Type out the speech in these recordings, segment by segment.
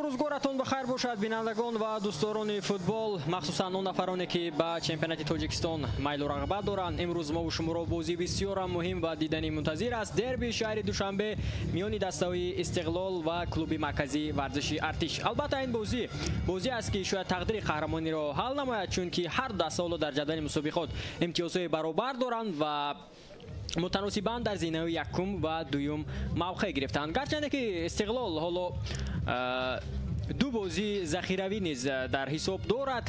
Рӯзгоратон ба хайр бошад, бинандагон ва дӯстдорони футбол, махсусан он нафароне ки ба чемпионати Тоҷикистон майлу рағбат доранд. Имрӯз мо шуморо бозии бисёрам муҳим ва дидани мунтазир аст. Дерби шаҳри Душанбе миёни дастаҳои Истиқлол ва клуби марказии варзиши Артиш. Албатта ин бозӣ бозӣ аст ки шояд тақдири қаҳрамониро ҳал намояд, чунки ҳар даста ҳоло дар ҷадвали мусобиқот имтиёзҳои баробар доранд ва мутаносибан дар зинаҳои якум ва дуюм мавқеъ гирифтанд. Гарчанде ки Истиқлол ҳоло ду бозии захиравӣ низ дар ҳисоб дорад,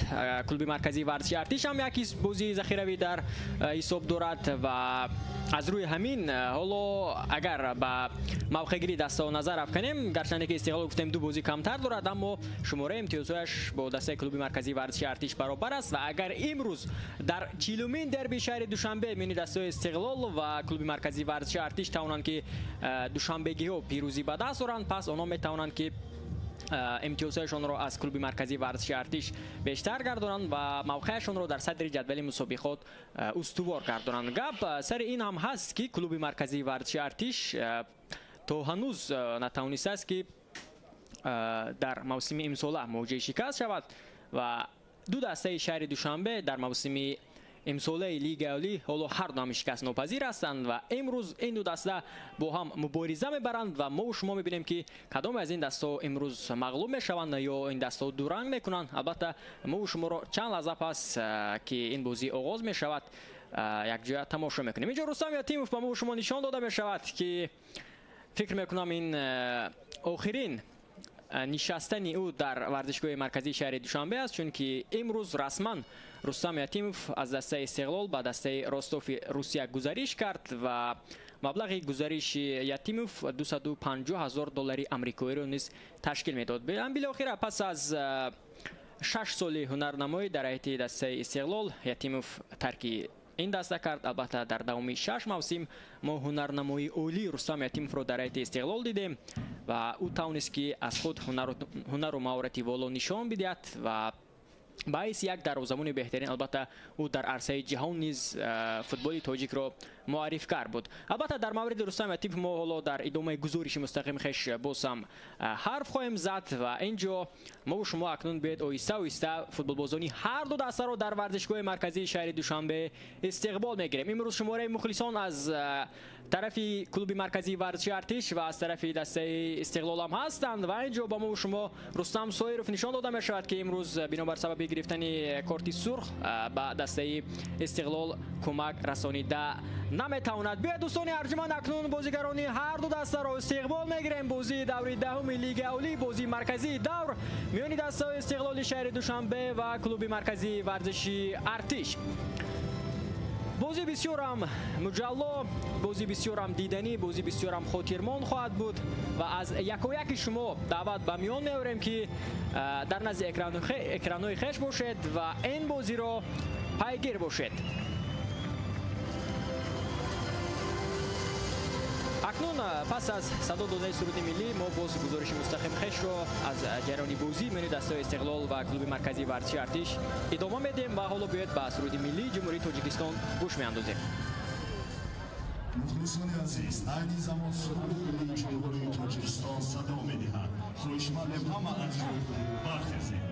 клуби марказии варзиши Артиш ҳам як бозии захиравӣ дар ҳисоб дорад ва аз рӯи ҳамин ҳоло агар ба мавқеъгирии дастаҳо назар афканем, гарчанде ки Истиқлол гуфтем ду бозӣ камтар дорад, аммо шумораи имтиёзҳояш бо дастаи клуби марказии варзиши Артиш баробар аст ва агар имрӯз дар 40-умин дерби шаҳри Душанбе миёни дастаҳои Истиқлол ва клуби марказии варзиши Артиш тавонанд ки душанбегиҳо пирӯзӣ ба даст оранд, пас онҳо метавонанд ки имтиёзҳояшонро аз клуби марказии варзиши Артиш бештар гардонанд ва мавқеашонро дар садри ҷадвали мусобиқот устувор гардонанд. Гап сари ин ҳам ҳаст ки клуби марказии варзиши Артиш то ҳанӯз натавонистааст ки дар мавсими имсола мавҷаи шикаст шавад ва ду дастаи шаҳри Душанбе дар мавсими имсолаи Лигаи Олӣ ҳоло ҳар ду ҳам шикастнопазир ҳастанд ва имрӯз ин ду даста бо ҳам мубориза мебаранд ва мо шумо мебинем ки кадоме аз ин дастаҳо имрӯз мағлуб мешаванд ё ин дастаҳо дуранг мекунанд. Албатта мо шуморо чанд лаҳза пас ки ин бозӣ оғоз мешавад якҷоя тамошо мекунем. Инҷо Рустам Ятимов ба мо шумо нишон дода мешавад ки фикр мекунам ин охирин нишастани ӯ дар варзишгоҳи марказии шаҳри Душанбе аст, чунки имрӯз расман Рустам Ятимов аз дастаи Истиқлол ба дастаи Ростови Русия гузариш кард ва маблағи гузариши Ятимов 250 ҳазор доллари амрикоиро низ ташкил медод. Билохира пас аз 6 соли ҳунарнамоӣ дар ҳайати дастаи Истиқлол Ятимов тарки ин даста кард. Албатта дар давоми 6 мавсим мо ҳунарнамоии олии Рустам Ятимовро дар ҳайати Истиқлол дидем ва ӯ тавонист ки аз худ ҳунару маҳорати воло нишон бидиҳад ва ба ҳайси як дарвозабони беҳтарин албатта ӯ дар арсаи ҷаҳон низ футболи тоҷикро муаррифкар буд. Албатта дар мавриди Рустам Ятимов мо ҳоло дар идомаи гузориши мустақими хеш боз ҳам ҳарф хоҳем зад ва ин ҷо мо шумо акнун биёед оҳиста оҳиста футболбозони ҳар ду дастаро дар варзишгоҳи марказии шаҳри Душанбе истиқбол мегирем. Имрӯз шумораи мухлисон аз тарафи клуби марказии варзиши Артиш ва аз тарафи дастаи Истиқлол ҳам ҳастанд ва ин ҷо ба мо шумо Рустам Соиров нишон дода мешавад ки имрӯз бинобар сабаби гирифтани корти сурх ба дастаи Истиқлол кӯмак расонида наметавонад. Биёед дӯстони арҷманд, акнун бозигарони ҳар ду дастаро истиқбол мегирем. Бозии даври даҳуми Лигаи Олӣ, бозии марказии давр миёни дастаҳои Истиқлоли шаҳри Душанбе ва клуби марказии варзиши Артиш. Бозӣ бисёрам муҷалло, бозӣ бисёрам диданӣ, бозӣ бисёрам хотирмон хоҳад буд ва аз якояки шумо даъват ба миён меорем ки дар назди экранҳои хеш бошед ва ин бозиро пайгир бошед. Акнун пас аз садо додани суруди миллӣ мо боз гузориши мустақим хешро аз ҷараёни бозӣ миёни дастаҳои Истиқлол ва клуби марказии варзиши Артиш идома медиҳем ва ҳоло биёед ба суруди миллии Ҷумҳурии Тоҷикистон гӯш меандозем. Мухлисони азиз, айни замон суруди миллии Ҷумҳурии Тоҷикистон садо медиҳад. Хоҳишмандем ҳама аз ҷои худ бархезем.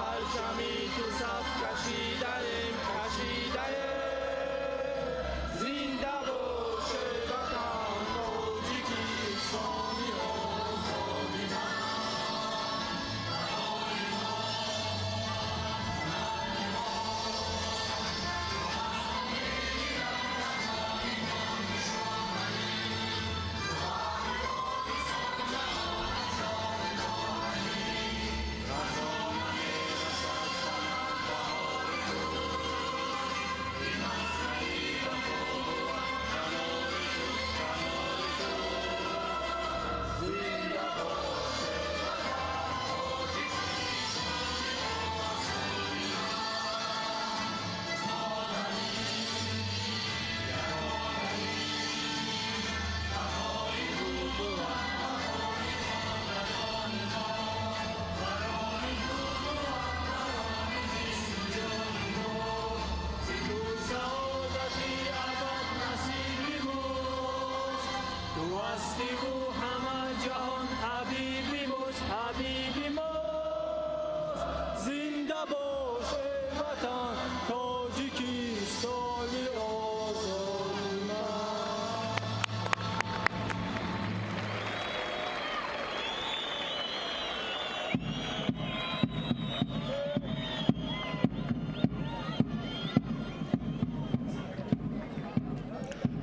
Parchami tu saf kashidaim kashidaim.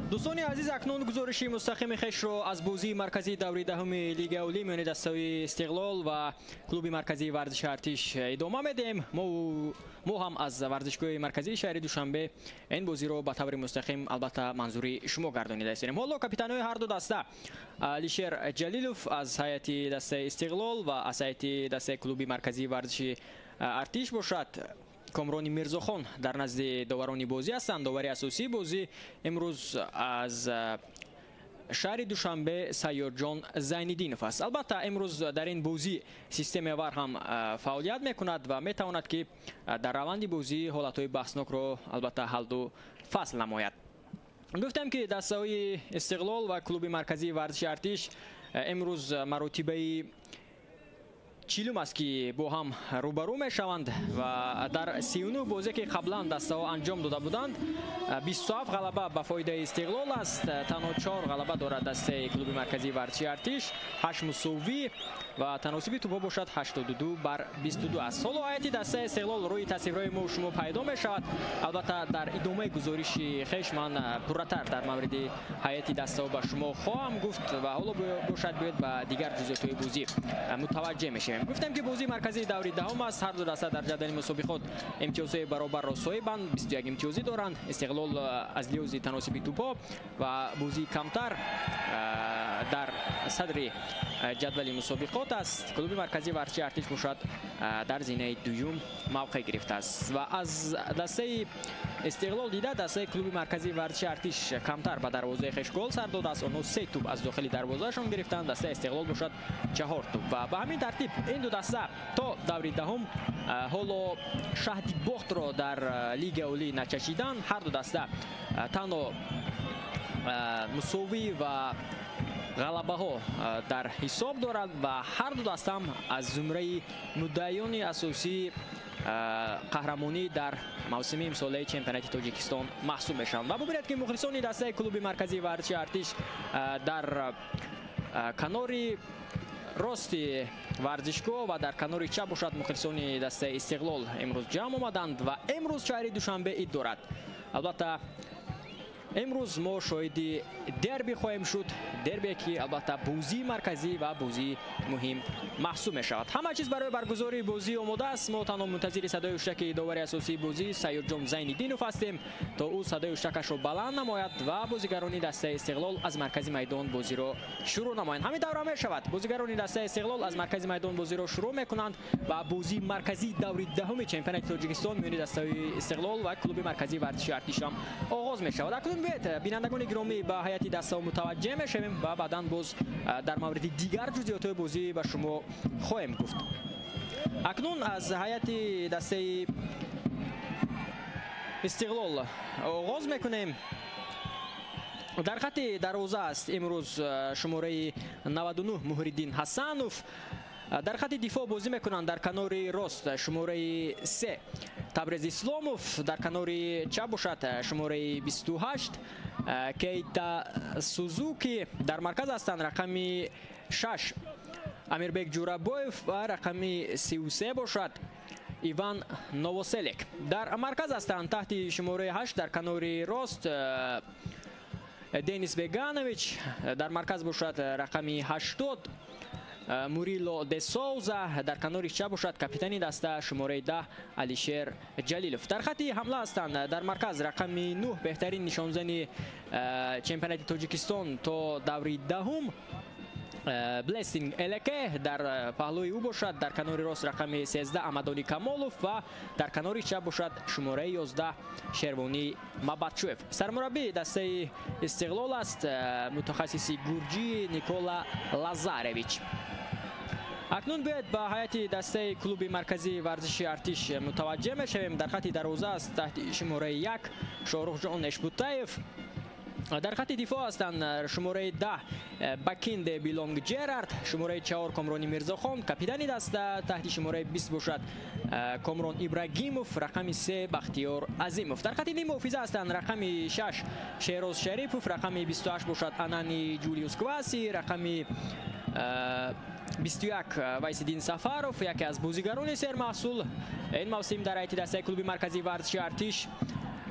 Дӯстони азиз, акнун гузориши мустақими хешро аз бозии марказии даври даҳуми Лигаи Олӣ миёни дастаҳои Истиқлол ва клуби марказии варзиши Артиш идома медиҳем. Мо ҳам аз варзишгоҳи марказии шаҳри Душанбе ин бозиро ба таври мустақим албатта манзури шумо гардонида истем. Ҳоло капитанҳои ҳар ду даста Алишер Ҷалилов аз ҳайати дастаи Истиқлол ва аз ҳайати дастаи клуби марказии варзиши Артиш бошад Комрони Мирзохон дар назди доварони бозӣ ҳастанд. Довари асосии бозӣ имрӯз аз шаҳри Душанбе Сайёрҷон Зайниддинов аст. Албатта имрӯз дар ин бозӣ системаи ВАР ҳам фаъолият мекунад ва метавонад ки дар раванди бозӣ ҳолатҳои баҳснокро албатта ҳалду фасл намояд. Гуфтем ки дастаҳои Истиқлол ва клуби марказии варзиши Артиш имрӯз маротибаи 40 аст ки бо ҳам рӯбарӯ мешаванд ва дар 39 бозе ки қаблан дастаҳо анҷом дода буданд 27 ғалаба ба фоидаи Истиқлол аст. Танҳо 4 ғалаба дорад дастаи клуби марказии варзиши Артиш, 8 мусовӣ ва таносиби тӯбҳо бошад 82 бар 22 аст. Ҳоло ҳайати дастаи Истиқлол рӯи тасвирҳои мо шумо пайдо мешавад. Албатта дар идомаи гузориши хеш ман пурратар дар мавриди ҳайати дастаҳо ба шумо хоҳам гуфт ва ҳоло бошад биёед ба дигар ҷузъиётҳои бозӣ мутаваҷҷеҳ мешавем. Гуфтем ки бозии марказии даври даҳум аст. Ҳар ду даста дар ҷадвали мусобиқот имтиёзҳои баробарро соҳибанд, 21 имтиёзӣ доранд. Истиқлол аз лиҳози таносиби тӯбҳо ва бозии камтар дар садри ҷадвали мусобиқот аст. Клуби марказии варзиши Артиш бошад дар зинаи дуюм мавқеъ гирифтааст ва аз дастаи Истиқлол дида дастаи клуби марказии варзиши Артиш камтар ба дарвозаи хеш гол сар додааст. Онҳо 3 тӯб аз дохили дарвозаашон гирифтанд, дастаи Истиқлол бошад 4 тӯб ва ба ҳамин тартиб ин ду даста то даври даҳум ҳоло шаҳди бохтро дар Лигаи Олӣ начашиданд. Ҳар ду даста танҳо мусовӣ ва ғалабаҳо дар ҳисоб дорад ва ҳар ду дастаам аз зумраи муддаиёни асосии қаҳрамонӣ дар мавсими имсолаи чемпионати Тоҷикистон маҳсуб мешаванд. Ва бубинед ки мухлисони дастаи клуби марказии варзиши Артиш дар канори рости варзишгоҳ ва дар канори чап бошад мухлисони дастаи Истиқлол имрӯз ҷамъ омаданд ва имрӯз шаҳри Душанбе ид дорад. Албатта имрӯз мо шоҳиди дерби хоҳем шуд, дербе ки албатта бозии марказӣ ва бозии муҳим маҳсуб мешавад. Ҳама чиз барои баргузории бозӣ омода аст. Мо танҳо мунтазири садои ҳуштаки довари асосии бозӣ Сайёрҷон Зайниддинов ҳастем то ӯ садои ҳуштакашро баланд намояд ва бозигарони дастаи Истиқлол аз маркази майдон бозиро шурӯъ намоянд. Ҳамин давра мешавад. Бозигарони дастаи Истиқлол аз маркази майдон бозиро шурӯъ мекунанд ва бозии марказии даври даҳуми чемпионати Тоҷикистон миёни дастаи Истиқлол ва клуби марказии варзиши Артиш ҳам оғоз мешавад. Акнун биёед бинандагони гиромӣ ба ҳайати дастаҳо мутаваҷҷеҳ мешавем ва баъдан боз дар мавриди дигар ҷузъиётҳои бозӣ ба шумо хоҳем гуфт. Акнун аз ҳайати дастаи Истиқлол оғоз мекунем. Дар хати дарвоза аст имрӯз шумораи 99 Муҳриддин Ҳасанов. Дар хати дифоъ бозӣ мекунанд дар канори рост шумораи 3 Табрез Исломов, дар канори чап бошад шумораи 28 Кейта Сузуки, дар марказ ҳастанд рақами 6 Амирбек Ҷурабоев ва рақами 33 бошад Иван Новоселек. Дар марказ ҳастанд таҳти шумораи 8 дар канори рост Денис Беганович, дар марказ бошад рақами 80 Мурило де Соуза, дар канори чап бошад капитани даста шумораи 10 Алишер Ҷалилов. Дар хати ҳамла ҳастанд дар марказ рақами 9 беҳтарин нишонзани чемпионати Тоҷикистон то даври даҳум Блессинг Элеке, дар паҳлӯи ӯ бошад дар канори рост рақами 13 Амадони Камолов ва дар канори чап бошад шумораи 11 Шервонӣ Мабатчуев. Сармураббии дастаи Истиқлол аст мутахассиси гурҷӣ Никола Лазаревич. Акнун биёед ба ҳайати дастаи клуби марказии варзиши Артиш мутаваҷҷеҳ мешавем. Дар хати дарвоза аст таҳти шумораи 1 Шоҳрухҷон Эшбутаев. Дар хати дифоъ ҳастанд шумораи 10 Бакинде Билонг Ҷерард, шумораи 4 Комрони Мирзохон, капитани даста таҳти шумораи 20 бошад Комрон Ибрагимов, рақами 3 Бахтиёр Азимов. Дар хати ниммуҳофиза ҳастанд рақами 6 Шероз Шарипов, рақами 28 бошад Анани Ҷулиус Кваси, рақами 21 Вайсиддин Сафаров, яке аз бозигарони сермаҳсул ин мавсим дар ҳайати дастаи клуби марказии варзиши Артиш.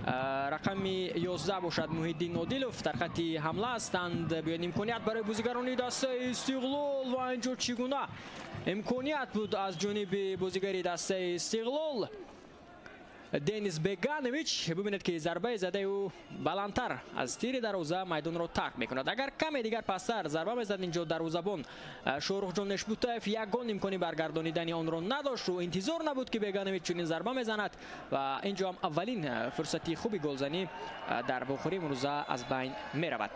Рақами 11 бошад Муҳиддин Одилов дар хати ҳамла ҳастанд. Биёед имконият барои бозигарони дастаи Истиқлол ва инҷо чӣ гуна имконият буд аз ҷониби бозигари дастаи Истиқлол Денис Беганович. Бибинед ки зарбаи задаи ӯ баландтар аз тири дарвоза майдонро тарк мекунад. Агар каме дигар пасттар зарба мезад, инҷо дарвозабон Шоҳрухҷон Нешбутаев ягон имкони баргардонидани онро надошт. Ӯ интизор набуд, ки Беганович чунин зарба мезанад ва инҷо ҳам аввалин фурсати хуби голзанӣ дар вохӯрии имрӯза аз байн меравад.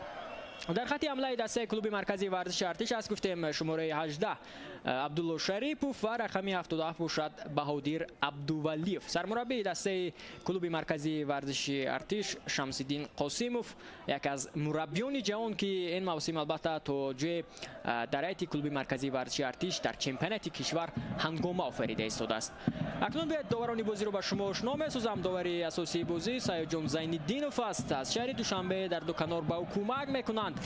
Дар хати ҳамлаи дастаи клуби марказии варзиши Артиш аст, гуфтем, шумораи 18 Абдулло Шарипов ва рақами 77 бошад Баҳодир Абдувалиев. Сармураббии дастаи клуби марказии варзиши Артиш Шамсиддин Қосимов, яке аз мураббиёни ҷавон, ки ин мавсим албатта то ҷое дар ҳайати клуби марказии варзиши Артиш дар чемпионати кишвар ҳангома офарида истодааст. Акнун биёед доварони бозиро ба шумо ошно месозам. Довари асосии бозӣ Саёдҷон Зайниддинов аст. Аз шаҳри Душанбе дар ду канор ба ӯ кӯмак мекунанд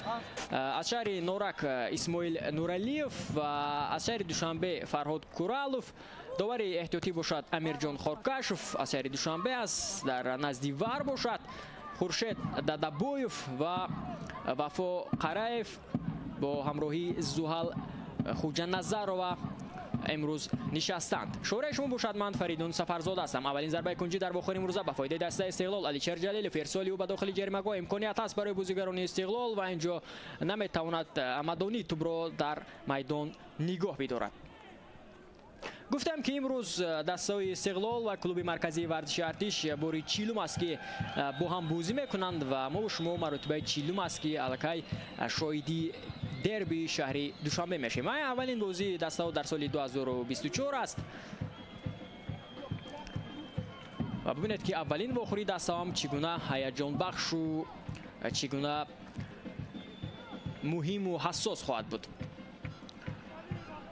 аз шаҳри Норак Исмоил Нуралиев ва аз шаҳри Душанбе Фарҳод Куралов. Довари эҳтиётӣ бошад Амирҷон Хоркашов, аз шаҳри Душанбе аст. Дар назди вар бошад Хуршед Дадабоев ва Вафо Қараев бо ҳамроҳии Зуҳал Хуҷаназарова имрӯз нишастанд. Шӯраи шумо бошад, ман Фаридун Сафарзода ҳастам. Аввалин зарбаи кунҷӣ дар вохӯри имрӯза ба фоидаи дастаи Истиқлол. Аличер Ҷалилов ирсоли ӯ ба дохили ҷаримагоҳ, имконият ҳаст барои бозигарони Истиқлол ва инҷо наметавонад Амадонӣ тӯбро дар майдон нигоҳ бидорад. Гуфтам, ки имрӯз дастаҳои Истиқлол ва клуби марказии варзиши Артиш бори 40-ум аст, ки бо ҳам бозӣ мекунанд ва мо шумо маротибаи 40-ум аст, ки аллакай шоҳиди дерби шаҳри Душанбе мешавем. Аввалин бозии дастаҳо дар соли 2024 аст ва бибинед, ки аввалин вохӯрии дастаҳо ҳам чӣ гуна ҳаяҷонбахшу чӣ гуна муҳиму ҳассос хоҳад буд.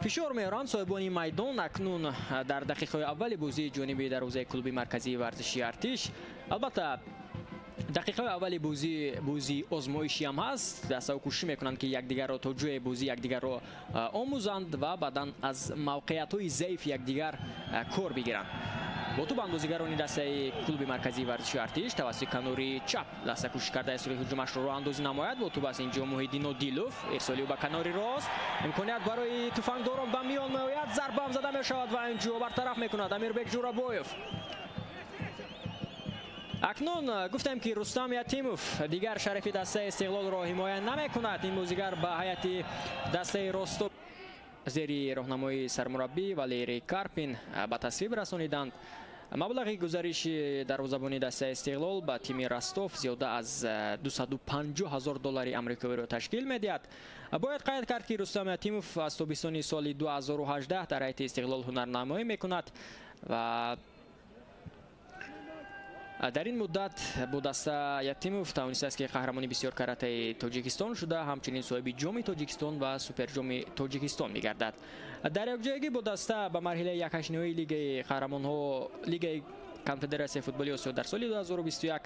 Фишор меоранд соҳибони майдон акнун дар дақиқаҳои аввали бозии ҷониби дарвозаи клуби марказии варзиши Артиш. Албатта, дақиқаҳои аввали бозии озмоишӣ ҳам ҳаст. Дастаҳо кӯшиш мекунанд, ки якдигарро то ҷои бозӣ якдигарро омӯзанд ва баъдан аз мавқеиятҳои заифи якдигар кор бигиранд. Бо тӯбанд бозигарони дастаи клуби марказии варзиши Артиш тавассути канори чап даста кӯшиш карда истори ҳуҷумашро роҳандозӣ намояд. Бо тӯб аст инҷо Муҳиддин Одилов, ирсоли ӯ ба канори рост, имконият барои туфангдорон ба миён меояд, зарбаам зада мешавад ва инҷо бартараф мекунад Амирбек Ҷурабоев. Акнун гуфтем, ки Рустам Ятимов дигар шарафи дастаи Истиқлолро ҳимоя намекунад. Ин бозигар ба ҳайати дастаи Ростов зери роҳнамоии сармураббӣ Валерий Карпин ба тасвиб расониданд. Маблағи гузариши дарвозабони дастаи Истиқлол ба тими Ростов зиёда аз 250 ҳазор доллари амрикоиро ташкил медиҳад. Бояд қайд кард, ки Рустам Ятимов аз тобистони соли 2018 дар ҳайати Истиқлол ҳунарнамоӣ мекунад ва дар ин муддат бо даста Ятимов тавонистааст, ки қаҳрамони бисёр каратаи Тоҷикистон шуда, ҳамчунин соҳиби ҷоми Тоҷикистон ва суперҷоми Тоҷикистон мегардад. Дар якҷоягӣ бо даста ба марҳилаи якҳаштниҳоии Лигаи қаҳрамонҳо, Лигаи конфедератсияи футболи Осиё дар соли 2021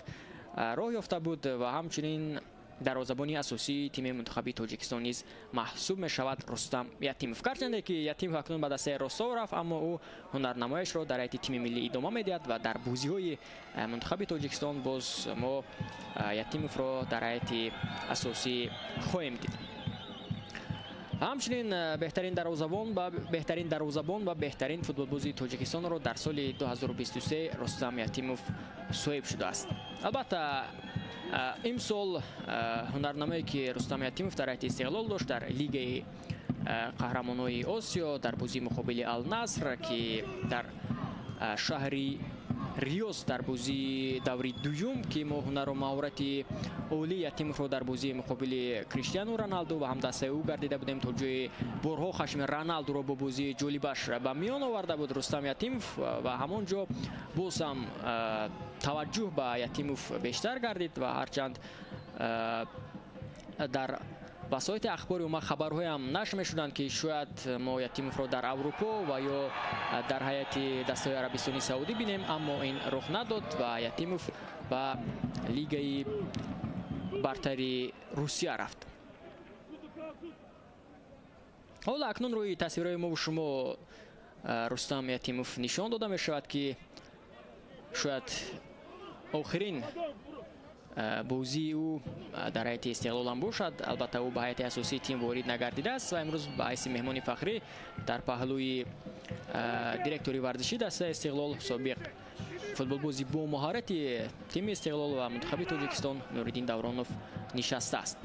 роҳ ёфта буд ва ҳамчунин дарвозабони асосии тими мунтахаби Тоҷикистон низ маҳсуб мешавад Рустам Ятимов. Гарчанде ки Ятимов акнун ба дастаи Ростов рафт, аммо ӯ ҳунарнамояшро дар ҳайати тими миллӣ идома медиҳад ва дар бозиҳои мунтахаби Тоҷикистон боз мо Ятимовро дар ҳайати асосӣ хоҳем дид. Ҳамчунин беҳтарин дарвозабон ва беҳтарин футболбози Тоҷикистонро дар соли 2023 Рустам Ятимов соҳиб шудааст. Албатта, имсол ҳунарнамое, ки Рустам Ятимов дар ҳайати Истиқлол дошт дар Лигаи қаҳрамонҳои Осиё дар бозии муқобили Алнаср, ки дар шаҳри Риёз дар бозии даври дуюм, ки мо ҳунару маҳорати олии Ятимовро дар бозии муқобили Криштиану Роналду ва ҳамдастаи ӯ гардида будем, то ҷои борҳо хашми Роналдуро бо бозии ҷолибаш ба миён оварда буд Рустам Ятимов ва ҳамон ҷо боз ҳам таваҷҷӯҳ ба Ятимов бештар гардид. Ва ҳарчанд дар васоити ахбори омма хабарҳоям нашр мешуданд, ки шояд мо Ятимовро дар Аврупо ва ё дар ҳайати дастаҳои Арабистони Саудӣ бинем, аммо ин рух надод ва Ятимов ба лигаи бартари Русия рафт. Ҳоло акнун рӯи тасвирҳои мову шумо Рустам Ятимов нишон дода мешавад, ки шояд Охирин бозии ӯ дар ҳайати Истиқлол ҳам бошад. Албатта ӯ ба ҳайати асосии тим ворид нагардидааст ва имрӯз ба ҳайси меҳмони фахрӣ дар паҳлӯи директори варзишии дастаи Истиқлол, собиқ футболбози бо маҳорати тими Истиқлол ва мунтахаби Тоҷикистон Нуриддин Давронов нишастааст.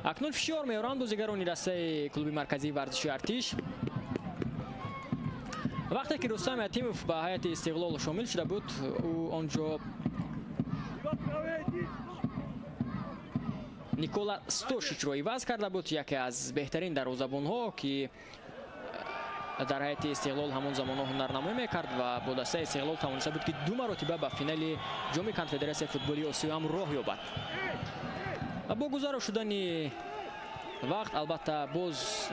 Акнун фишор меоранд бозигарони дастаи клуби марказии варзиши Артиш. Вақте ки Рустам Ятимов ба ҳайати Истиқлол шомил шуда буд, ӯ онҷо Никола Стошичро иваз карда буд, яке аз беҳтарин дарвозабонҳо, ки дар ҳайати Истиқлол ҳамон замонҳо ҳунарнамоӣ мекард ва бо дастаи Истиқлол тавониста буд, ки ду маротиба ба финали ҷоми конфедератсияи футболи Осиё ҳам роҳ ёбад. Ва бо гузаро шудани вақт албатта боз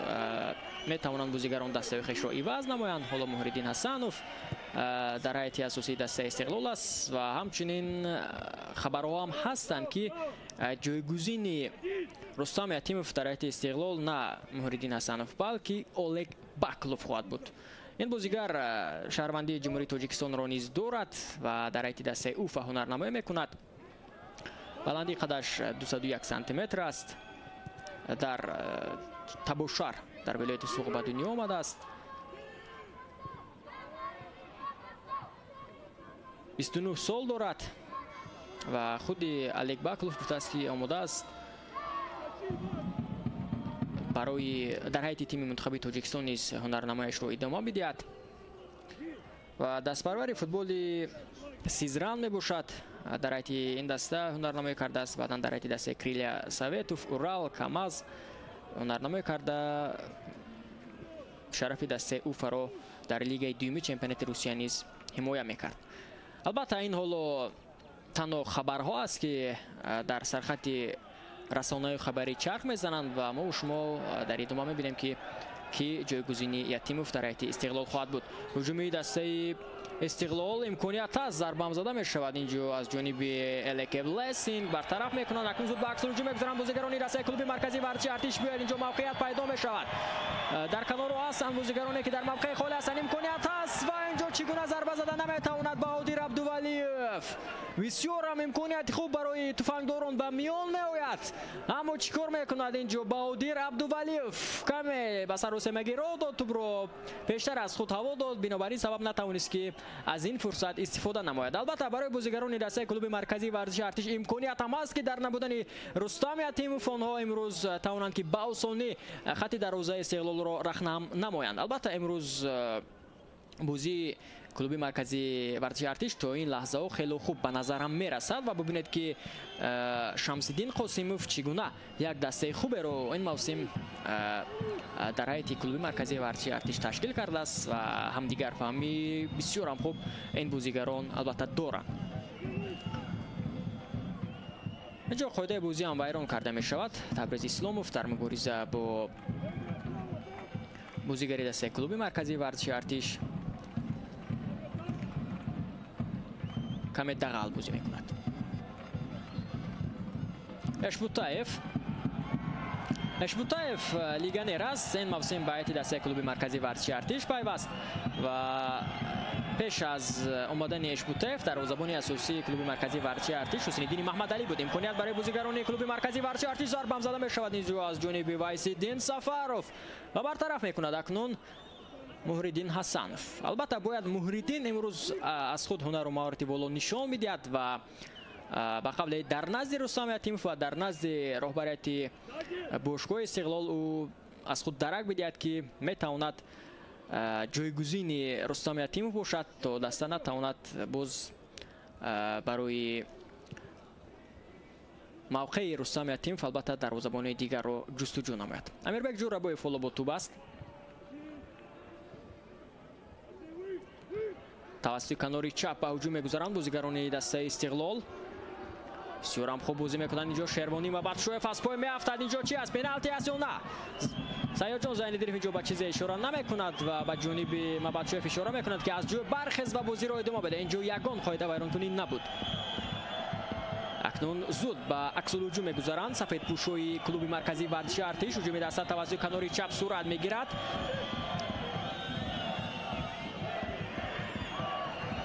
метавонанд бозигарон дастаи хешро иваз намоянд. Ҳоло Муҳриддин Ҳасанов дар ҳайати асосии дастаи Истиқлол аст ва ҳамчунин хабарҳо ҳам ҳастанд, ки ҷойгузини Рустам Ятимов дар ҳайати Истиқлол на Муҳриддин Ҳасанов, балки Олег Баклов хоҳад буд. Ин бозигар шаҳрвандии Ҷумҳурии Тоҷикистонро низ дорад ва дар ҳайати дастаи Уфа ҳунарнамоӣ мекунад. Баландии қадаш 201 сантиметр аст. Дар Табошар дар вилояти Суғд ба дунё омадааст. 29 сол дорад ва худи Олег Баклов гуфтааст, ки омода аст барои дар ҳайати тими мунтахаби Тоҷикистон низ ҳунарнамояшро идома бидиҳад. Ва дастпарвари футболи Сизран мебошад. Дар ҳайати ин даста ҳунарнамоӣ кардааст, баъдан дар ҳайати дастаи Крилия Советов, Урал, Камаз ҳунарнамоӣ карда, шарафи дастаи Уфаро дар лигаи дуюми чемпионати Русия низ ҳимоя мекард. Албатта ин ҳоло танҳо хабарҳо аст, ки дар сархати расонаҳои хабарӣ чарх мезананд ва мо шумо дар идома мебинем, ки ҷойгузини Ятимов дар ҳайати Истиқлол хоҳад буд. Ҳуҷуми дастаи Истиқлол имконият аст, зарбам зада мешавад инҷо аз ҷониби Элекев Лесин, бартараф мекунанд. Акнун зуд ба аксул ҳуҷум мегузаранд бозигарони дастаи клуби марказии варзиши Артиш. Биёяд, инҷо мавқеият пайдо мешавад. Дар канору ҳастанд бозигароне, ки дар мавқеи холӣ ҳастанд. Имконият аст ва инҷо чӣ гуна зарба зада наметавонад Баҳодир Абдувалиев. Бисёр ҳам имконияти хуб барои туфангдорон ба миён меояд, аммо чӣ кор мекунад инҷо Баҳодир Абдувалиев? Каме ба саросемагӣ роҳ дод, тӯбро пештар аз худ ҳаво дод, бинобар ин сабаб натавонист, ки аз ин фурсат истифода намояд. Албатта барои бозигарони дастаи клуби марказии варзиши Артиш имконият ҳам аст, ки дар набудани Рустам Ятимов онҳо имрӯз тавонанд, ки ба осонӣ хати дарвозаи Истиқлолро рахнам намоянд. Албатта имрӯз бозии клуби марказии варзиши Артиш то ин лаҳзаҳо хеле хуб ба назарам мерасад ва бубинед, ки Шамсиддин Қосимов чӣ гуна як дастаи хуберо ин мавсим дар ҳайати клуби марказии варзиши Артиш ташкил кардааст ва ҳамдигарфаҳмӣ бисёр ҳам хуб ин бозигарон албатта доранд. Инҷо қоидаи бозӣ ҳам вайрон карда мешавад. Табриз Исломов дар мубориза бо бозигари дастаи клуби марказии варзиши Артиш каме дағал бозӣ мекунад. Эшбутаев легионер аст. Ин мавсим ба ҳайати дастаи клуби марказии варзиши Артиш пайваст ва пеш аз омадани Эшбутаев дарвозабони асосии клуби марказии варзиши Артиш Ҳусайниддини Маҳмадалӣ буд. Имконият барои бозигарони клуби марказии варзиши Артиш, зарбам зада мешавад инҷо аз ҷониби Вайсиддин Сафаров ва бартараф мекунад акнун Муҳриддин Ҳасанов. Албатта бояд Муҳриддин имрӯз аз худ ҳунару маҳорати боло нишон бидиҳад ва ба қавле дар назди Рустам Ятимов ва дар назди роҳбарияти бошгоҳи Истиқлол ӯ аз худ дарак бидиҳад, ки метавонад ҷойгузини Рустам Ятимов бошад, то даста натавонад боз барои мавқеи Рустам Ятимов албатта дарвозабони дигарро ҷустуҷӯ намояд. Амирбек Ҷӯрабоев ҳоло бо тӯб аст. Тавассути канори чап ба ҳуҷум мегузаранд бозигарони дастаи Истиқлол. Бисёр ҳам хуб бозӣ мекунанд инҷо Шервонӣ ва Батшоев аз пой меафтад. Инҷо чи аст? Пеналти аст ё на? Саёдҷон Зайниддинов инҷо ба чизе ишора намекунад ва ба ҷониби Мабатшоев ишора мекунад, ки аз ҷой бархез ва бозиро идома бада. Инҷо ягон қоида вайронкунӣ набуд. Акнун зуд ба аксулҳуҷум мегузаранд сафедпӯшои клуби марказии варзиши Артиш. Ҳуҷуми даста тавассути канори чап сурат мегирад.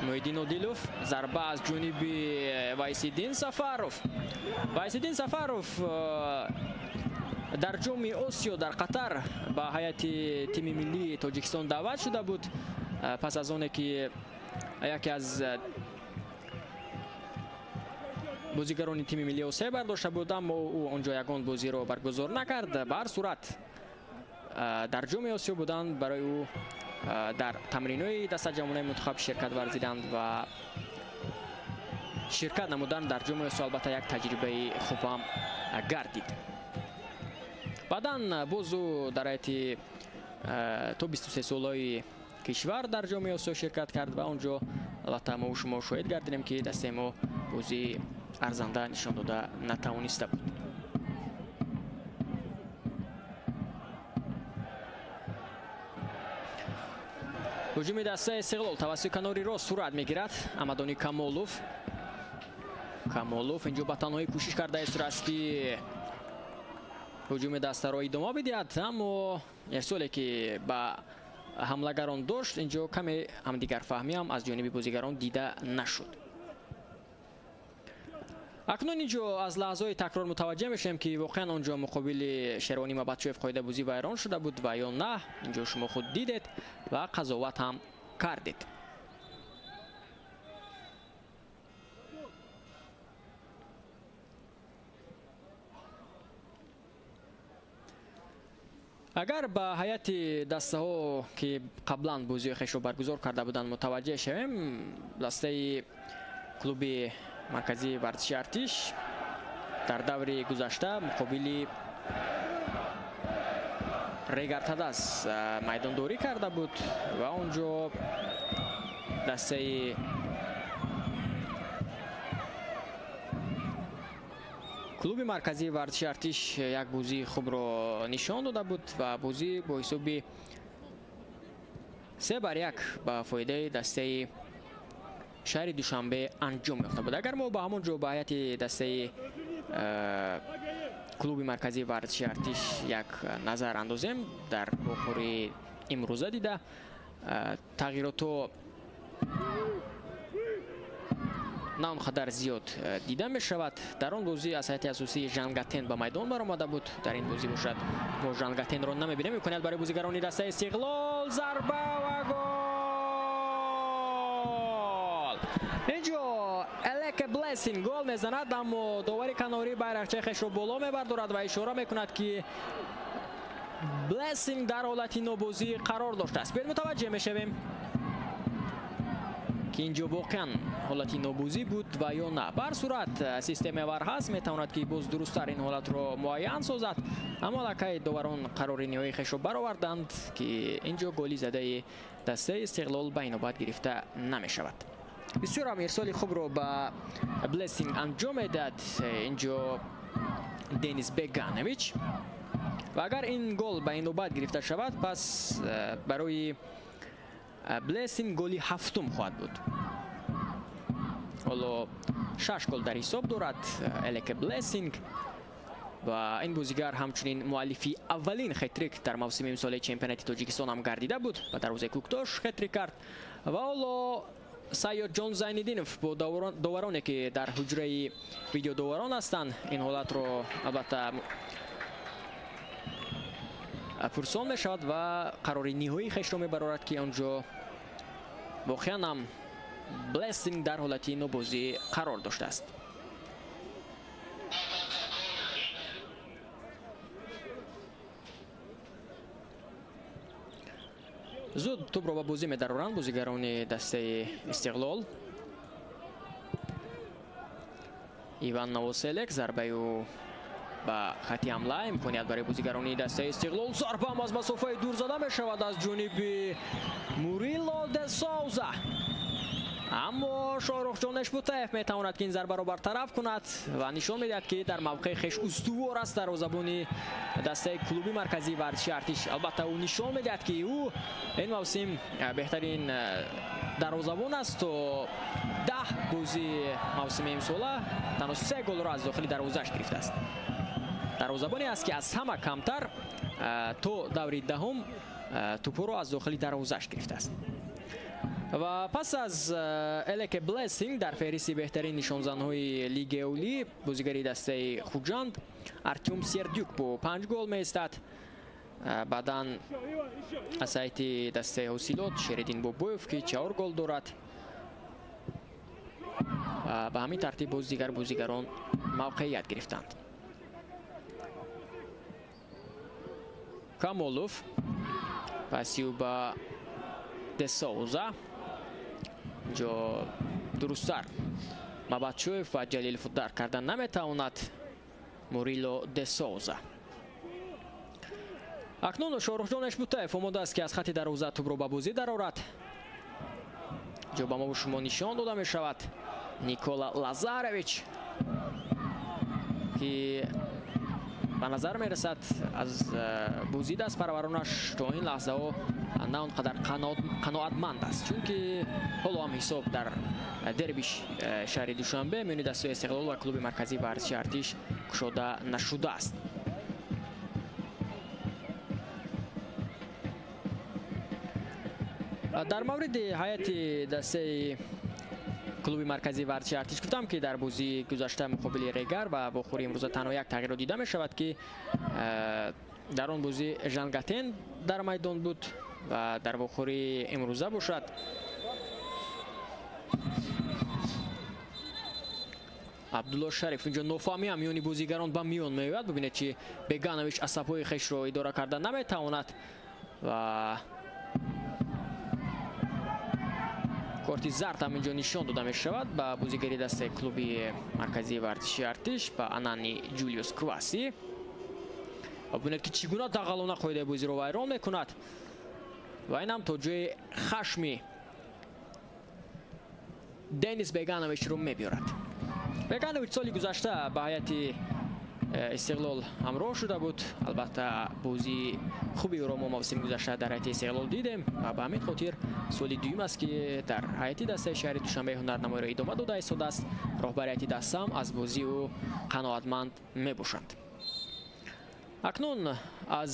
Муҳиддин Одилов, зарба аз ҷониби Вайсиддин Сафаров. Вайсиддин Сафаров дар ҷоми Осиё дар Қатар ба ҳайати тими миллии Тоҷикистон даъват шуда буд. Пас аз оне ки яке аз бозигарони тими миллии Осиё бардошта буд, аммо ӯ онҷо ягон бозиро баргузор накард. Ба ҳар сурат дар ҷоми Осиё буданд, барои ӯ дар тамринҳои дастаҷамъонаи мунтахаб ширкат варзиданд ва ширкат намудан дар ҷоми Осиё албатта як таҷрибаи хуб ҳам гардид. Баъдан боз ӯ дар ҳайати то 23 солаи кишвар дар ҷоми Осиё ширкат кард ва онҷо албатта мо шумо шоҳид гардидем, ки дастаи мо бозии арзанда нишон дода натавониста буд. Ҳуҷуми дастаи Истиқлол тавассути канори рост сурат мегирад. Амадони Камолов. Камолов инҷо ба танҳоӣ кӯшиш кардааст, ки ҳуҷуми дастаро идома бидиҳад, аммо ирсоле ки ба ҳамлагарон дошт, инҷо каме ҳамдигарфаҳмӣ ҳам аз ҷониби бозигарон дида нашуд. Акнун инҷо аз лаҳзаҳои такрор мутаваҷҷеҳ мешавем, ки воқеан онҷо муқобили Шервони Мабатшоев қоидабозӣ вайрон шуда буд ва ё на. Инҷо шумо худ дидед ва қазоват ҳам кардед. Агар ба ҳайати дастаҳо, ки қаблан бозиҳои хешро баргузор карда буданд, мутаваҷҷеҳ шавем, дастаи клуби марказии варзиши Артиш дар даври гузашта муқобили Регартадас майдондорӣ карда буд ва онҷо дастаи клуби марказии варзиши Артиш як бозии хубро нишон дода буд ва бозӣ бо ҳисоби 3-1 ба фоидаи дастаи шаҳри Душанбе анҷом ёфта буд. Агар мо ба ҳамон ҷо ба ҳайати дастаи клуби марказии варзиши Артиш як назар андозем, дар вохӯрии имрӯза дида тағйиротҳо на он қадар зиёд дида мешавад. Дар он бозӣ аз ҳайати асосии Жангатен ба майдон баромада буд. Дар ин бозӣ бошад мо Жангатенро намебинем. Имконият барои бозигарони дастаи Истиқлол, зарба ва гол! Инҷо Элеке Блессинг гол мезанад, аммо довари канорӣ байрақчаи хешро боло мебардорад ва ишора мекунад, ки Блессинг дар ҳолати нобозӣ қарор доштааст. Биёед мутаваҷҷеҳ мешавем, ки инҷо воқеан ҳолати нобозӣ буд ва ё на. Ба ҳар сурат системаи вар ҳаст, метавонад ки боз дурусттар ин ҳолатро муайян созад, аммо аллакай доварон қарори ниҳоии хешро бароварданд, ки инҷо голи задаи дастаи Истиқлол ба инобат гирифта намешавад. Бисёр ҳам ирсоли хубро ба Блессинг анҷом медиҳад инҷо Денис Беганович. Ва агар ин гол ба инобат гирифта шавад, пас барои Блессинг голи ҳафтум хоҳад буд. Ҳоло 6 гол дар ҳисоб дорад Элеке Блессинг ва ин бозигар ҳамчунин муаллифи аввалин хетрик дар мавсими имсолаи чемпионати Тоҷикистон ҳам гардида буд. Ба дарвозаи Кӯктош хетрик кард ва ҳоло Сайёдҷон Зайниддинов бо довароне, ки дар ҳуҷраи видеодоварон ҳастанд, ин ҳолатро албатта пурсон мешавад ва қарори ниҳоии хешро мебарорад, ки онҷо воқеан ҳам Блессинг дар ҳолати нобозӣ қарор доштааст. Зуд тӯбро ба бозӣ медароранд бозигарони дастаи Истиқлол. Иван Новоселек, зарбаи ӯ ба хати ҳамла, имконият барои бозигарони дастаи Истиқлол. Зарба ҳам аз масофаи дур зада мешавад аз ҷониби Мурило де Соуза. Аммо Шоҳрухҷон Эшбутаев метавонад, ки ин зарбаро бартараф кунад ва нишон медиҳад, ки дар мавқеи хеш устувор аст дарвозабони дастаи клуби марказии варзиши Артиш. Албатта ӯ нишон медиҳад, ки ӯ ин мавсим беҳтарин дарвозабон аст. То 10 бозии мавсими имсола танҳо 3 голро аз дохили дарвозааш гирифтааст. Дарвозабоне аст, ки аз ҳама камтар то даври даҳум тӯпҳоро аз дохили дарвозааш гирифтааст. Ва пас аз Элеке Блессинг дар феҳристи беҳтарин нишонзанҳои Лигаи Олӣ бозигари дастаи Хуҷанд Артём Сердюк бо 5 гол меистад. Баъдан аз ҳайати дастаи Ҳосилот Шериддин Бобоев, ки 4 гол дорад. Ба ҳамин тартиб боз дигар бозигарон мавқеият гирифтанд. Камолов пасиу ба Десоуза, инҷо дурусттар Мабатшоев ва Ҷалилов дарк кардан наметавонад Мурило Десоуза. Акнун Шоҳрухҷон Эшбутаев омода аст, ки аз хати дарвоза тӯбро ба бозӣ дарорад. Инҷо ба мо шумо нишон дода мешавад Никола Лазаревич, ки ба назар мерасад аз бозӣ дастпарваронаш то ин лаҳзаҳо на он қадар қаноатманд аст, чунки ҳоло ҳам ҳисоб дар дерби шаҳри Душанбе миёни дастаи Истиқлол ва клуби марказии варзиши Артиш кушода нашудааст. Дар мавриди ҳайати дастаи клуби марказии варзиши Артиш гуфтам, ки дар бозии гузашта муқобили Регар ва вохӯри имрӯза танҳо як тағйирро дида мешавад, ки дар он бозӣ Жан Гатен дар майдон буд ва дар вохӯри имрӯза бошад Абдулло Шариф. Инҷо нофаҳмӣ ҳам миёни бозигарон ба миён меояд. Бибинед, чи Беганович асабҳои хешро идора карда наметавонад ва корти зард ҳам инҷо нишон дода мешавад ба бозигари дастаи клуби марказии варзиши Артиш, ба Анани Ҷулиус Кваси. Ва бибинед, ки чӣ гуна дағалона қоидаи бозиро вайрон мекунад ва ин ҳам то ҷои хашми Денис Бегановичро мебиёрад. Беганович соли гузашта ба ҳайати Истиқлол ҳамроҳ шуда буд. Албатта бозии хуби ӯро мо мавсими гузашта дар ҳайати Истиқлол дидем ва ба ҳамин хотир соли дуюм аст, ки дар ҳайати дастаи шаҳри Душанбе ҳунарнамоиро идома дода истодааст. Роҳбарияти дастаам аз бозии ӯ қаноатманд мебошанд. Акнун аз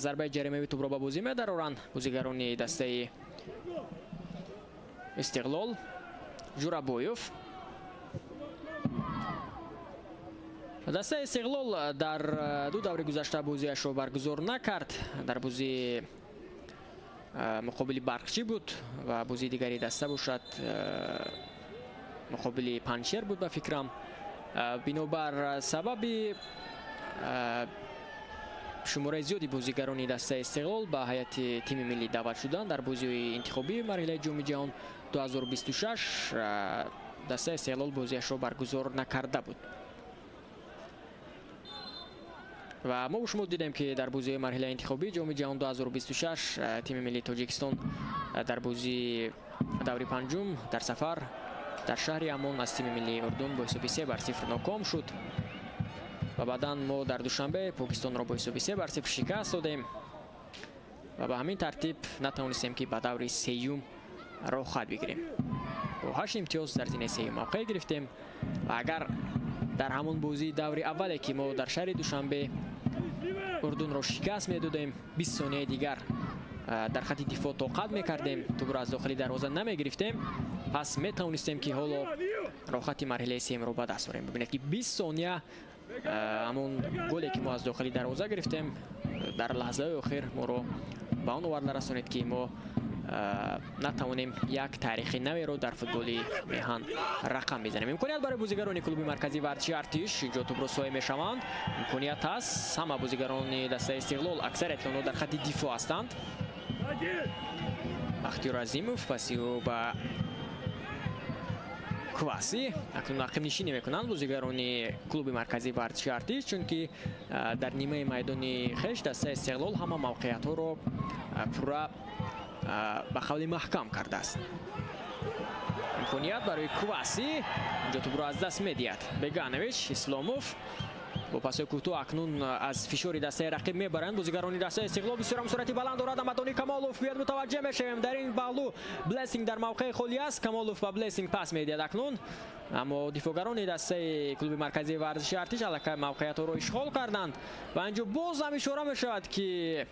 зарбаи ҷаримавӣ тӯбро ба бозӣ медароранд бозигарони дастаи Истиқлол. Ҷурабоев. Дастаи Истиқлол дар ду даври гузашта бозиашро баргузор накард. Дар бозии муқобили Барқчӣ буд ва бозии дигари даста бошад муқобили Панҷшер буд ба фикрам. Бинобар сабаби шумораи зиёди бозигарони дастаи Истиқлол ба ҳайати тими миллӣ даъват шуданд дар бозиҳои интихобии марҳилаи ҷоми ҷаҳон 2026 дастаи Истиқлол бозиашро баргузор накарда буд. Ва мо шумо дидем, ки дар бозиҳои марҳилаи интихобии ҷоми ҷаҳон 2026 тими миллии Тоҷикистон дар бозии даври панҷум дар сафар дар шаҳри Амон аз тими миллии Урдун бо ҳисоби 3-0 ноком шуд ва баъдан мо дар Душанбе Покистонро бо ҳисоби 3-0 шикаст додем ва ба ҳамин тартиб натавонистем, ки ба даври сеюм роҳхат бигирем. Бо 8 имтиёз дар зинаи сеюм мавқеъ гирифтем ва агар дар ҳамон бозии даври аввале, ки мо дар шаҳри Душанбе Урдунро шикаст медодем, 20 сонияи дигар дар хати дифоъ тоқат мекардем, тӯбро аз дохили дарвоза намегирифтем, пас метавонистем, ки ҳоло роҳхати марҳилаи сеюмро ба даст орем. Бибинед, ки 20 сония ҳамон голе, ки мо аз дохили дарвоза гирифтем, дар лаҳзаҳои охир моро ба он оварда расонид, ки мо натавонем як таърихи наверо дар футболи меҳан рақам бизанем. Имконият барои бозигарони клуби марказии варзиши Артиш. Инҷо тӯбро соя мешаванд. Имконият ҳаст. Ҳама бозигарони дастаи Истиқлол аксарияти онҳо дар хати дифоъ ҳастанд. Бахтиёр Азимов паси ӯ ба Кваси. Акнун ақибнишинӣ мекунанд бозигарони клуби марказии варзиши Артиш, чунки дар нимаи майдони хеш дастаи Истиқлол ҳама мавқеиятҳоро пурра ба қавли маҳкам кардааст. Имконият барои Кваси. Инҷо тӯбро аз даст медиҳад Беганович. Исломов бо пасои кӯтоҳ акнун аз фишори дастаи рақиб мебаранд бозигарони дастаи Истиқлол. Бисёр ҳам суръати баланд дорад Амадони Камолов. Биёд мутаваҷҷеҳ мешавем, дар ин паҳлӯ Блессинг дар мавқеи холӣ аст. Камолов ба Блессинг пас медиҳад акнун, аммо дифоъгарони дастаи клуби марказии варзиши Артиш аллакай мавқеиятҳоро ишғол карданд ва инҷо боз ҳам ишора мешавад, ки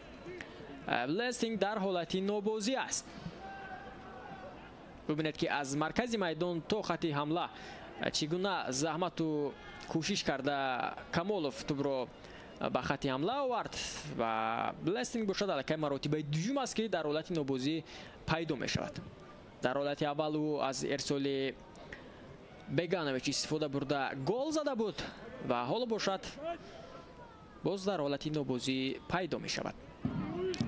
Блессинг дар ҳолати нобозӣ аст. Бубинед, ки аз маркази майдон то хати ҳамла чӣ гуна заҳмату кӯшиш карда Камолов тӯбро ба хати ҳамла овард ва Блессинг бошад аллакай маротибаи дуюм аст, ки дар ҳолати нобозӣ пайдо мешавад. Дар ҳолати аввал ӯ аз ирсоли Беганович истифода бурда гол зада буд ва ҳоло бошад боз дар ҳолати нобозӣ пайдо мешавад.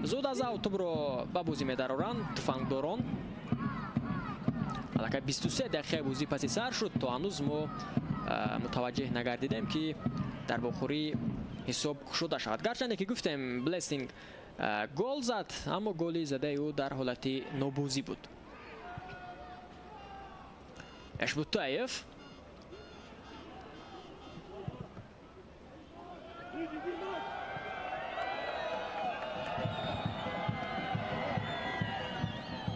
Зуд аз ав тӯбро ба бозӣ медароранд туфангдорон. Аллакай 23 дақиқаи бозӣ паси сар шуд, то ҳанӯз мо мутаваҷҷеҳ нагардидем, ки дар вохӯрӣ ҳисоб кушода шавад. Гарчанде ки гуфтем Блессинг гол зад, аммо голи задаи ӯ дар ҳолати нобозӣ буд. Эшбутаев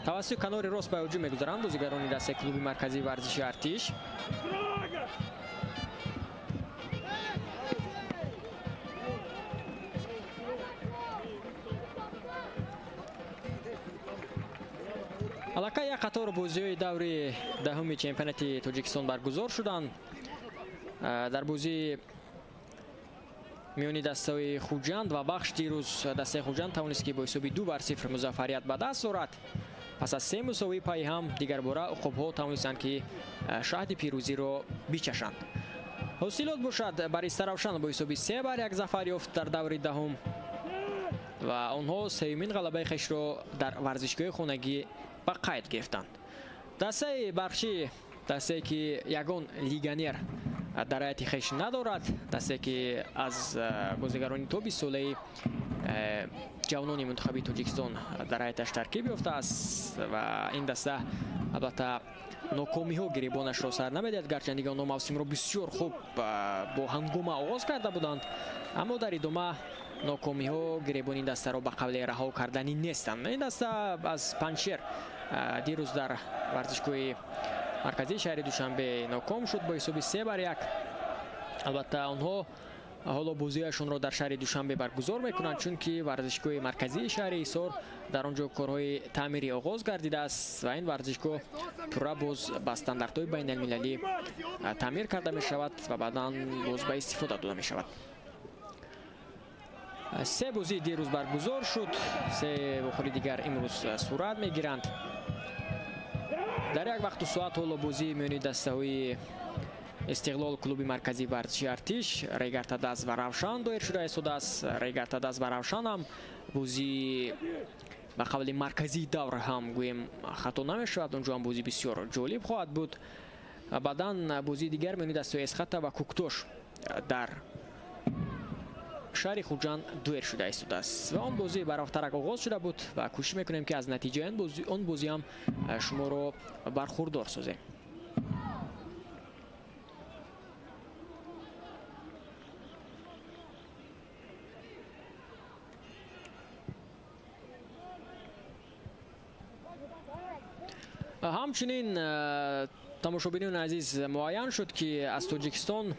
тавассути канори рост ба ҳуҷум мегузаранд бозигарони дастаи клуби марказии варзиши Артиш. Аллакай як қатор бозиҳои даври даҳуми чемпионати Тоҷикистон баргузор шуданд. Дар бозии миёни дастаҳои Хуҷанд ва Бахш дирӯз дастаи Хуҷанд тавонист, ки бо ҳисоби 2-0 музаффарият ба даст орад. Пас аз се мусовии пайи ҳам дигарбора уқобҳо тавонистанд, ки шаҳди пирӯзиро бичашанд. Ҳосилот бошад бар Истаравшан бо ҳисоби 3-1 зафар ёфт дар даври даҳум ва онҳо сеюмин ғалабаи хешро дар варзишгоҳи хонагӣ ба қайд гирифтанд. Дастаи Бахшӣ, дастае ки ягон легионер дар ҳайати хеш надорад, дастае ки аз бозигарони то 20 солаи ҷавонони мунтахаби Тоҷикистон дар ҳайаташ таркиб ёфтааст ва ин даста албатта нокомиҳо гиребонашро сар намедиҳад. Гарчанде онҳо мавсимро бисёр хуб бо ҳангома оғоз карда буданд, аммо дар идома нокомиҳо гиребони ин дастаро ба қавле раҳо карданӣ нестанд. Ин даста аз Панҷшер дирӯз дар варзишгоҳи марказии шаҳри Душанбе ноком шуд бо ҳисоби 3-1. Албатта онҳо ҳоло бозиҳояшонро дар шаҳри Душанбе баргузор мекунанд, чунки варзишгоҳи марказии шаҳри Ҳисор дар он ҷо корҳои таъмирӣ оғоз гардидааст ва ин варзишгоҳ пурра боз ба стандартҳои байналмилалӣ таъмир карда мешавад ва баъдан боз ба истифода дода мешавад. Се бозии дирӯз баргузор шуд, се вохӯри дигар имрӯз сурат мегиранд. Дар як вақту соат ҳоло бозии миёни дастаҳои Истиқлол, клуби марказии варзиши Артиш, Регартадаз ва Равшан доир шуда истодааст. Регартадаз ва Равшан ҳам бозии ба қавли марказии давр ҳам гӯем хато намешавад. Онҷо ҳам бозӣ бисёр ҷолиб хоҳад буд. Баъдан бозии дигар миёни дастаҳои Эсхата ва Куктош дар шаҳри Хуҷанд дуэр шуда истодааст ва он бозӣ барвақттарак оғоз шуда буд ва кӯшиш мекунем, ки аз натиҷаи он бозӣ ҳам шуморо бархурдор созем. Ҳамчунин тамошобинони азиз, муайян шуд, ки аз Тоҷикистон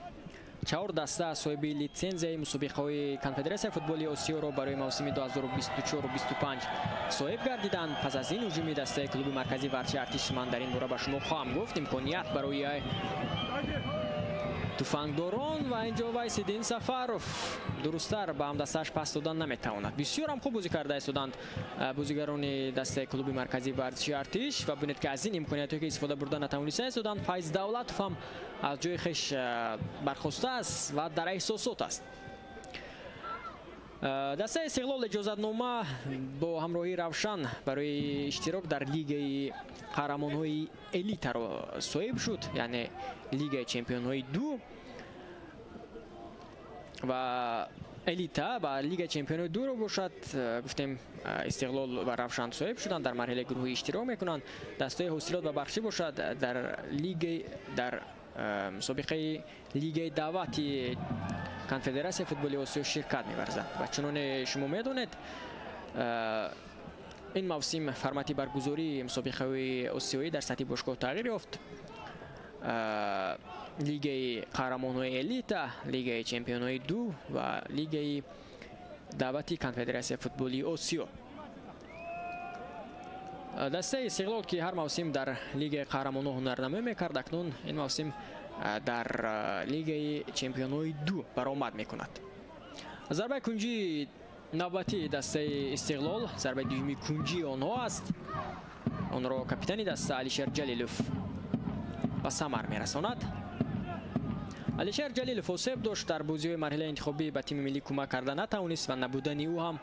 4 даста соҳиби литсензияи мусобиқаҳои Конфедератсияи футболи Осиёро барои мавсими 2024-25 соҳиб гардиданд. Пас аз ин ҳуҷуми дастаи клуби марказии варзиши Артиш ман дар ин бора ба шумо хоҳам гуфт. Имконият барои туфангдорон ва инҷо Вайсиддин Сафаров дурусттар ба ҳамдастааш пас додан наметавонад. Бисёр ҳам хуб бозӣ карда истоданд бозигарони дастаи клуби марказии варзиши Артиш ва бинед, ки аз ин имкониятҳое ки истифода бурда натавониста истоданд. Файз Давлатов ҳам аз ҷои хеш бархостааст ва дар эҳсосот аст. Дастаи Истиқлол иҷозатнома бо ҳамроҳии Равшан барои иштирок дар лигаи қаҳрамонҳои элитаро соҳиб шуд, яъне лигаи чемпионҳои 2 ва элита ва лигаи чемпионҳои 2-ро бошад, гуфтем, Истиқлол ва Равшан соҳиб шуданд, дар марҳилаи гурӯҳӣ иштирок мекунанд. Дастаи Ҳосилот ва Бахшӣ бошад дар лигаи дар мусобиқаи лигаи даъвати Конфедератсияи футболи Осиё ширкат меварзанд ва чуноне шумо медонед, ин мавсим формати баргузории мусобиқаҳои осиёӣ дар сатҳи бошгоҳ тағйир ёфт. Лигаи қаҳрамонҳои элита, лигаи чемпионҳои 2 ва лигаи даъвати Конфедератсияи футболи Осиё. Дастаи Истиқлол, ки ҳар мавсим дар Лигаи қаҳрамонон ҳунарнамоӣ мекард, акнун ин мавсим дар Лигаи чемпионҳои 2 баромад мекунад. Зарбаи кунҷии навбатии дастаи Истиқлол, зарбаи дуюми кунҷии онҳо аст. Онро капитани даста Алишер Ҷалилов ба самар мерасонад. Алишер Ҷалилов осеб дошт, дар бозиҳои марҳилаи интихобӣ ба тими миллӣ кӯмак карда натавонист ва набудани ӯ ҳам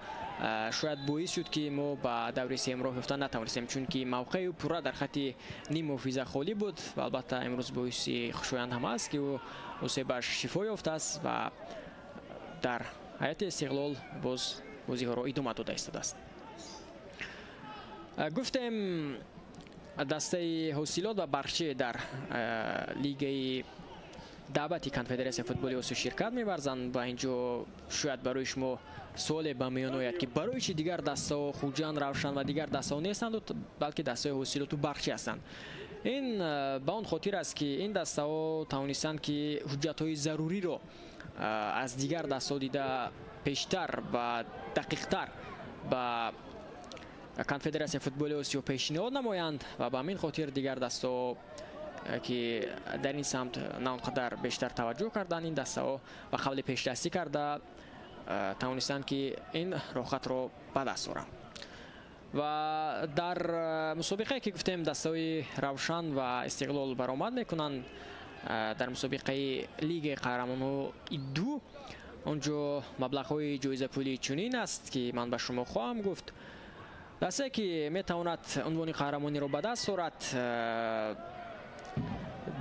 шояд боис шуд, ки мо ба даври сеюм роҳ ёфта натавонистем, чунки мавқеи ӯ пурра дар хатти ниммуҳофиза холӣ буд ва албатта имрӯз боиси хушоянд ҳам аст, ки ӯ осебаш шифо ёфтааст ва дар ҳайати Истиқлол боз бозиҳоро идома дода истодааст. Гуфтем, дастаи Ҳосилот ва Барқчӣ дар лигаи даъвати Конфедератсияи футболи Осиё ширкат меварзанд ва инҷо шояд барои шумо суоле ба миён ояд, ки барои чи дигар дастаҳо Хуҷанд, Равшан ва дигар дастаҳо нестанд, балки дастаҳои Ҳосилоту Барқчӣ ҳастанд. Ин ба он хотир аст, ки ин дастаҳо тавонистанд, ки ҳуҷҷатҳои заруриро аз дигар дастаҳо дида пештар ва дақиқтар ба Конфедератсияи футболи Осиё пешниҳод намоянд ва ба ҳамин хотир дигар дастаҳо, ки дар ин самт на он қадар бештар таваҷҷӯҳ карданд, ин дастаҳо ба қавли пешдастӣ карда тавонистанд, ки ин роҳхатро ба даст оранд. Ва дар мусобиқае, ки гуфтем, дастаҳои Равшан ва Истиқлол баромад мекунанд дар мусобиқаи Лигаи қаҳрамонҳои 2, онҷо маблағҳои ҷоизапулӣ чунин аст, ки ман ба шумо хоҳам гуфт. Дастае, ки метавонад унвони қаҳрамониро ба даст орад,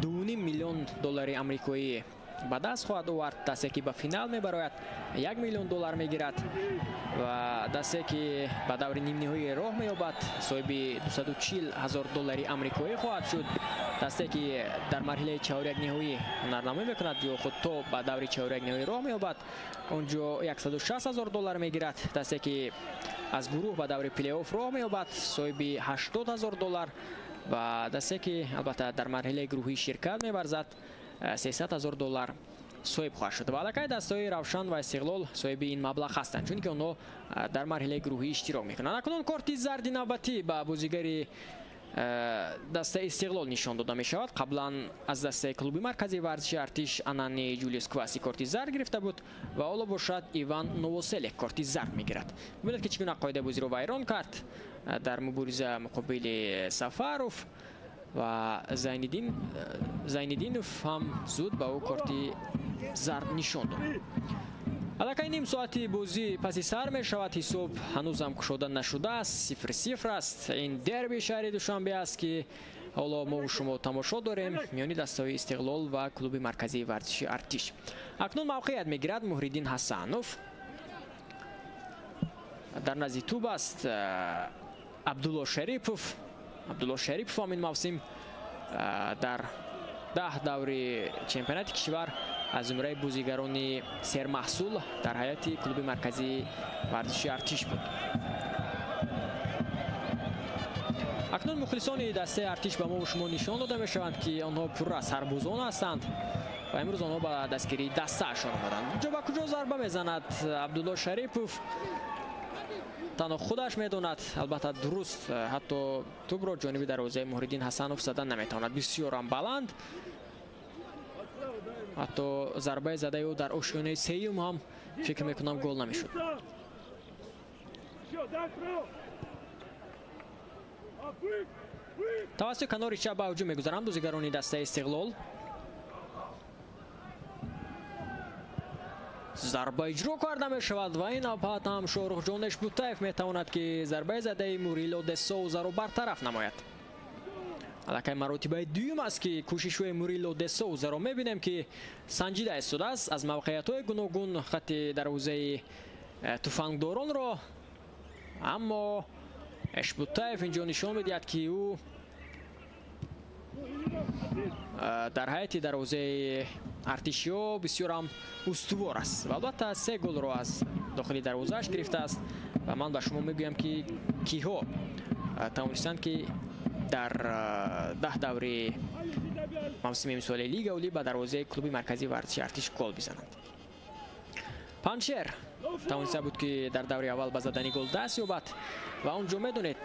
2,5 миллион доллари амрикоӣ ба даст хоҳад овард. Дастае, ки ба финал мебарояд, 1 миллион доллар мегирад ва дастае, ки ба даври нимниҳоӣ роҳ меёбад, соҳиби 240 ҳазор доллари амрикоӣ хоҳад шуд. Дастае, ки дар марҳилаи чаҳорякниҳоӣ ҳунарнамоӣ мекунад ё худ то ба даври чаҳорякниҳоӣ роҳ меёбад, онҷо 160 ҳазор доллар мегирад. Дастае, ки аз гурӯҳ ба даври плей-офф роҳ меёбад, соҳиби 80 ҳазор доллар ва дастае, ки албатта дар марҳилаи гурӯҳӣ ширкат меварзад, 300 ҳазор доллар соҳиб хоҳад шуд. Ва аллакай дастаҳои Равшан ва Истиқлол соҳиби ин маблағ ҳастанд, чунки онҳо дар марҳилаи гурӯҳӣ иштирок мекунанд. Акнун корти зарди навбатӣ ба бозигари дастаи Истиқлол нишон дода мешавад. Қаблан аз дастаи клуби марказии варзиши Артиш Анани Ҷулиус Кваси корти зард гирифта буд ва ҳоло бошад Иван Новоселек корти зард мегирад. Бибинед, ки чӣ гуна қоидаи бозиро вайрон кард дар мубориза муқобили Сафаров ва Зайниддинов ҳам зуд ба ӯ корти зард нишон дод. Аллакай ним соати бозӣ паси сар мешавад, ҳисоб ҳанӯзам кушода нашудааст, 0-0 аст. Ин дерби шаҳри Душанбе аст, ки ҳоло мо шумо тамошо дорем миёни дастаҳои Истиқлол ва клуби марказии варзиши Артиш. Акнун мавқеият мегирад Муҳриддин Ҳасанов. Дар назди тӯб аст Абдулло Шарипов. Абдулло Шарипов ҳам ин мавсим дар 10 даври чемпионати кишвар аз зумраи бозигарони сермаҳсул дар ҳайати клуби марказии варзиши Артиш буд. Акнун мухлисони дастаи Артиш ба мо шумо нишон дода мешаванд, ки онҳо пурра сарбозон ҳастанд ва имрӯз онҳо ба дастгирии дастаашон омаданд. Ҷо ба куҷо зарба мезанад Абдулло Шарипов, танҳо худаш медонад. Албатта дуруст, ҳатто тӯбро ҷониби дарвозаи Муҳриддин Ҳасанов задан наметавонад. Бисёрам баланд, ҳатто зарбаи задаи ӯ дар ошёнаи сеюм ҳам фикр мекунам гол намешуд. Тавассути канори чап ба ҳуҷум мегузаранд бозигарони дастаи Истиқлол. Зарба иҷро карда мешавад ва ин навбат ҳам Шоҳрухҷон Эшбутаев метавонад, ки зарбаи задаи Мурило де Соузаро бартараф намояд. Аллакай маротибаи дуюм аст, ки кӯшишҳои Мурило де Соузаро мебинем, ки санҷида истодааст аз мавқеиятҳои гуногун хатти дарвозаи туфангдоронро, аммо Эшбутаев инҷо нишон медиҳад, ки ӯ дар ҳайати дарвозаи Артишиё бисёр ҳам устувор аст ва албатта 3 голро аз дохили дарвозааш гирифтааст. Ва ман ба шумо мегӯям, ки киҳо тавонистанд, ки дар 10 даври мавсими имсолаи Лига Олӣ ба дарвозаи клуби марказии варзиши Артиш гол бизананд. Панҷшер Тавониста буд, ки дар даври аввал ба задани гол даст ёбад ва он ҷо медонед,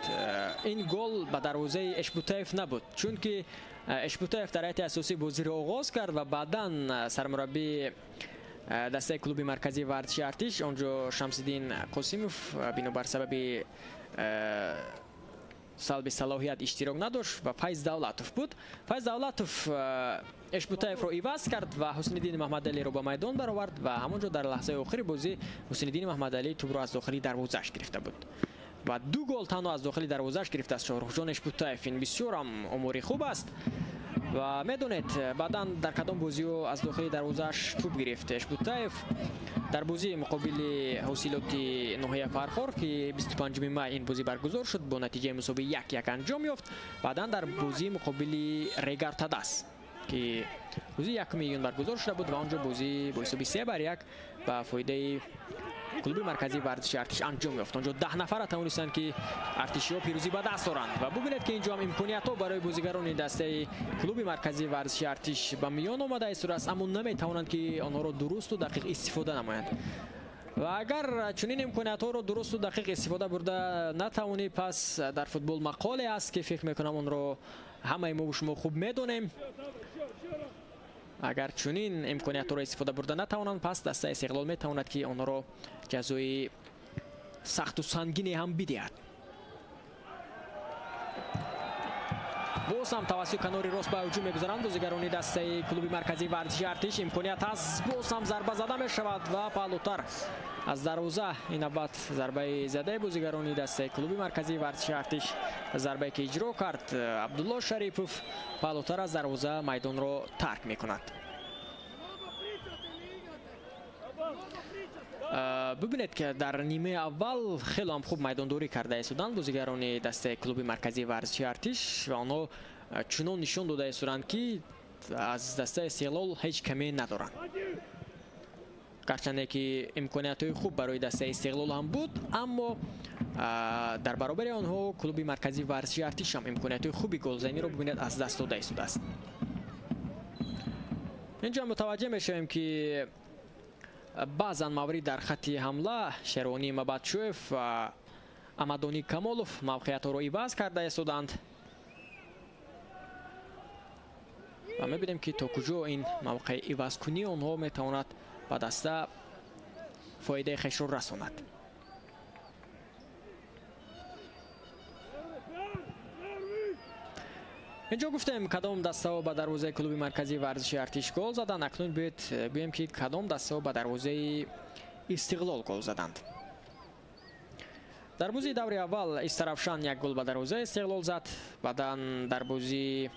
ин гол ба дарвозаи Эшбутаев набуд, чунки Эшбутаев дар ҳайати асосӣ бозиро оғоз кард ва баъдан сармураббии дастаи клуби марказии варзиши Артиш он ҷо Шамсиддин Қосимов бинобар сабаби салби салоҳият иштирок надошт ва Файз Давлатов буд. Файз Давлатов Эшбутаевро иваз кард ва Ҳусниддини Маҳмадалиро ба майдон баровард ва ҳамон ҷо дар лаҳзаи охири бозӣ Ҳусниддини Маҳмадалӣ тӯбро аз дохили дарвозааш гирифта буд ва 2 гол танҳо аз дохили дарвозааш гирифтааст Шоҳрухҷон Эшбутаев. Ин бисёр ҳам омори хуб аст ва медонед, баъдан дар кадом бозиҳо аз дохили дарвозааш тӯб гирифт Эшбутаев. Дар бозии муқобили ҳосилоти ноҳияи Фархор, ки 25 май ин бозӣ баргузор шуд, бо натиҷаи мусовӣ 1-1 анҷом ёфт. Баъдан дар бозии муқобили Регар Тадас, ки рӯзи 1 июн баргузор шуда буд ва он ҷо бозӣ бо ҳисоби 3-1 ба фоидаи клуби марказии варзиши Артиш анҷом ёфт. Он ҷо 10 нафара тавонистанд, ки артишиҳо пирӯзӣ ба даст оранд ва бубинед, ки инҷо ҳам имкониятҳо барои бозигарони дастаи клуби марказии варзиши Артиш ба миён омада истодааст, аммо наметавонанд, ки онҳоро дурусту дақиқ истифода намоянд. Ва агар чунин имкониятҳоро дурусту дақиқ истифода бурда натавонӣ, пас дар футбол мақоле аст, ки фикр мекунам онро ҳамаи мо шумо хуб медонем. Агар чунин имкониятҳоро истифода бурда натавонанд, пас дастаи Истиқлол метавонад, ки онҳоро ҷазои сахту сангине ҳам бидиҳад. Боз ҳам тавассути канори рост ба ҳуҷум мегузаранд бозигарони дастаи клуби марказии варзиши Артиш. Имконият ҳаст, боз ҳам зарба зада мешавад ва паҳлӯтар аз дарвоза. Ин навбат зарбаи задаи бозигарони дастаи клуби марказии варзиши Артиш, зарбае ки иҷро кард Абдулло Шарипов, паҳлӯтар аз дарвоза майдонро тарк мекунад. Бубинед, ки дар нимаи аввал хеле ҳам хуб майдондорӣ карда истоданд бозигарони дастаи клуби марказии варзиши Артиш ва онҳо чунон нишон дода истоданд, ки аз дастаи Истиқлол ҳеҷ каме надоранд. Гарчанде ки имкониятҳои хуб барои дастаи Истиқлол ҳам буд, аммо дар баробари онҳо клуби марказии варзиши Артиш ҳам имкониятҳои хуби голзаниро бубинед аз даст дода истодааст. Инҷо мутаваҷҷеҳ мешавем, ки баъзан маврид дар хатти ҳамла Шеронӣ Мабадшоев ва Амадони Камолов мавқеиятҳоро иваз карда истоданд ва мебинем, ки то куҷо ин мавқеи ивазкунии онҳо метавонад ба даста фоидаи хешро расонад. Инҷо гуфтем, кадом дастаҳо ба дарвозаи клуби марказии варзиши Артиш гол заданд. Акнун биёед гӯем, ки кадом дастаҳо ба дарвозаи Истиқлол гол заданд. Дар бозии даври аввал Истаравшан 1 гол ба дарвозаи Истиқлол зад. Баъдан дар бозии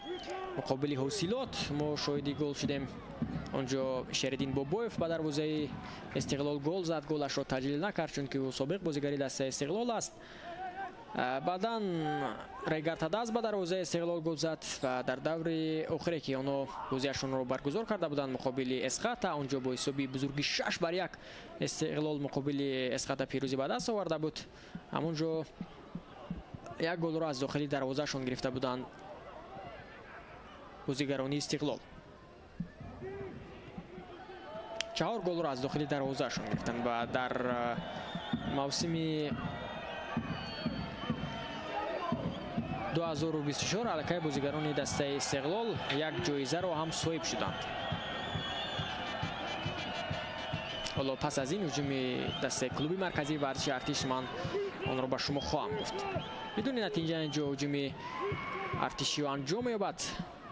муқобили Ҳосилот мо шоҳиди гол шудем. Он ҷо Шериддин Бобоев ба дарвозаи Истиқлол гол зад. Голашро таҷлил накард, чунки ӯ собиқ бозигари дастаи Истиқлол аст. Баъдан Регар Тадаз ба дарвозаи Истиқлол гол зад ва дар даври охире, ки онҳо бозиашонро баргузор карда буданд муқобили Эсхата, он ҷо бо ҳисоби бузурги 6-1 Истиқлол муқобили Эсхата пирӯзӣ ба даст оварда буд. Ҳамон ҷо 1 голро аз дохили дарвозаашон гирифта буданд бозигарони Истиқлол. 4 голро аз дохили дарвозаашон гирифтанд ва дар мавсими 2024 аллакай бозигарони дастаи Истиқлол як ҷоизаро ҳам соҳиб шуданд. Ҳоло пас аз ин ҳуҷуми дастаи клуби марказии варзиши Артиш ман онро ба шумо хоҳам гуфт. Бидуни натиҷа инҷо ҳуҷуми артишиё анҷом меёбад.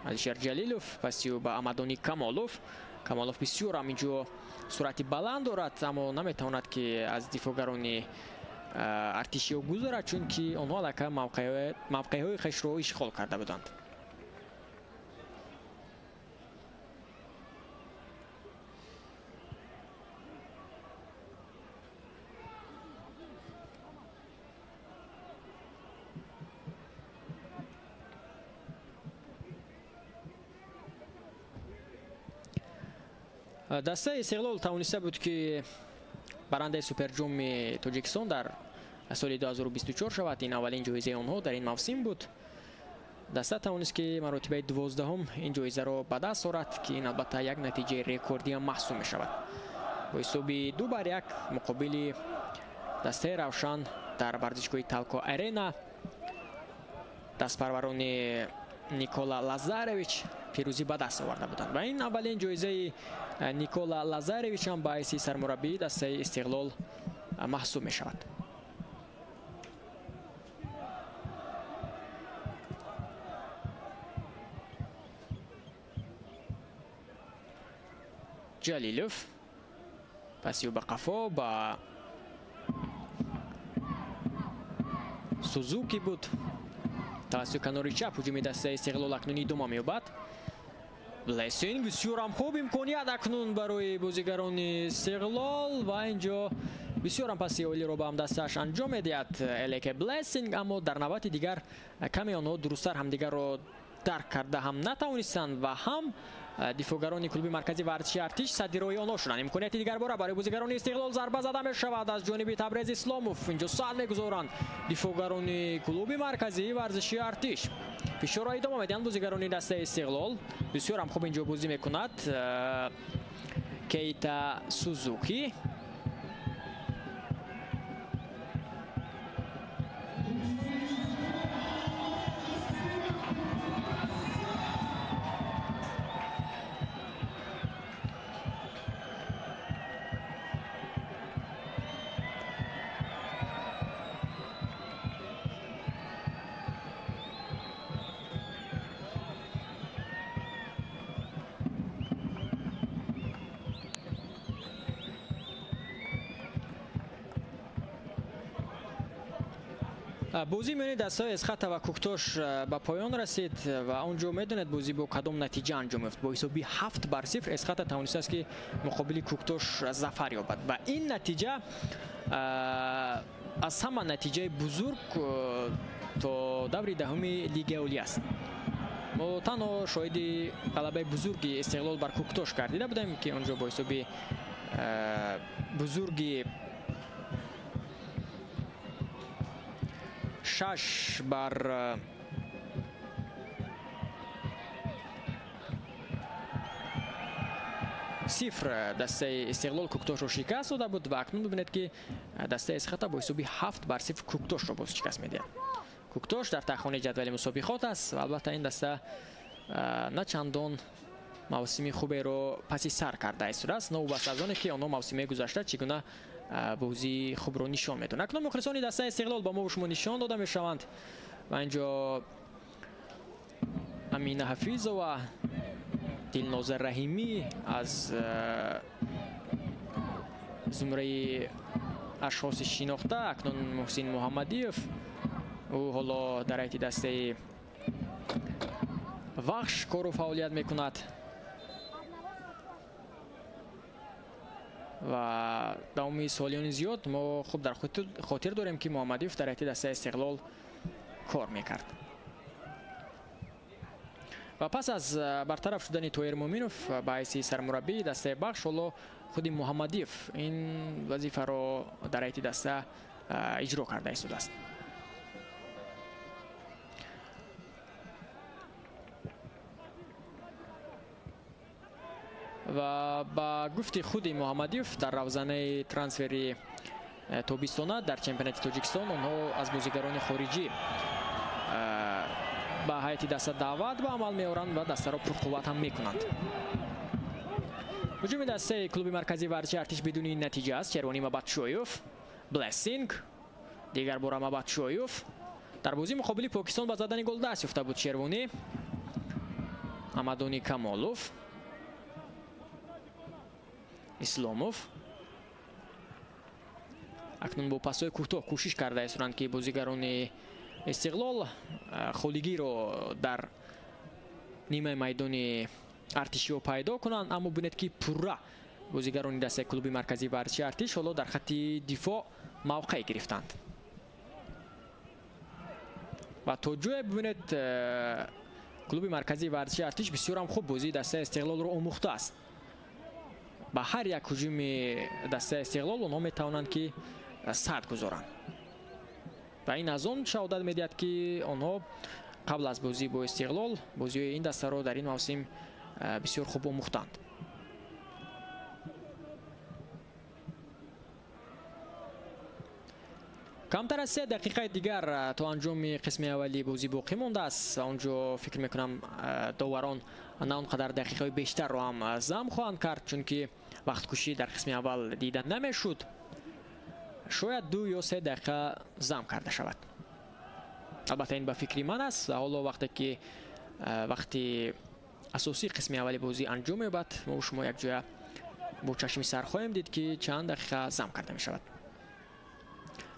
Алишер Ҷалилов паси ӯ ба Амадони Камолов. Камолов бисёр ҳам инҷо суръати баланд дорад, аммо наметавонад, ки аз дифоъгарони артишиё гузарад, чунки онҳо аллакай мавқеъҳои хешро ишғол карда буданд. Дастаи Истиқлол тавониста буд, ки барандаи суперҷоми Тоҷикистон дар соли 2024 шавад. Ин аввалин ҷоизаи онҳо дар ин мавсим буд. Даста тавонист, ки маротибаи 12-ум ин ҷоизаро ба даст орад, ки ин албатта як натиҷаи рекордӣ ҳам маҳсуб мешавад. бо ҳисоби 2-1 муқобили дастаи Равшан дар варзишгоҳи Талко Арена дастпарварони Никола Лазаревич пирӯзӣ ба даст оварда буданд ва ин аввалин ҷоизаи Никола Лазаревич ҳам ба ҳайси сармураббии дастаи Истиқлол маҳсуб мешавад. Ҷалилов паси ӯ ба қафо ба Сузуки буд. Тавассути канори чап ҳуҷуми дастаи Истиқлол акнун идома меёбад. Блессинг бисёрам хуб имконият акнун барои бозигарони Истиқлол ва инҷо бисёрам паси олиро ба ҳамдастааш анҷом медиҳад Элеке Блессинг, аммо дар навбати дигар каме онҳо дурусттар ҳамдигарро дарк карда ҳам натавонистанд ва ҳам дифоъгарони клуби марказии варзиши Артиш садди роҳи онҳо шуданд. Имконияти дигар бора барои бозигарони Истиқлол зарба зада мешавад аз ҷониби Табрез Исломов. Инҷо сад мегузоранд дифоъгарони клуби марказии варзиши Артиш. Фишорро идома медиҳанд бозигарони дастаи Истиқлол. Бисёр ҳам хуб инҷо бозӣ мекунад Кейта Сузуки. Бозӣ миёни дастаҳои Эсхата ва Куктош ба поён расид ва он ҷо медонед бозӣ бо кадом натиҷа анҷом ёфт. Бо ҳисоби 7-0 Эсхата тавонистааст ки муқобили Куктош зафар ёбад ва ин натиҷа аз ҳама натиҷаи бузург то даври даҳуми Лигаи Олӣ аст. Мо танҳо шоҳиди ғалабаи бузурги Истиқлол бар Куктош гардида будем ки он ҷо бо ҳисоби бузурги 6-0 дастаи Истиқлол Куктошро шикаст дода буд ва акнун бибинед ки дастаи Эсхата бо ҳисоби 7-0 Куктошро боз шикаст медиҳад. Куктош дар тахонаи ҷадвали мусобиқот аст ва албатта ин даста на чандон мавсими хуберо паси сар карда истодааст, новобаста аз оне ки онҳо мавсимаи гузашта чӣ гуна бозии хубро нишон медоданд. Акнун мухлисони дастаи Истиқлол ба мо шумо нишон дода мешаванд ва инҷо Амина Ҳафизова, Дилноза Раҳимӣ аз зумраи ашхоси шинохта, акнун Муҳсин Муҳаммадиев, ӯ ҳоло дар ҳайати дастаи Вахш кору фаъолият мекунад ва давоми солиёни зиёд мо хуб дар хотир дорем ки Муҳаммадиев дар ҳайати дастаи Истиқлол кор мекард. Ва пас аз бартараф шудани Тоҳир Муъминов ба ҳайси сармураббии дастаи Бахш, ҳоло худи Муҳаммадиев ин вазифаро дар ҳайати даста иҷро карда истодааст. Ва ба гуфти худи Муҳаммадиев дар равзанаи трансфери тобистона дар чемпионати Тоҷикистон онҳо аз бозигарони хориҷӣ ба ҳайати даста даъват ба амал меоранд ва дастаро пурқувват ҳам мекунанд. Ҳуҷуми дастаи клуби марказии варзиши Артиш бидуни натиҷа аст. Шервонӣ Мабатшоев, Блессинг, дигар бора Мабатшоев. Дар бозии муқобили Покистон ба задани гол даст ёфта буд Шервонӣ. Амадони Камолов, Исломов. Акнун бо пасҳои кӯтоҳ кӯшиш карда истоданд ки бозигарони Истиқлол холигиро дар нимаи майдони Артишиҳо пайдо кунанд, аммо бинед ки пурра бозигарони дастаи клуби марказии варзиши Артиш ҳоло дар хатти дифоъ мавқеъ гирифтанд ва то ҷое бибинед клуби марказии варзиши Артиш бисёрам хуб бозии дастаи Истиқлолро омӯхтааст. Ба ҳар як ҳуҷуми дастаи Истиқлол онҳо метавонанд ки сад гузоранд ва ин аз он шаҳодат медиҳад ки онҳо қабл аз бозӣ бо Истиқлол бозиҳои ин дастаро дар ин мавсим бисёр хуб омӯхтанд. Камтар аз 3 дақиқаи дигар то анҷоми қисми аввали бозӣ боқӣ мондааст. Он ҷо фикр мекунам, доварон на он қадар дақиқаҳои бештарро ҳам зам хоҳанд кард, чунки вақткушӣ дар қисми аввал дида намешуд. Шояд 2 ё 3 дақиқа зам карда шавад. Албатта, ин ба фикри ман аст. Ҳоло вақте ки вақти асосии қисми аввали бозӣ анҷом меёбад, мо шумо якҷоя бо чашми сар хоҳем дид, ки чанд дақиқа зам карда мешавад.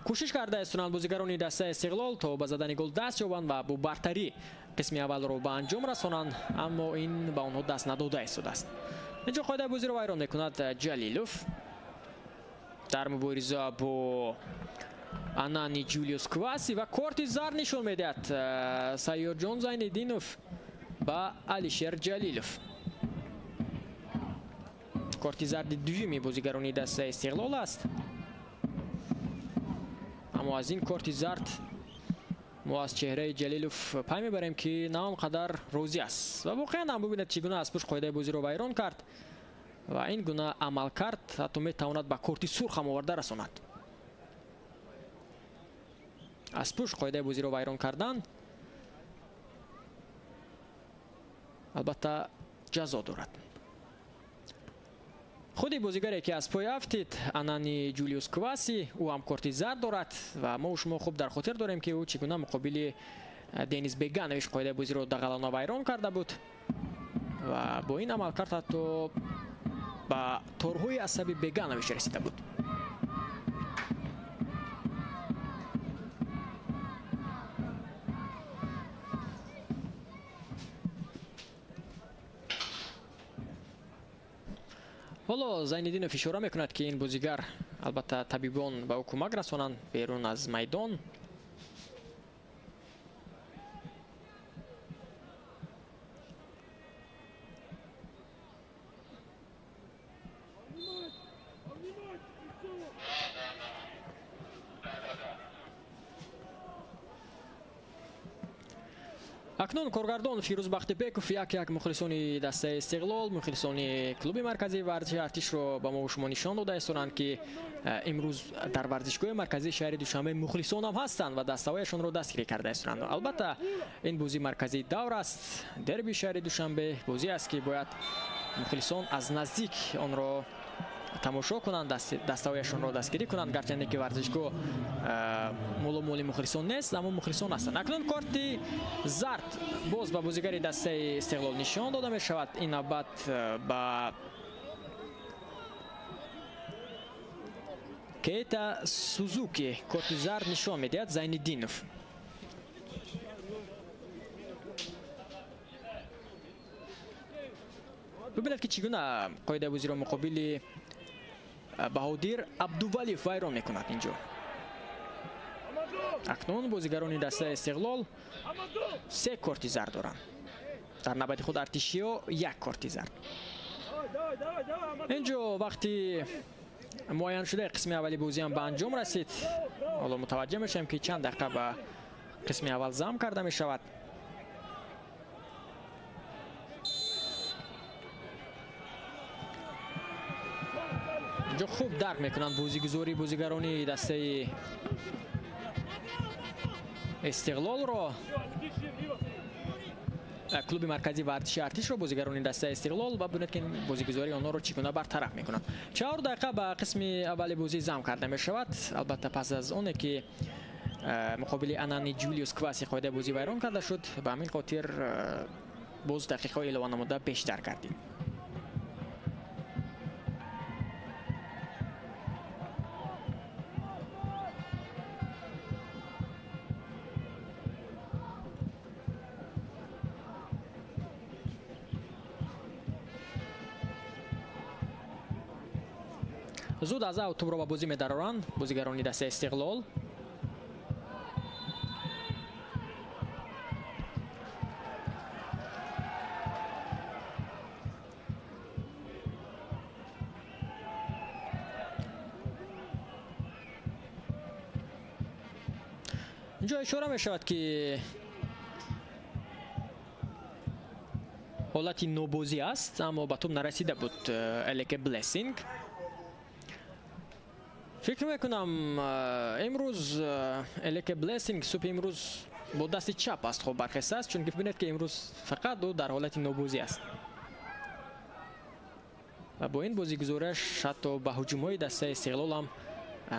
Кӯшиш карда истонанд бозигарони дастаи Истиқлол то ба задани гол даст ёбанд ва бо бартарӣ қисми аввалро ба анҷом расонанд, аммо ин ба онҳо даст надода истодааст. Инҷо қоидаи бозиро вайрон мекунад Ҷалилов дар мубориза бо Анани Ҷулиус Кваси ва корти зард нишон медиҳад Сайёрҷон Зайниддинов ба Алишер Ҷалилов. Корти зарди дуюми бозигарони дастаи Истиқлол аст. Аммо аз ин корти зард мо аз чеҳраи Ҷалилов пай мебарем, ки на он қадар розӣ аст. Ва воқеан ҳам бубинед, чӣ гуна аз пушт қоидаи бозиро вайрон кард ва ин гуна амал кард ҳатто метавонад ба корти сурх ҳам оварда расонад. Аз пушт қоидаи бозиро вайрон кардан албатта ҷазо дорад. Худи бозигаре, ки аз пой афтид, Анани Ҷулиус Кваси, ӯ ҳам корти зард дорад ва мо шумо хуб дар хотир дорем, ки ӯ чӣ гуна муқобили Денис Беганович қоидаи бозиро дағалона вайрон карда буд ва бо ин амалкард ҳатто ба торҳои асаби Беганович расида буд. Ҳоло Зайниддинов ишора мекунад, ки ин бозигар, албатта, табибон ба ӯ кӯмак расонанд берун аз майдон. Акнун коргардон Фирӯз Бахтибеков як-як мухлисони дастаи Истиқлол, мухлисони клуби марказии варзиши Артишро ба мо шумо нишон дода истонанд, ки имрӯз дар варзишгоҳи марказии шаҳри Душанбе мухлисон ҳам ҳастанд ва дастаҳояшонро дастгирӣ карда истонанд. Албатта, ин бозӣ марказии давр аст, дерби шаҳри Душанбе бозӣ аст, ки бояд мухлисон аз наздик онро тамошо кунанд, дастаҳояшонро дастгирӣ кунанд. Гарчанде ки варзишгоҳ молу моли мухлисон нест, аммо мухлисон ҳастанд. Акнун корти зард боз ба бозигари дастаи Истиқлол нишон дода мешавад. Ин навбат ба Кейта Сузуки корти зард нишон медиҳад Зайниддинов. Бибинед, ки чӣ гуна қоидаи бозиро муқобили Баҳодир Абдувалиев вайрон мекунад инҷо. Акнун бозигарони дастаи Истиқлол 3 корти зард доранд. Дар навбати худ Артишиё 1 корти зард. Инҷо вақти муайяншудаи қисми аввали бозиам ба анҷом расид. Ҳоло мутаваҷҷеҳ мешавем, ки чанд дақиқа ба қисми аввал зам карда мешавад. Инҷо хуб дарк мекунанд бозигузории бозигарони дастаи Истиқлолро, клуби марказии варзиши Артишро бозигарони дастаи Истиқлол, ва бибинед, ки бозигузории онҳоро чӣ гуна бартараф мекунанд. 4 дақиқа ба қисми аввали бозӣ зам карда мешавад. Албатта, пас аз оне ки муқобили Анани Ҷулиус Кваси қоидаи бозӣ вайрон карда шуд, ба ҳамин хотир боз дақиқаҳои илованамуда бештар гардид. Зуд аз ав тӯбро ба бозӣ медароранд бозигарони дастаи Истиқлол. Инҷо ишора мешавад, ки ҳолати нобозӣ аст, аммо ба тӯб нарасида буд Элеке Блессинг. Фикр мекунам, имрӯз Элеке Блессинг субҳи имрӯз бо дасти чап аз хоб бархестааст, чунки бинед, ки имрӯз фақат ӯ дар ҳолати нобозӣ аст. Ва бо ин бозигузораш ҳатто ба ҳуҷумҳои дастаи Истиқлол ҳам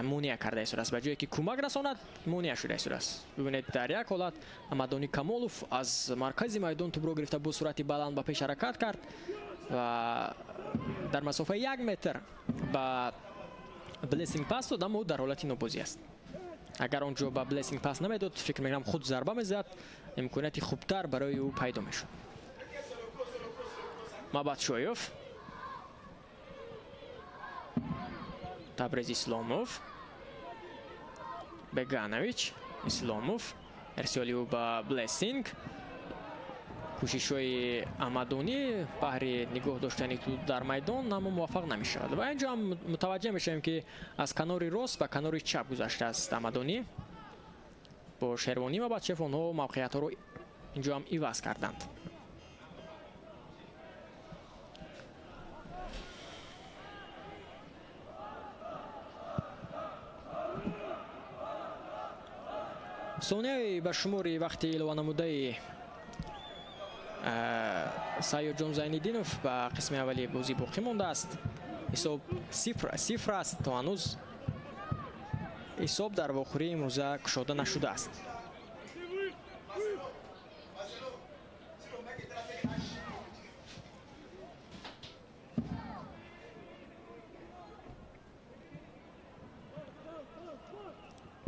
монеа карда истодааст. Ба ҷое ки кӯмак расонад, монеа шуда истодааст. Бибинед, дар як ҳолат Амадони Камолов аз маркази майдон тӯбро гирифта бо суръати баланд ба пеш ҳаракат кард ва дар масофаи 1 метр ба Блессинг пас дод, аммо ӯ дар ҳолати нобозӣ аст. Агар он ҷо ба Блессинг пас намедод, фикр мекунам, худ зарба мезад, имконияти хубтар барои ӯ пайдо мешуд. Мабадшоев, Табрез Исломов, Беганович, Исломов, ирсоли ӯ ба Блессинг. Кӯшишҳои Амадонӣ баҳри нигоҳ доштани тӯб дар майдон, аммо муваффақ намешавад. Ва инҷо ҳам мутаваҷҷеҳ мешавем, ки аз канори рост ба канори чап гузаштааст Амадонӣ. Бо Шервонӣ ва Бачев онҳо мавқеиятҳоро инҷо ҳам иваз карданд. Сонияи ба шумори вақти илованамудаи Сайёдҷон Зайниддинов ба қисми аввали бозӣ боқӣ мондааст. Ҳисоб 0-0 аст, то ҳанӯз ҳисоб дар вохӯрии имрӯза кушода нашудааст.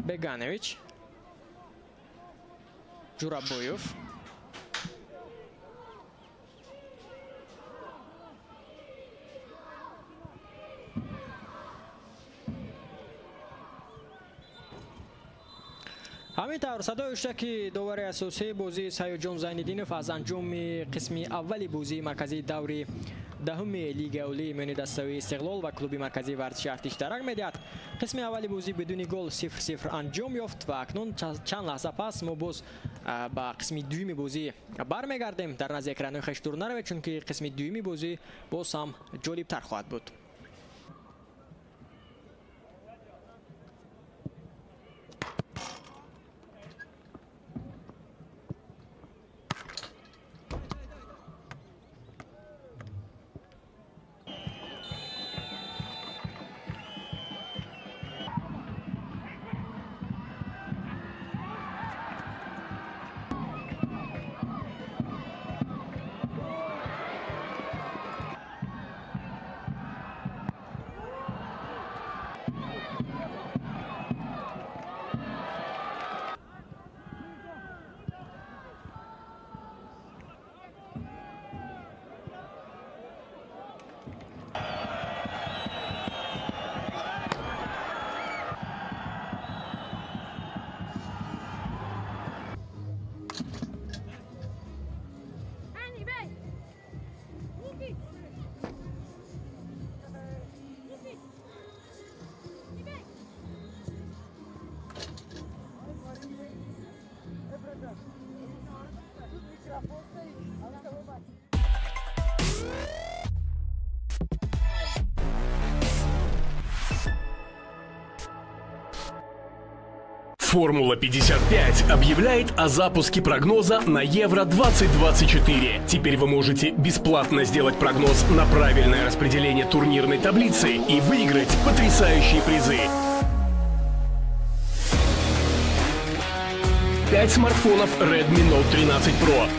Беганович, Ҷурабоев, ҳамин тавр садои ҳуштаки довари асосии бозии Сайёдҷон Зайниддинов аз анҷоми қисми аввали бозии марказии даври даҳуми Лигаи олии миёни дастаи Истиқлол ва клуби марказии варзиши Артиш дарак медиҳад. Қисми аввали бозӣ бидуни гол 0-0 анҷом ёфт ва акнун чанд лаҳза пас мо боз ба қисми дуюми бозӣ бармегардем. Дар назди экранҳои хеш дур наравед, чунки қисми дуюми бозӣ боз ҳам ҷолибтар хоҳад буд. Формула 55 объявляет о запуске прогноза на Евро 2024. Теперь вы можете бесплатно сделать прогноз на правильное распределение турнирной таблицы и выиграть потрясающие призы. 5 смартфонов Redmi Note 13 Pro.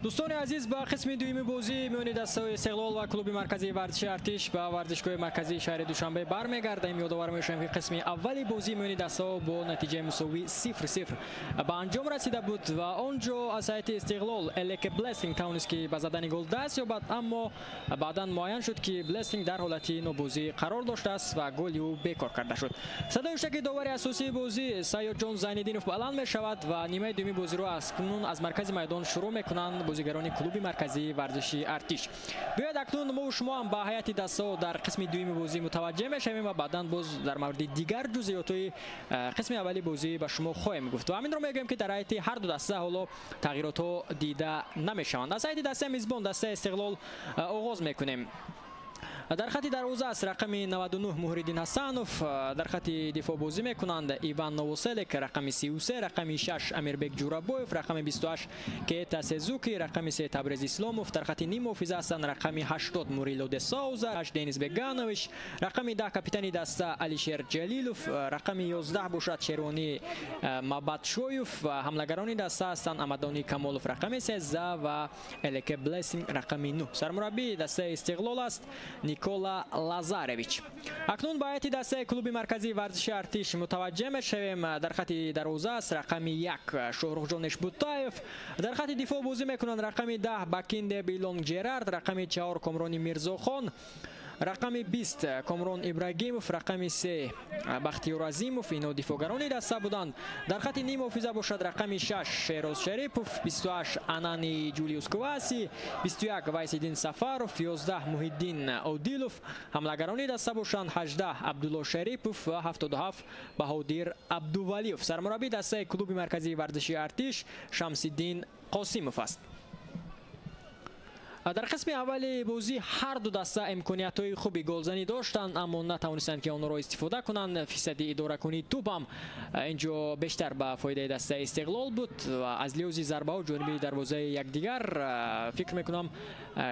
Дӯстони азиз, ба қисми дуюми бозӣ миёни дастаҳои Истиқлол ва клуби марказии варзиши Артиш ба варзишгоҳи марказии шаҳри Душанбе бармегардем. Ёдовар мешавем, ки қисми аввали бозӣ миёни дастаҳо бо натиҷаи мусовӣ 0-0 ба анҷом расида буд ва он ҷо аз ҳайати Истиқлол Элеке Блессинг тавонист, ки ба задани гол даст ёбад, аммо баъдан муайян шуд, ки Блессинг дар ҳолати нобозӣ қарор доштааст ва голи ӯ бекор карда шуд. Садои ҳуштаки довари асосии бозӣ Сайёдҷон Зайниддинов баланд мешавад ва нимаи дуюми бозиро аз кунун аз маркази майдон шурӯъ мекунанд бозигарони клуби марказии варзиши Артиш. Биёед, акнун мо шумо ҳам ба ҳайати дастаҳо дар қисми дуюми бозӣ мутаваҷҷеҳ мешавем ва баъдан боз дар мавриди дигар ҷузъиётҳои қисми аввали бозӣ ба шумо хоҳем гуфт. Ва ҳаминро мегӯем, ки дар ҳайати ҳар ду даста ҳоло тағйиротҳо дида намешаванд. Аз ҳайати дастаи мизбон, дастаи Истиқлол, оғоз мекунем. Дар хати дарвоза аст рақами 99 Муҳриддин Ҳасанов, дар хати дифоъ бозӣ мекунанд Иван Новоселек рақами 33, рақами 6 Амирбек Ҷурабоев, рақами 28 Кета Сезуки, рақами 3 Табрез Исломов, дар хати ниммуҳофиза ҳастанд рақами 80 Мурило де Соуза, 8 Денис Беганович, рақами 10 капитани даста Алишер Ҷалилов, рақами 11 бошад Шервонӣ Мабадшоев ва ҳамлагарони даста ҳастанд Амадони Камолов рақами 13 ва Элеке Блессинг рақами 9. Сармураббии дастаи Истиқлол аст Никола Лазаревич. Акнун ба ҳайати дастаи клуби марказии варзиши Артиш мутаваҷҷеҳ мешавем. Дар хати дарвоза аст рақами 1 Шоҳрухҷон Эшбутаев, дар хати дифоъ бозӣ мекунанд рақами 10 Бакинде Билонг Ҷерард, рақами 4 Комрони Мирзохон, рақами 20 Комрон Ибрагимов, рақами 3 Бахтиёр Азимов. Ино дифоъгарони даста буданд. Дар хати ниммуҳофиза бошад рақами 6 Шероз Шарипов, 28 Анани Ҷулиус Куваси, 21 Вайсиддин Сафаров, 11 Муҳиддин Одилов. Ҳамлагарони даста бошанд 18 Абдулло Шарипов ва 77 Баҳодир Абдувалиев. Сармураббии дастаи клуби марказии варзиши Артиш Шамсиддин Қосимов аст. Дар қисми аввали бозӣ ҳар ду даста имкониятҳои хуби голзанӣ доштанд, аммо натавонистанд, ки онро истифода кунанд. Фисади идоракунии тӯб ҳам ин ҷо бештар ба фоидаи дастаи Истиқлол буд ва аз лиҳози зарбаҳо ҷониби дарвозаи якдигар фикр мекунам,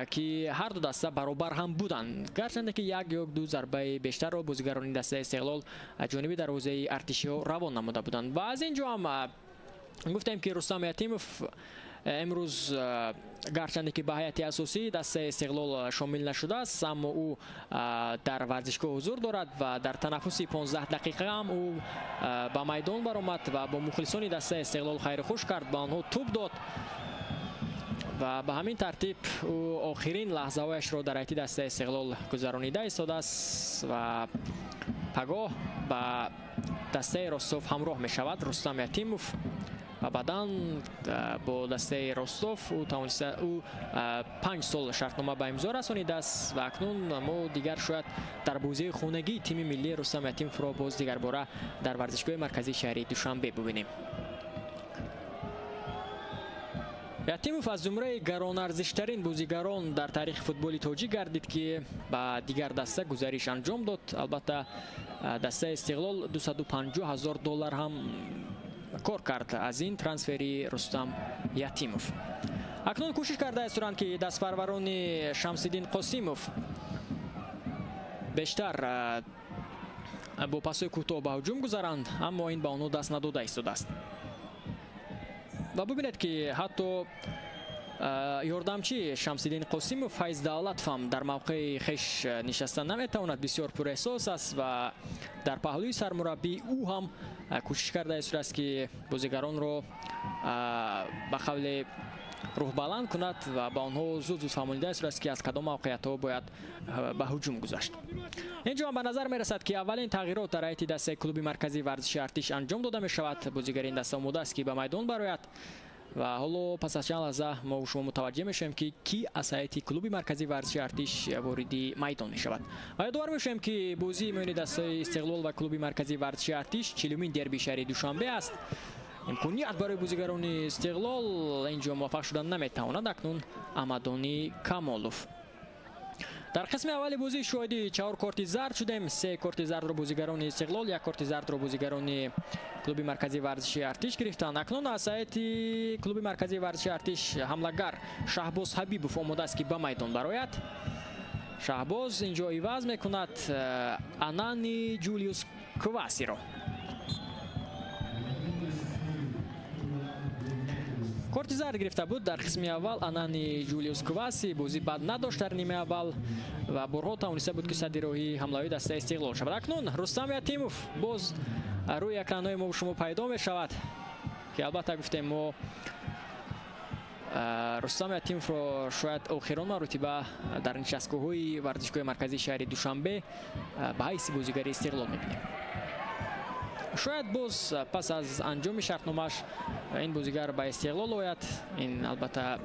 ки ҳар ду даста баробар ҳам буданд, гарчанде ки як ё ду зарбаи бештарро бозигарони дастаи Истиқлол ҷониби дарвозаи артишиҳо равон намуда буданд. Ва аз ин ҷо ҳам гуфтем, ки Рустам Ятимов имрӯз гарчанде ки ба ҳайати асосии дастаи Истиқлол шомил нашудааст, аммо ӯ дар варзишгоҳ ҳузур дорад ва дар танаффуси 15 дақиқа ҳам ӯ ба майдон баромад ва бо мухлисони дастаи Истиқлол хайру хуш кард, ба онҳо тӯб дод ва ба ҳамин тартиб ӯ охирин лаҳзаҳояшро дар ҳайати дастаи Истиқлол гузаронида истодааст ва пагоҳ ба дастаи Ростов ҳамроҳ мешавад Рустам Ятимов ва баъдан бо дастаи Ростов ӯ тавониста, ӯ 5 сол шартнома ба имзо расонидааст ва акнун мо дигар шояд дар бозии хонагии тими миллии Рустам Ятимовро боз дигарбора дар варзишгоҳи марказии шаҳри Душанбе бубинем. Ятимов аз зумраи гаронарзиштарин бозигарон дар таърихи футболи тоҷик гардид, ки ба дигар даста гузариш анҷом дод. Албатта, дастаи Истиқлол 250 ҳазор доллар ҳам кор кард аз ин трансфери Рустам Ятимов. Акнун кӯшиш кардаистанд, ки дастпарварони Шамсиддин Қосимов бештар бо пасҳои кӯтоҳ ба ҳуҷум гузаранд, аммо ин ба онҳо даст надода истодааст. Ва бубинед, ки ҳатто ёрдамчи Шамсиддин Қосимов Файз Давлатов ҳам дар мавқеи хеш нишаста наметавонад, бисёр пурэҳсос аст ва дар паҳлӯи сармураббӣ ӯ ҳам кӯшиш карда истодааст, ки бозигаронро ба қавле рӯҳбаланд кунад ва ба онҳо зуд зуд фаҳмонида истодааст, ки аз кадом мавқеиятҳо бояд ба ҳуҷум гузашт. Ин ҷо ҳам ба назар мерасад, ки аввалин тағйирот дар ҳайати дастаи клуби марказии варзиши Артиш анҷом дода мешавад. Бозигари ин даста омода аст, ки ба майдон барояд ва ҳоло пас аз чанд лаҳза мо шумо мутаваҷҷеҳ мешавем, ки кӣ аз ҳайати клуби марказии варзиши Артиш вориди майдон мешавад. Ва ёдовар мешавем, ки бозии миёни дастаи Истиқлол ва клуби марказии варзиши Артиш 40-умин дерби шаҳри Душанбе аст. Имконият барои бозигарони Истиқлол, ин ҷо муваффақ шудан наметавонад акнун Амадони Камолов. Дар қисми аввали бозӣ шоҳиди 4 корти зард шудем. 3 корти зардро бозигарони Истиқлол, 1 корти зардро бозигарони клуби марказии варзиши Артиш гирифтанд. Акнун аз ҳайати клуби марказии варзиши Артиш ҳамлагар Шаҳбоз Ҳабибов омода аст, ки ба майдон барояд. Шаҳбоз ин ҷо иваз мекунад Анани Ҷулиус Квасиро. Корти зард гирифта буд дар қисми аввал Анани Ҷулиус Кваси. Бозӣ бад надошт дар нимаи аввал ва борҳо тавониста буд, ки садди роҳи ҳамлавии дастаи Истиқлол шавад. Акнун Рустам Ятимов боз рӯи экранҳои мо шумо пайдо мешавад, ки албатта гуфтем мо Рустам Ятимовро шояд охирон маротиба дар нишастгоҳҳои варзишгоҳи марказии шаҳри Душанбе ба ҳайси бозигари Истиқлол мебинем. Шояд боз пас аз анҷоми шартномааш ин бозигар ба Истиқлол ояд. Ин албатта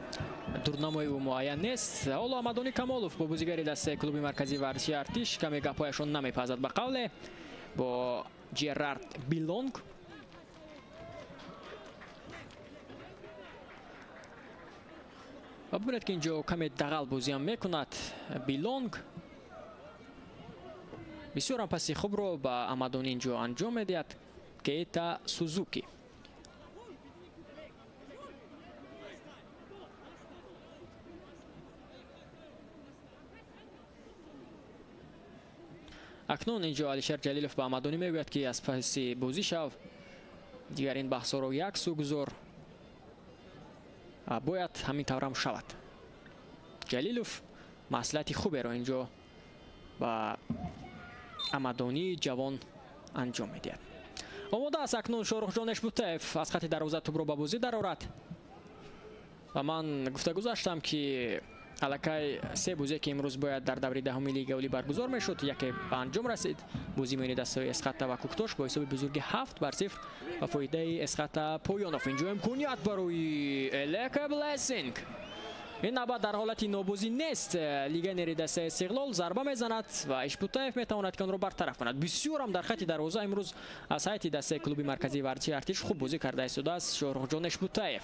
дурнамои ӯ муайян нест. Ҳоло Амадони Камолов бо бозигари дастаи клуби марказии варзиши Артиш каме гапҳояшон намепазад, ба қавле бо Ҷерард Билонг. Ва бубинед, ки инҷо каме дағал бозиам мекунад Билонг. Бисёрам паси хубро ба Амадони инҷо анҷом медиҳад Кейта Сузуки. Акнун инҷо Алишер Ҷалилов ба Амадонӣ мегӯяд, ки аз паси бозӣ шав, дигар ин баҳсҳоро як сӯ гузор, бояд ҳамин таврам шавад. Ҷалилов маслиҳати хуберо инҷо ба Амадонии ҷавон анҷом медиҳад. Омода аст акнун Шоҳрухҷон Эшбутаев аз хати дарвоза тӯбро ба бозӣ дарорад. Ва ман гуфта гузаштам, ки аллакай се бозие, ки имрӯз бояд дар даври даҳуми лигаи олӣ баргузор мешуд, яке ба анҷом расид. Бозии миёни дастаҳои Эсхата ва Куктош бо ҳисоби бузурги 7-0 ба фоидаи Эсхата поён ёфт. Инҷо имконият барои Элека Блессинг. Ин навбат дар ҳолати нобозӣ нест. Легионери дастаи Истиқлол зарба мезанад ва Ишбутаев метавонад, ки онро бартараф кунад. Бисёрам дар хати дарвоза имрӯз аз ҳайати дастаи клуби марказии варзиши Артиш хуб бозӣ карда истодааст Шоҳрухҷон Эшбутаев.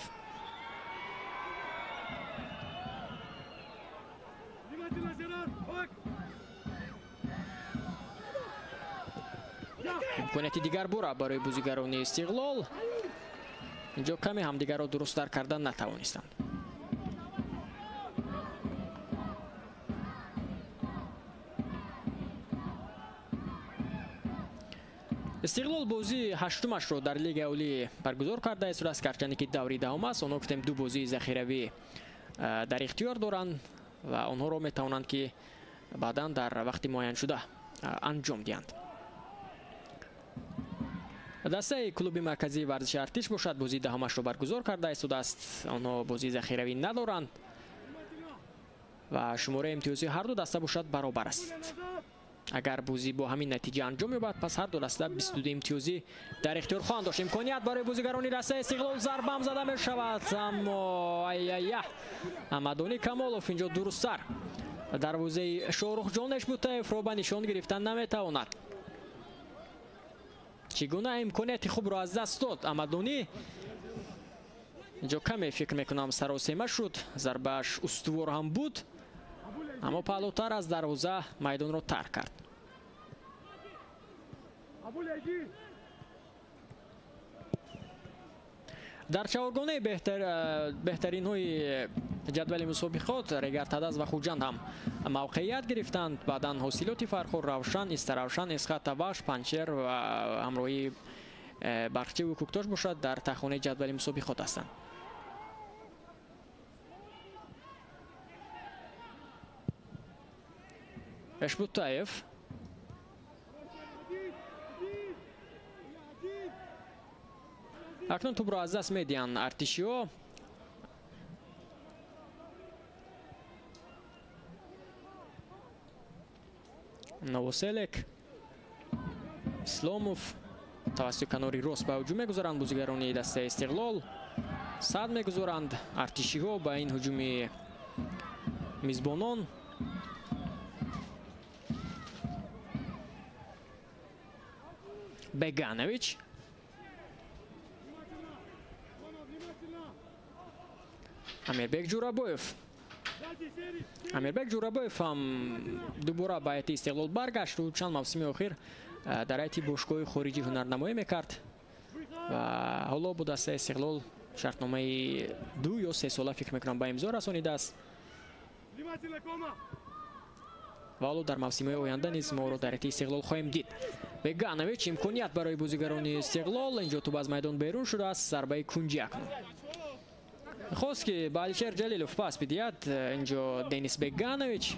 Имконияти дигар бора барои бозигарони Истиқлол. Инҷо каме ҳамдигарро дуруст дарк кардан натавонистанд. Истиқлол бозии ҳаштумашро дар лигаи олӣ баргузор карда истодааст, гарчанде ки даври даҳум аст. Онҳо гуфтем ду бозии захиравӣ дар ихтиёр доранд ва онҳоро метавонанд, ки баъдан дар вақти муайяншуда анҷом диҳанд. Дастаи клуби марказии варзиши Артиш бошад бозии даҳумашро баргузор карда истодааст. Онҳо бозии захиравӣ надоранд ва шумораи имтиёзии ҳар ду даста бошад баробар аст. Агар бозӣ бо ҳамин натиҷа анҷом ёбад, пас ҳар ду даста 22 имтиёзӣ дар ихтиёр хоҳанд дошт. Имконият барои бозигарони дастаи Истиқлол, зарбам зада мешавад, аммо ай-ай-я, Амадони Камолов инҷо дурусттар дарвозаи Шоҳрухҷон Эшбутаевро ба нишон гирифтан наметавонад. Чӣ гуна имконияти хубро аз даст дод Амадонӣ. Инҷо каме фикр мекунам саросема шуд, зарбааш устувор ҳам буд, аммо паҳлӯтар аз дарвоза майдонро тарк кард. Дар чаҳоргонаи беҳтаринҳои ҷадвали мусобиқот Регар Тадаз ва Хуҷанд ҳам мавқеият гирифтанд. Баъдан Ҳосилоти Фархор, Равшан, Истаравшан, Эсхата, Вахш, Панҷшер ва ҳамроҳии Барқчиву Куктош бошад дар тахонаи ҷадвали мусобиқот ҳастанд. Эшбутаев акнун тӯбро аз даст медиҳанд артишиҳо. Новоселек, Исломов тавассути канори рост ба ҳуҷум мегузаранд бозигарони дастаи Истиқлол. Сад мегузоранд артишиҳо ба ин ҳуҷуми мизбонон. Беганович Амирбек Ҷурабоев. Амирбек Ҷурабоев ҳам дубора ба ҳайати Истиқлол баргашт. Ӯ чанд мавсими охир дар ҳайати бошгоҳи хориҷӣ ҳунарнамоӣ мекард ва ҳоло бо дастаи Истиқлол шартномаи 2 ё 3 сола фикр мекунам ба имзо расонидааст ва ҳоло дар мавсимҳои оянда низ мо ӯро дар ҳайати Истиқлол хоҳем дид. Беганович имконият барои бозигарони Истиқлол. Инҷо тӯб аз майдон берун шудааст. Зарбаи кунҷӣ акнун. Хост ки ба Алишер Ҷалилов пас бидиҳад инҷо Денис Беганович,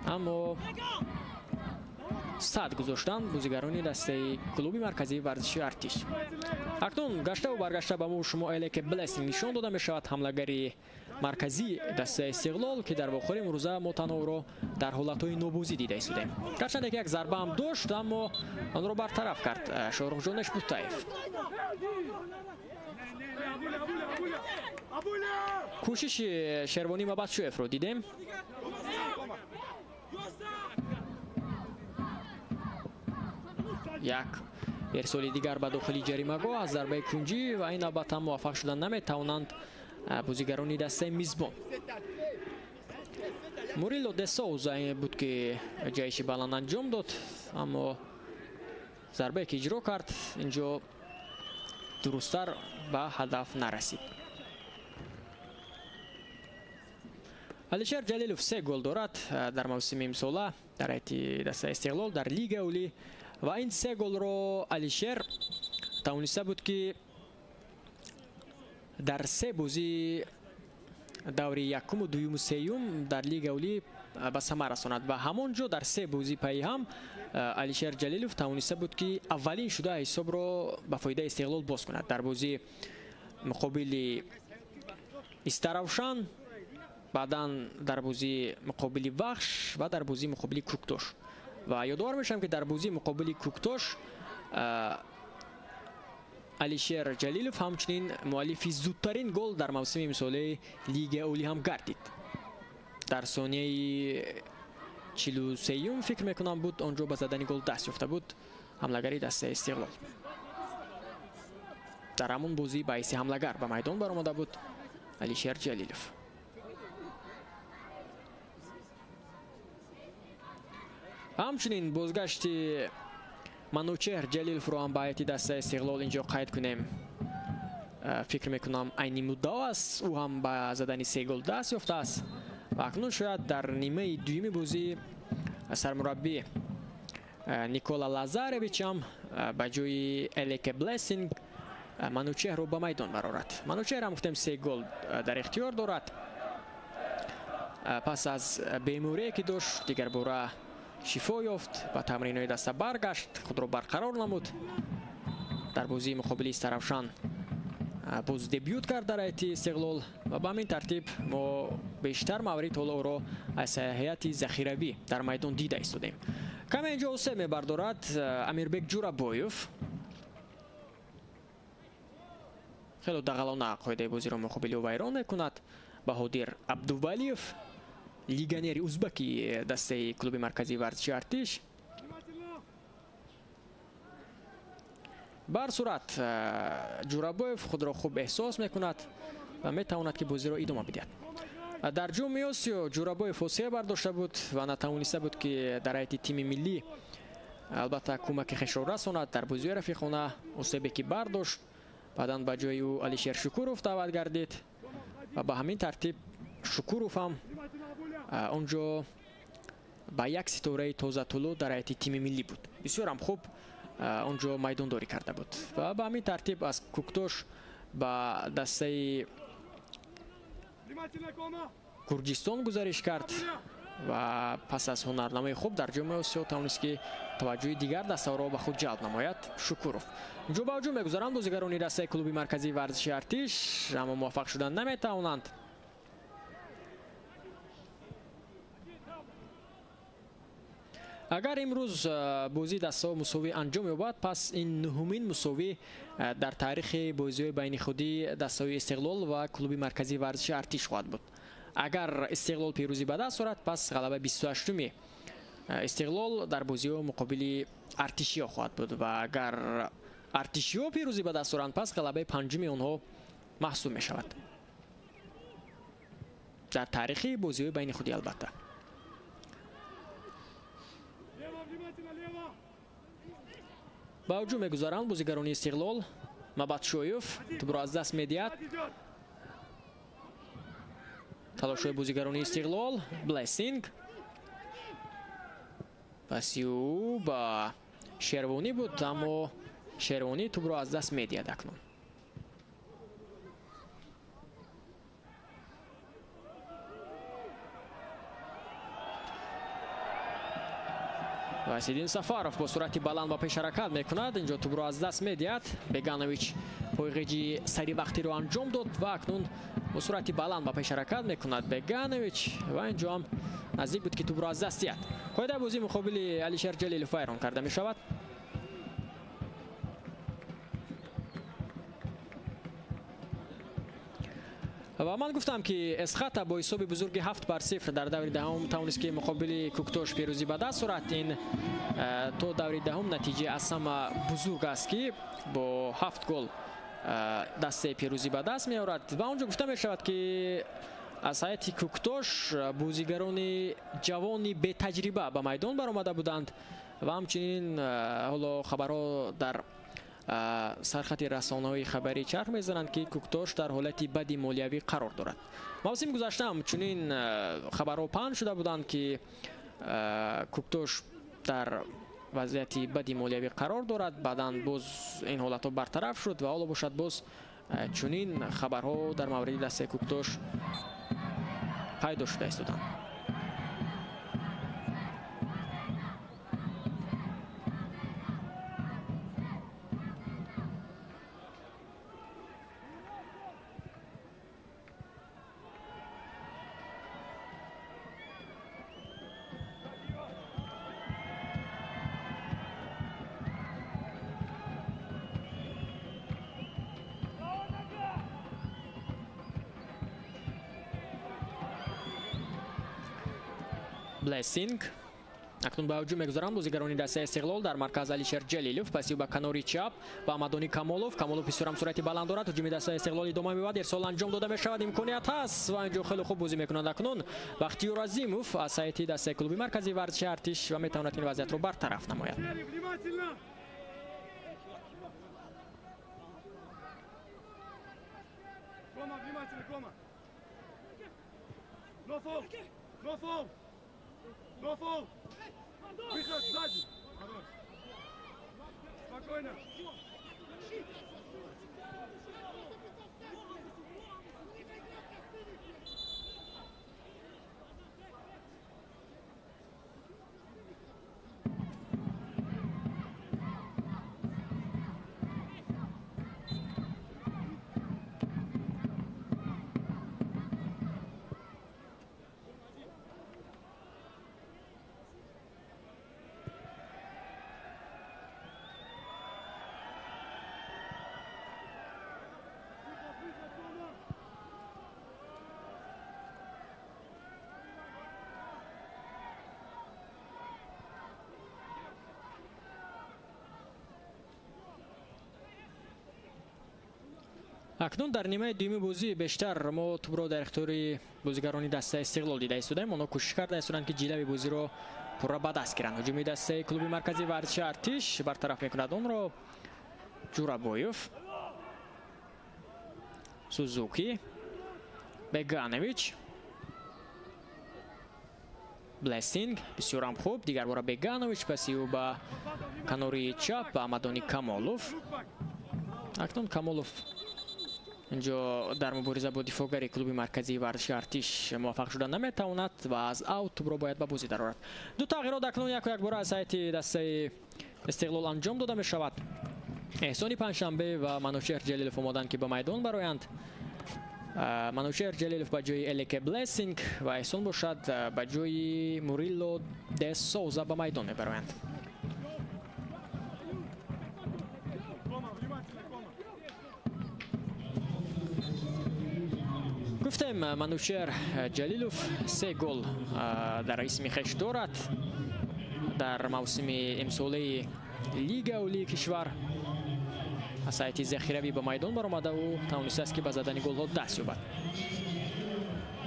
аммо сад гузоштанд бозигарони дастаи клуби марказии варзиши Артиш. Акнун гаштаву баргашта ба мо шумо Элеке Блессинг нишон дода мешавад, ҳамлагари марказии дастаи Истиқлол, ки дар вохӯри имрӯза мо танҳо ӯро дар ҳолатҳои нобозӣ дида истодем. Гарчанде ки як зарба ҳам дошт, аммо онро бартараф кард Шоҳрухҷон Эшбутаев. Кӯшиши Шервонӣ Мабадшоевро дидем. Як ирсоли дигар ба дохили ҷаримагоҳ аз зарбаи кунҷӣ ва ин навбат ҳам муваффақ шудан наметавонанд бозигарони дастаи мизбон. Мурило де Соуза буд ки ҷайши баланд анҷом дод, аммо зарбае ки иҷро кард инҷо дурусттар ба ҳадаф нарасид. Алишер Ҷалилов 3 гол дорад дар мавсими имсола дар ҳайати дастаи Истиқлол дар Лигаи Олӣ ва ин 3 голро Алишер тавониста буд ки дар 3 бозии даври якуму дуюму сеюм дар Лигаи Олӣ ба самар расонад ва ҳамон ҷо дар 3 бозии пайи ҳам Алишер Ҷалилов тавониста буд ки аввалин шуда ҳисобро ба фоидаи Истиқлол боз кунад. Дар бозии муқобили Истаравшан, баъдан дар бозии муқобили Вахш ва дар бозии муқобили Куктош. Ва ёдовар мешавам ки дар бозии муқобили Куктош Алишер Ҷалилов ҳамчунин муаллифи зудтарин гол дар мавсими имсолаи Лигаи Олӣ ҳам гардид. Дар сонияи 43-юм фикр мекунам буд, он ҷо ба задани гол даст ёфта буд ҳамлагари дастаи Истиқлол. Дар ҳамон бозӣ ба ҳайси ҳамлагар ба майдон баромада буд Алишер Ҷалилов. Ҳамчунин бозгашти Манучеҳр Ҷалиловро ҳам ба ҳайати дастаи Истиқлол инҷо қайд кунем. Фикр мекунам айни муддао аст, ӯ ҳам ба задани 3 гол даст ёфтааст ва акнун шояд дар нимаи дуюми бозӣ сармураббӣ Никола Лазаревич ҳам ба ҷои Элеке Блессинг Манучеҳрро ба майдон барорад. Манучеҳр ҳам гуфтем 3 гол дар ихтиёр дорад. Пас аз беморие ки дошт дигарбора шифо ёфт, ба тамринҳои даста баргашт, худро барқарор намуд. Дар бозии муқобили Истаравшан боз дебют кард дар ҳайати Истиқлол ва ба ҳамин тартиб мо бештар маврид ҳоло ӯро аз ҳайати захиравӣ дар майдон дида истодем. Каме инҷо осеб мебардорад Амирбек Ҷурабоев. Хело дағалона қоидаи бозиро муқобили ӯ вайрон мекунад. Баҳодир Абдувалиев, легионери узбаки дастаи клуби марказии варзиши Артиш. Бар сурат Ҷурабоев худро хуб эҳсос мекунад ва метавонад ки бозиро идома бидиҳад. Дар ҷоми Осиё Ҷурабоев осеб бардошта буд ва натавониста буд ки дар ҳайати тими миллӣ албатта кӯмаки хешро расонад. Дар бозиҳои рафиқона осебе ки бардошт, баъдан ба ҷои ӯ Алишер Шукуров даъват гардид ва ба ҳамин тартиб Шукуров ҳам он ҷо ба як ситораи тозатулӯ дар ҳайати тими миллӣ буд. Бисёр ҳам хуб он ҷо майдондорӣ карда буд ва ба ҳамин тартиб аз Куктош ба дастаи Гурҷистон гузариш кард ва пас аз ҳунарнамои хуб дар ҷоми Осиё тавонист ки таваҷҷӯҳи дигар дастаҳоро ба худ ҷалб намояд. Шукуров инҷо ба ҳуҷум мегузаранд бозигарони дастаи клуби марказии варзиши Артиш, аммо муваффақ шудан наметавонанд. Агар имрӯз бозии дастаҳо мусовӣ анҷом ёбад, пас ин нуҳумин мусовӣ дар таърихи бозиҳои байни худии дастаҳои Истиқлол ва клуби марказии варзиши Артиш хоҳад буд. Агар Истиқлол пирӯзӣ ба даст орад, пас ғалабаи 28-уми Истиқлол дар бозиҳо муқобили Артишиё хоҳад буд ва агар Артишиё пирӯзӣ ба даст оранд, пас ғалабаи 5-уми онҳо маҳсуб мешавад дар таърихи бозиҳои байни худӣ. Албатта ба ҳуҷум мегузаранд бозигарони Истиқлол. Мабадшоев тӯбро аз даст медиҳад. Талошҳои бозигарони Истиқлол. Блессинг паси ӯ ба Шервонӣ буд, аммо Шервонӣ тӯбро аз даст медиҳад акнун. Васидин Сафаров бо суръати баланд ба пеш ҳаракат мекунад. Инҷо тӯбро аз даст медиҳад. Беганович пойғиҷи саривақтиро анҷом дод ва акнун бо суръати баланд ба пеш ҳаракат мекунад Беганович ва инҷо ҳам наздик буд, ки тӯбро аз даст диҳад. Қоидаи бозӣ муқобили Алишер Ҷалилов вайрон карда мешавад. Ва ман гуфтам, ки Эсхата бо ҳисоби бузурги 7-0 дар даври даҳум тавонист, ки муқобили Куктош пирӯзӣ ба даст орад. Ин то даври даҳум натиҷаи аз ҳама бузург аст, ки бо 7 гол дастаи пирӯзӣ ба даст меорад. Ва онҷо гуфта мешавад, ки аз ҳайати Куктош бозигарони ҷавони бетаҷриба ба майдон баромада буданд ва ҳамчунин ҳоло хабарҳо дар сархати расонаҳои хабарӣ чарх мезананд, ки Куктош дар ҳолати бади молиявӣ қарор дорад. Мавсими гузашта ҳамчунин хабарҳо паҳн шуда буданд, ки Куктош дар вазъияти бади молиявӣ қарор дорад. Баъдан боз ин ҳолатҳо бартараф шуд ва ҳоло бошад боз чунин хабарҳо дар мавриди дастаи Куктош пайдо шуда истоданд. Блессинг. Акнун ба ҳуҷум мегузаранд бозигарони дастаи Истиқлол. Дар марказ Алишер Ҷалилов, паси ба канори чап ба Амадони Камолов. Камолов бисёрам суръати баланд дорад. Ҳуҷуми дастаи Истиқлол идома меёбад. Ирсол анҷом дода мешавад. Имконият ҳаст ва инҷо хеле хуб бозӣ мекунанд акнун Бахтиёр Азимов аз ҳайати дастаи клуби марказии варзиши Артиш ва метавонад ин вазъиятро бартараф намояд. No foul! Выход сзади! Хорош! Спокойно! Акнун дар нимаи дуюми бозӣ бештар мо тӯбро дар ихтиёри бозигарони дастаи Истиқлол дида истодаем. Онҳо кӯшиш карда истоданд, ки ҷилави бозиро пурра ба даст гиранд. Ҳуҷуми дастаи клуби марказии варзиши Артиш бартараф мекунад онро Ҷурабоев, Сузуки, Беганович, Блессинг бисёрам хуб. Дигарбора Беганович, паси ӯ ба канори чап ба Амадони Камолов. Акнун Камолов инҷо дар мубориза бо дифоъгари клуби марказии варзиши Артиш муваффақ шуда наметавонад ва аз аут тӯбро бояд ба бозӣ дарорад. Ду тағйирот акнун яку якбора аз ҳайати дастаи Истиқлол анҷом дода мешавад. Эҳсони Панҷшанбе ва Манучеҳр Ҷалилов омоданд, ки ба майдон бароянд. Манучеҳр Ҷалилов ба ҷои Элеке Блессинг ва Эҳсон бошад ба ҷои Мурилло де Соуза ба майдон мебароянд. Гуфтем, Манучеҳр Ҷалилов 3 гол дар исми хеш дорад дар мавсими имсолаи Лига Олии кишвар. Аз ҳайати захиравӣ ба майдон баромада ӯ тавонистааст, ки ба задани голҳо даст ёбад.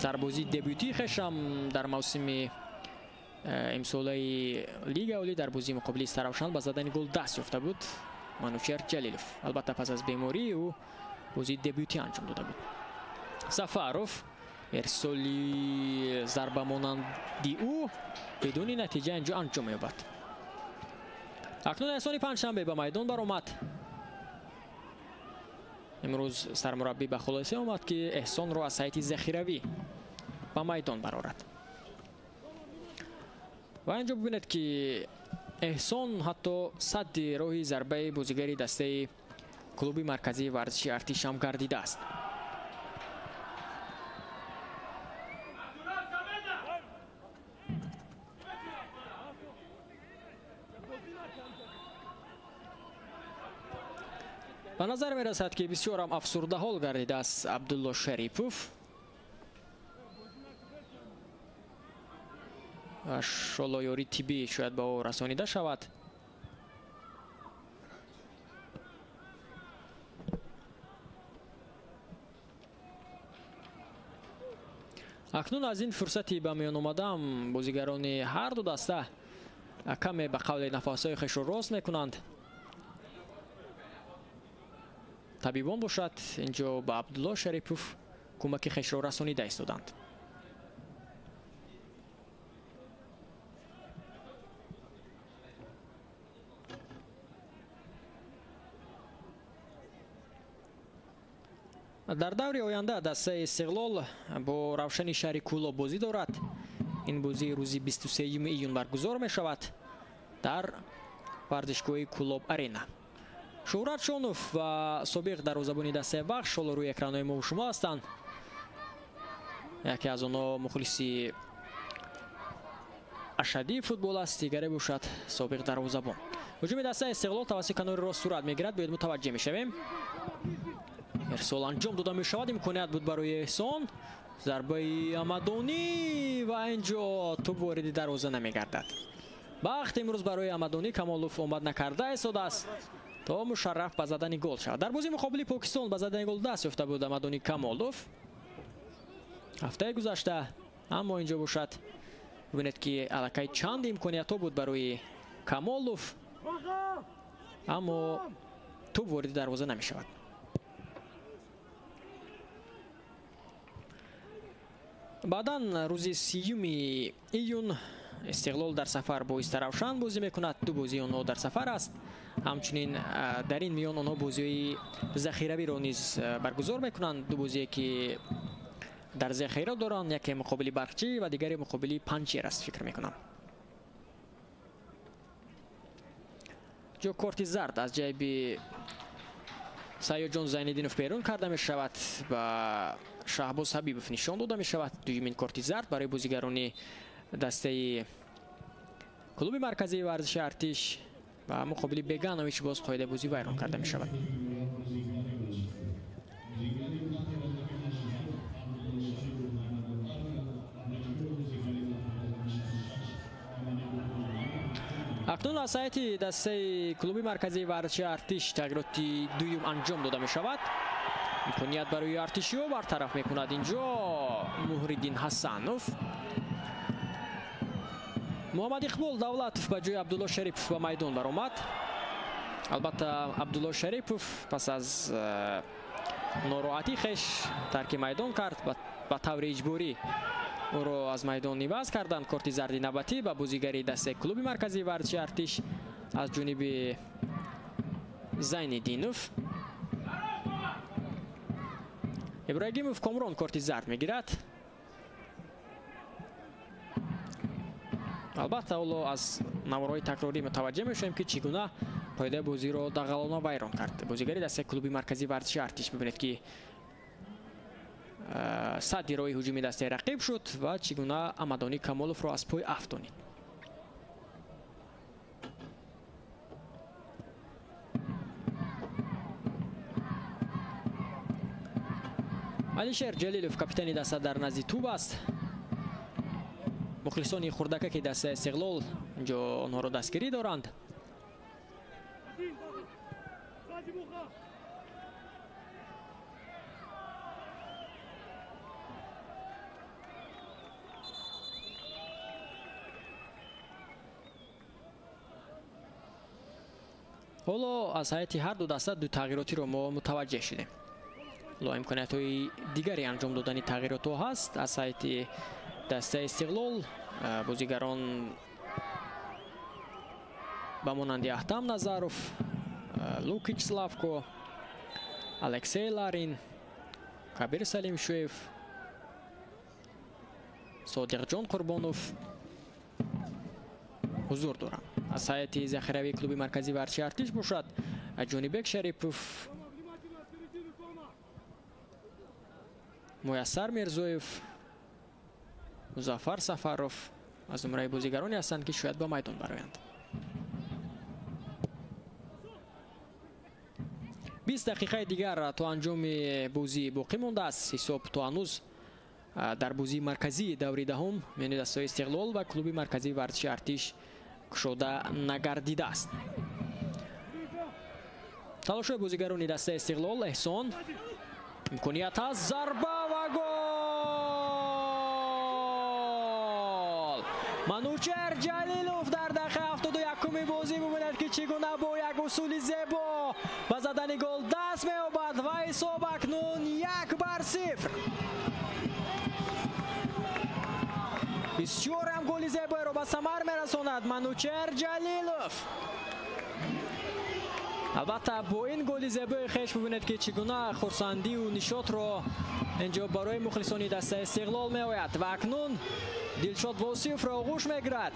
Дар бозии дебютии хешам дар мавсими имсолаи Лига Олӣ дар бозии муқобили Саравшан ба задани гол даст ёфта буд Манучеҳр Ҷалилов. Албатта, пас аз бемории ӯ бозии дебютӣ анҷом дода буд. Сафаров, ирсоли зарбамонанди ӯ бидуни натиҷа инҷо анҷом меёбад. Акнун Эҳсони Панҷшанбе ба майдон баромад. Имрӯз сармураббӣ ба хулоса омад, ки Эҳсонро аз ҳайати захиравӣ ба майдон барорад. Ва инҷо бибинед, ки Эҳсон ҳатто садди роҳи зарбаи бозигари дастаи клуби марказии варзиши Артиш ҳам гардидааст. Ба назар мерасад, ки бисёрам афсурдаҳол гардидааст Абдулло Шарипов. Шолоёри тиббӣ шояд ба ӯ расонида шавад. Акнун аз ин фурсати ба миён омадаам бозигарони ҳар ду даста каме ба қавли нафасҳои хешро рост мекунанд. Табибон бошад инҷо ба Абдулло Шарипов кӯмаки хешро расонида истоданд. Дар даври оянда дастаи Истиқлол бо Равшани шаҳри Кӯлоб бозӣ дорад. Ин бозӣ рӯзи 23 июн баргузор мешавад дар варзишгоҳи Кӯлоб Арена. Шӯҳрат Шонов ва собиқ дарвозабони дастаи Вахш ҳоло рӯи экранҳои мо шумо ҳастанд. Яке аз онҳо мухлиси ашадии футбол аст, дигаре бошад собиқ дарвозабон. Ҳуҷуми дастаи Истиқлол тавассути канори рост сурат мегирад. Бояд мутаваҷҷеҳ мешавем. Ирсол анҷом дода мешавад. Имконият буд барои Эҳсон. Зарбаи Амадонӣ ва инҷо тӯб вориди дарвоза намегардад. Бахт имрӯз барои Амадонӣ Камолов омад накарда истодааст то мушарраф ба задани гол шавад. Дар бозии муқобили Покистон ба задани гол даст ёфта буд Амадонӣ Камолов ҳафтаи гузашта, аммо инҷо бошад бибинед, ки аллакай чанд имкониятҳо буд барои Камолов, аммо тӯб вориди дарвоза намешавад. Баъдан рӯзи 30 июн Истиқлол дар сафар бо Истаравшан бозӣ мекунад. Ду бозии онҳо дар сафар аст. Ҳамчунин дар ин миён онҳо бозиҳои захиравиро низ баргузор мекунанд. Ду бозие ки дар захира доранд, яке муқобили Барқчӣ ва дигаре муқобили Панҷшер аст, фикр мекунам. Ҷо корти зард аз ҷайби Сайёдҷон Зайниддинов берун карда мешавад ба Шаҳбоз Ҳабибов нишон дода мешавад. Дуюмин корти зард барои бозигарони дастаи клуби марказии варзиши Артиш ва муқобили Беганович боз қоидаи бозӣ вайрон карда мешавад. Акнун аз ҳайати дастаи клуби марказии варзиши Артиш тағйироти дуюм анҷом дода мешавад. Имконият барои артишиҳо бартараф мекунад инҷо Муҳриддин Ҳасанов. Муҳаммад Иқбол Давлатов ба ҷои Абдулло Шарипов ба майдон баромад. Албатта Абдулло Шарипов пас аз нороҳатии хеш тарки майдон кард, ба таври иҷборӣ ӯро аз майдон иваз карданд. Корти зарди навбатӣ ба бозигари дастаи клуби марказии варзиши Артиш аз ҷониби Зайниддинов. Ибрагимов Комрон корти зард мегирад. Албатта ҳоло аз наворҳои такрорӣ мутаваҷҷеҳ мешавем, ки чӣ гуна қоидаи бозиро дағалона вайрон кард. Бозигари дастаи клуби марказии варзиши Артиш мебинед, ки садди роҳи ҳуҷуми дастаи рақиб шуд ва чӣ гуна Амадонӣ Камоловро аз пой афтонид. Алишер Ҷалилов капитани даста дар назди тӯб аст. Мухлисони хурдакаки дастаи Истиқлол инҷо онҳоро дастгирӣ доранд. Ҳоло аз ҳайати ҳар ду даста ду тағйиротиро мо мутаваҷҷеҳ шудем. Ҳоло имкониятҳои дигари анҷом додани тағйиротҳо ҳаст. Аз ҳайати дастаи Истиқлол бозигарон ба монанди Аҳтам Назаров, Лукич Славко, Алексей Ларин, Кабир Салимшоев, Содиқҷон Қурбонов ҳузур доранд. Аз ҳайати захиравии клуби марказии варзиши Артиш бошад Ҷонибек Шарипов, Муяссар Мирзоев, Музаффар Сафаров аз зумраи бозигароне ҳастанд, ки шояд ба майдон бароянд. 20 дақиқаи дигар то анҷоми бозӣ боқӣ мондааст. Ҳисоб то ҳанӯз дар бозии марказии даври даҳум миёни дастаҳои Истиқлол ва клуби марказии варзиши Артиш кушода нагардидааст. Талошҳои бозигарони дастаи Истиқлол. Эҳсон, имконият ҳаст, зарба ва гол! Манучер Ҷалилов дар дақиқаи 71-уми бозӣ бубинед, ки чӣ гуна бо як усули зебо ба задани гол даст меёбад ва ҳисоб акнун 1-0. Бисёр ҳам голи зебоеро ба самар мерасонад Манучер Ҷалилов. Албатта, бо ин голи зебои хеш бубинед, ки чӣ гуна хурсандию нишотро инҷо барои мухлисони дастаи Истиқлол меояд ва акнун Дилшод Восифро оғӯш мегирад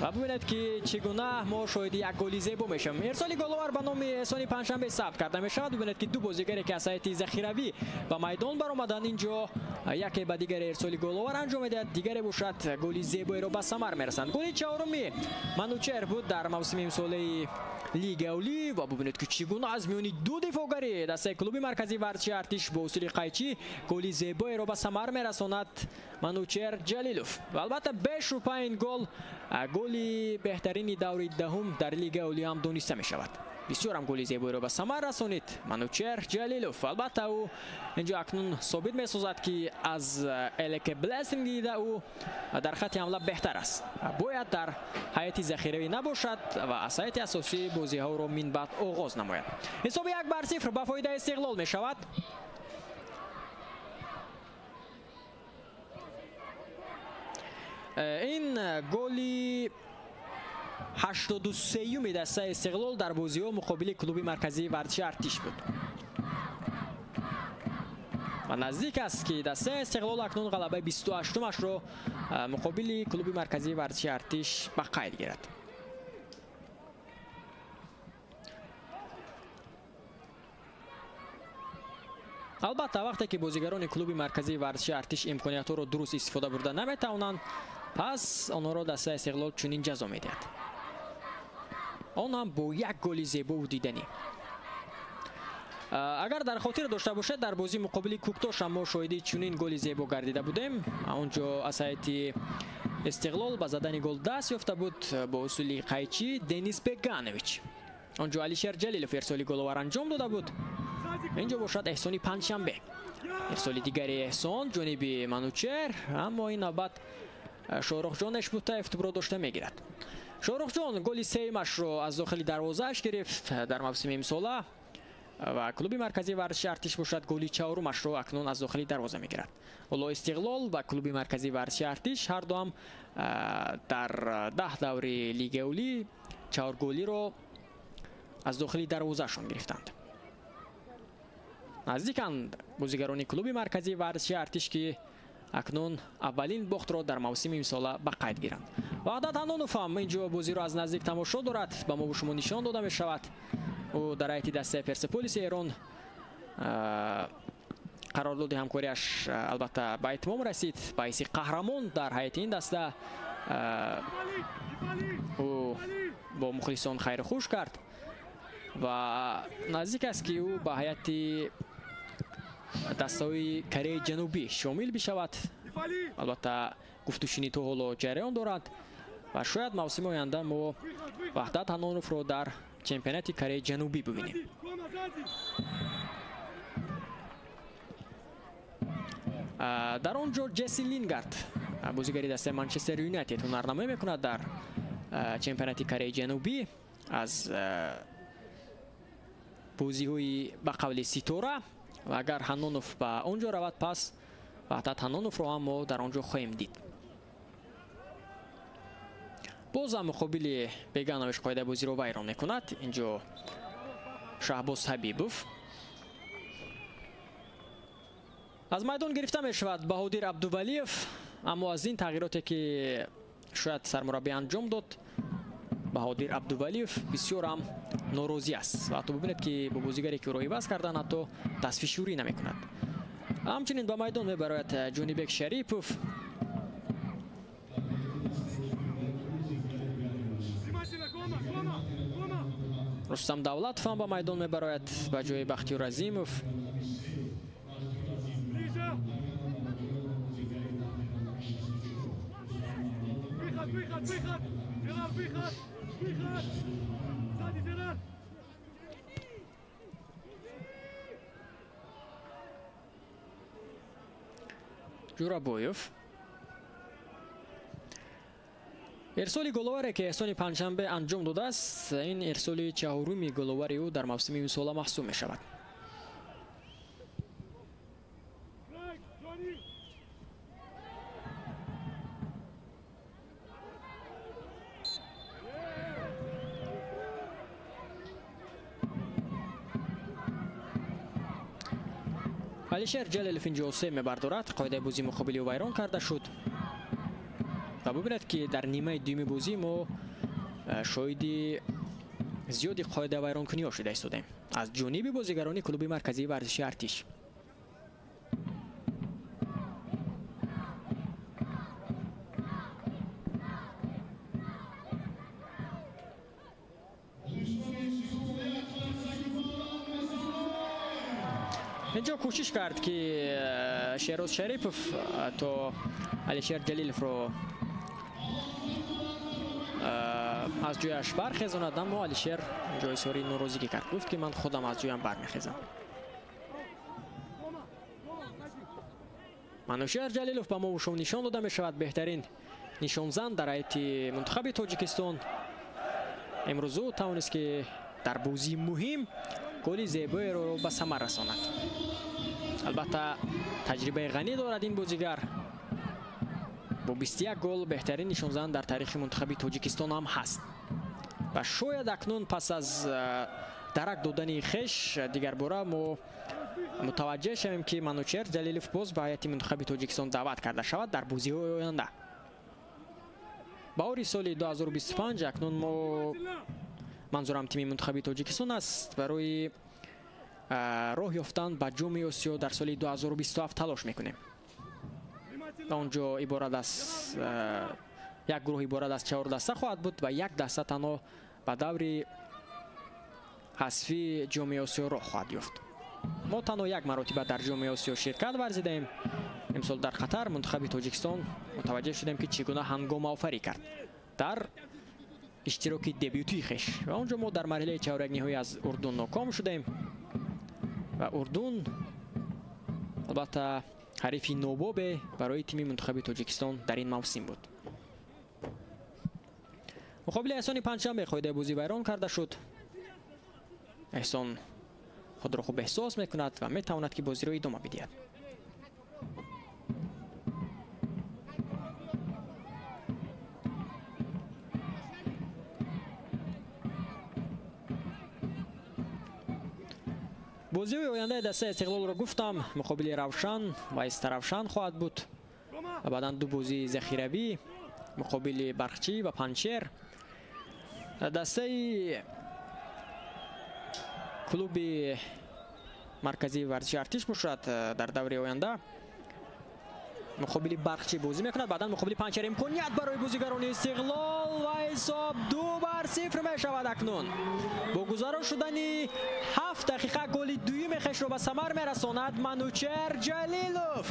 ва бубинед, ки чӣ гуна мо шоҳиди як голи зебо мешавем. Ирсоли головар ба номи Эҳсони Панҷшанбе сабт карда мешавад. Бубинед, ки ду бозигаре, ки аз ҳайати захиравӣ ба майдон баромаданд, инҷо яке ба дигаре ирсоли головар анҷом медиҳад, дигаре бошад голи зебоеро ба самар мерасанд. Голи чаҳоруми Манучер буд дар мавсими имсолаи Лигаи Олӣ ва бубинед, ки чӣ гуна аз миёни ду дифоъгари дастаи клуби марказии варзиши Артиш бо усули қайчӣ голи зебоеро ба самар мерасонад Манучер Ҷалилов. Ва албатта, бешубҳа ин гол голи беҳтарини даври даҳум дар Лигаи Олӣ ҳам дониста мешавад. Бисёр ҳам голи зебоеро ба самар расонид Манучер Ҷалилов. Албатта, ӯ инҷо акнун собит месозад, ки аз Элеке Блессинг дида ӯ дар хатти ҳамла беҳтар аст. Бояд дар ҳайати захиравӣ набошад ва аз ҳайати асосӣ бозиҳоро минбаъд оғоз намояд. Ҳисоби 1-0 ба фоидаи Истиқлол мешавад. Ин голи 83-юми дастаи Истиқлол дар бозиҳо муқобили клуби марказии варзиши Артиш буд. Ва наздик аст, ки дастаи Истиқлол акнун ғалабаи 28-умашро муқобили клуби марказии варзиши Артиш ба қайд гирад. Албатта, вақте ки бозигарони клуби марказии варзиши Артиш имкониятҳоро дуруст истифода бурда наметавонанд, пас онҳоро дастаи Истиқлол чунин ҷазо медиҳад. Он ҳам бо як голи зебову диданӣ. Агар дар хотир дошта бошед, дар бозии муқобили Куктош ҳам мо шоҳиди чунин голи зебо гардида будем. Он ҷо аз ҳайати Истиқлол ба задани гол даст ёфта буд бо усули қайчӣ Денис Беганович. Он ҷо Алишер Ҷалилов ирсоли головар анҷом дода буд. Инҷо бошад Эҳсони Панҷшанбе. Ирсоли дигари Эҳсон ҷониби Манучер, аммо ин навбат Шоҳрухҷон Эшбутаев тӯбро дошта мегирад. Шоҳрухҷон голи сеюмашро аз дохили дарвозааш гирифт дар мавсими имсола ва клуби марказии варзиши Артиш бошад голи чаҳорумашро акнун аз дохили дарвоза мегирад. Ҳоло Истиқлол ва клуби марказии варзиши Артиш ҳар дуам дар 10 даври Лигаи Олӣ чаҳорголиро аз дохили дарвозаашон гирифтанд. Наздиканд бозигарони клуби марказии варзиши Артиш, ки акнун аввалин бохтро дар мавсими имсола ба қайд гиранд. Ваҳдат Ҳанонов ҳам инҷо бозиро аз наздик тамошо дорад, ба мо шумо нишон дода мешавад. Ӯ дар ҳайати дастаи Персеполиси Эрон қарордоди ҳамкориаш албатта ба итмом расид. Ба ҳайси қаҳрамон дар ҳайати ин даста ӯ бо мухлисон хайру хуш кард ва наздик аст, ки ӯ ба ҳайати дастаҳои Кореяи Ҷанубӣ шомил бишавад. Албатта, гуфтушунӣ то ҳоло ҷараён дорад ва шояд мавсими оянда мо Ваҳдат Ҳаноновро дар чемпионати Кореяи Ҷанубӣ бибинем. Дар он ҷо Ҷесси Лингард, бозигари дастаи Манчестер Юнайтед, ҳунарнамоӣ мекунад дар чемпионати Кореяи Ҷанубӣ аз бозиҳои ба қавли ситора. Ва агар Ҳанонов ба он ҷо равад, пас Ваҳдат Ҳаноновро ҳам мо дар он ҷо хоҳем дид. Боз ҳам муқобили Беганович қоидаи бозиро вайрон мекунад инҷо Шаҳбоз Ҳабибов. Аз майдон гирифта мешавад Баҳодир Абдувалиев, аммо аз ин тағйироте, ки шояд сармураббӣ анҷом дод, Баҳодир Абдувалиев бисёр ҳам норозӣ аст ва ҳатто бибинед, ки бо бозигаре ки ӯро иваз кардан, ҳатто дастфишурӣ намекунад. Ҳамчунин ба майдон мебарояд Ҷонибек Шарипов. Рустам Давлатов ҳам ба майдон мебарояд ба ҷои Бахтиёр Азимов. Ҷурабоев. Ирсоли головаре, ки Эҳсони Панҷшанбе анҷом додааст, ин ирсоли чаҳоруми головари ӯ дар мавсими имсола маҳсуб мешавад. Алишер Ҷалилов инҷо се мебардорад. Қоидаи бозӣ муқобили ӯ вайрон карда шуд. Ва бибинед, ки дар нимаи дуюми бозӣ мо шоҳиди зиёди қоида вайронкуниҳо шуда истодаем аз ҷониби бозигарони клуби марказии варзиши Артиш. Инҷо кӯшиш кард, ки Шероз Шарипов то Алишер Ҷалиловро аз ҷояш бархезонад, аммо Алишер ҷои сори норозигӣ кард, гуфт, ки ман худам аз ҷоям бармехезам. Манушер Ҷалилов ба мо шумо нишон дода мешавад, беҳтарин нишонзан дар ҳайати мунтахаби Тоҷикистон. Имрӯз ӯ тавонист, ки дар бозии муҳим голи зебоеро ба самар расонад. Албатта, таҷрибаи ғанӣ дорад ин бозигар. Бо 21 гол беҳтарин нишонзан дар таърихи мунтахаби Тоҷикистон ҳам ҳаст. Ва шояд акнун пас аз дарак додани хеш дигарбора мо мутаваҷҷеҳ шавем, ки Манучер Ҷалилов боз ба ҳайати мунтахаби Тоҷикистон даъват карда шавад дар бозиҳои оянда. Баҳори соли 2025 акнун мо, манзурам тими мунтахаби Тоҷикистон аст, барои роҳ ёфтан ба Ҷоми Осиё дар соли 2027 талош мекунем. Ва онҷо иборат аз як гурӯҳ иборат аз 4 даста хоҳад буд ва як даста танҳо ба даври ҳазфии Ҷоми Осиё роҳ хоҳад ёфт. Мо танҳо як маротиба дар Ҷоми Осиё ширкат варзидаем. Имсол дар Қатар мунтахаби Тоҷикистон мутаваҷҷеҳ шудем, ки чӣ гуна ҳангомаофарӣ кард дар иштироки дебютии хеш. Ва онҷо мо дар марҳилаи чаҳорякниҳоӣ аз Урдун ноком шудем ва Урдун албатта ҳарифи нобобе барои тими мунтахаби Тоҷикистон дар ин мавсим буд. Муқобили Эҳсони Панҷшанбе қоидаи бозӣ вайрон карда шуд. Эҳсон худро хуб эҳсос мекунад ва метавонад, ки бозиро идома бидиҳад. Бозиҳои ояндаи дастаи Истиқлолро гуфтам, муқобили Равшан ва Истаравшан хоҳад буд ва баъдан ду бозии захиравӣ муқобили Барқчӣ ва Панҷшер. Дастаи клуби марказии варзиши Артиш бошад дар даври оянда муқобили Барқчӣ бозӣ мекунад, баъдан муқобили Панҷшер. Имконият барои бозигарони Истиқлол ва ҳисоб 2-0 мешавад акнун. Бо гузаро шудани 7 дақиқа голи дуюми хешро ба самар мерасонад Манучер Ҷалилов.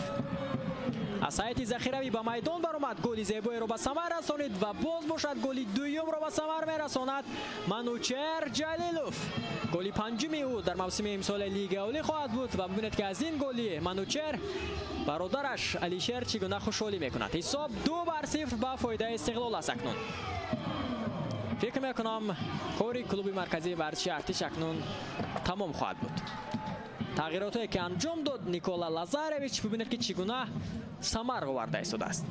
Аз ҳайати захиравӣ ба майдон баромад, голи зебоеро ба самар расонид ва боз бошад голи дуюмро ба самар мерасонад Манучер Ҷалилов. Голи панҷуми ӯ дар мавсими имсоли Лигаи Олӣ хоҳад буд ва бибинед, ки аз ин голи Манучер бародараш Алишер чӣ гуна хушҳолӣ мекунад. Ҳисоб 2-0 ба фоидаи Истиқлол аст акнун. Фикр мекунам, кори клуби марказии варзиши Артиш акнун тамом хоҳад буд. Тағйиротое, ки анҷом дод Никола Лазаревич, бибинед, ки чӣ гуна самар оварда истодааст.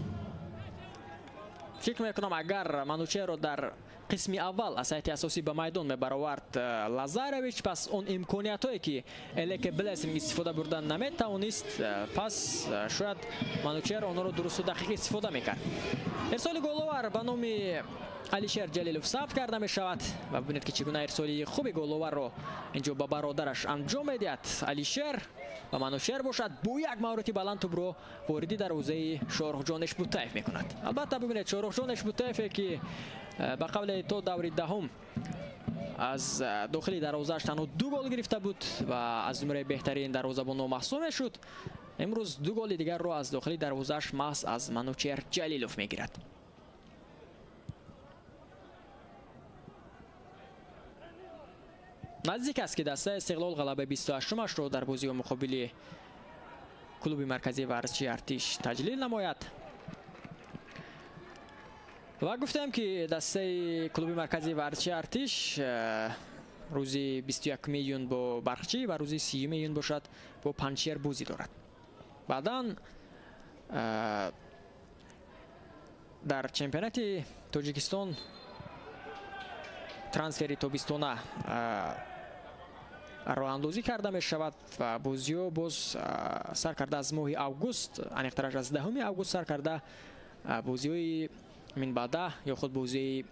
Фикр мекунам, агар Манучерро дар Қисми аввал аз ҳайати асосӣ ба майдон мебаровард Лазаревич, пас он имкониятҳое ки Элеке Блессинг истифода бурдан наметавонист, пас шояд Манучер онҳоро дурусту дақиқ истифода мекард. Ирсоли головар ба номи Алишер Ҷалилов сабт карда мешавад ва бибинед ки чӣ гуна ирсоли хуби головарро инҷо ба бародараш анҷом медиҳад Алишер ва Манучер бошад бо як маҳорати баланд тӯбро вориди дарвозаи Шоҳрухҷон Эшбутаев мекунад. Албатта бибинед, Шоҳрухҷон Эшбутаеве ки ба қавле то даври даҳум аз дохили дарвозааш танҳо 2 гол гирифта буд ва аз зумраи беҳтарин дарвозабонҳо маҳсуб мешуд, имрӯз 2 голи дигарро аз дохили дарвозааш маҳз аз Манучер Ҷалилов мегирад. Наздик аст ки дастаи Истиқлол ғалабаи 28-ашро дар бозии муқобили клуби марказии варзишии Артиш таҷлил намояд. Ва гуфтем ки дастаи клуби марказии варзишии Артиш рӯзи 21 июн бо Бархчӣ ва рӯзи 30 июн бошад бо Панҷшер бозӣ дорад. Баъдан дар чемпионати Тоҷикистон трансфери тобистона роҳандозӣ карда мешавад ва бозиҳо боз сар карда аз моҳи август, аниқтараш аз 10 август сар карда бозиҳои минбаъда ё худ бозии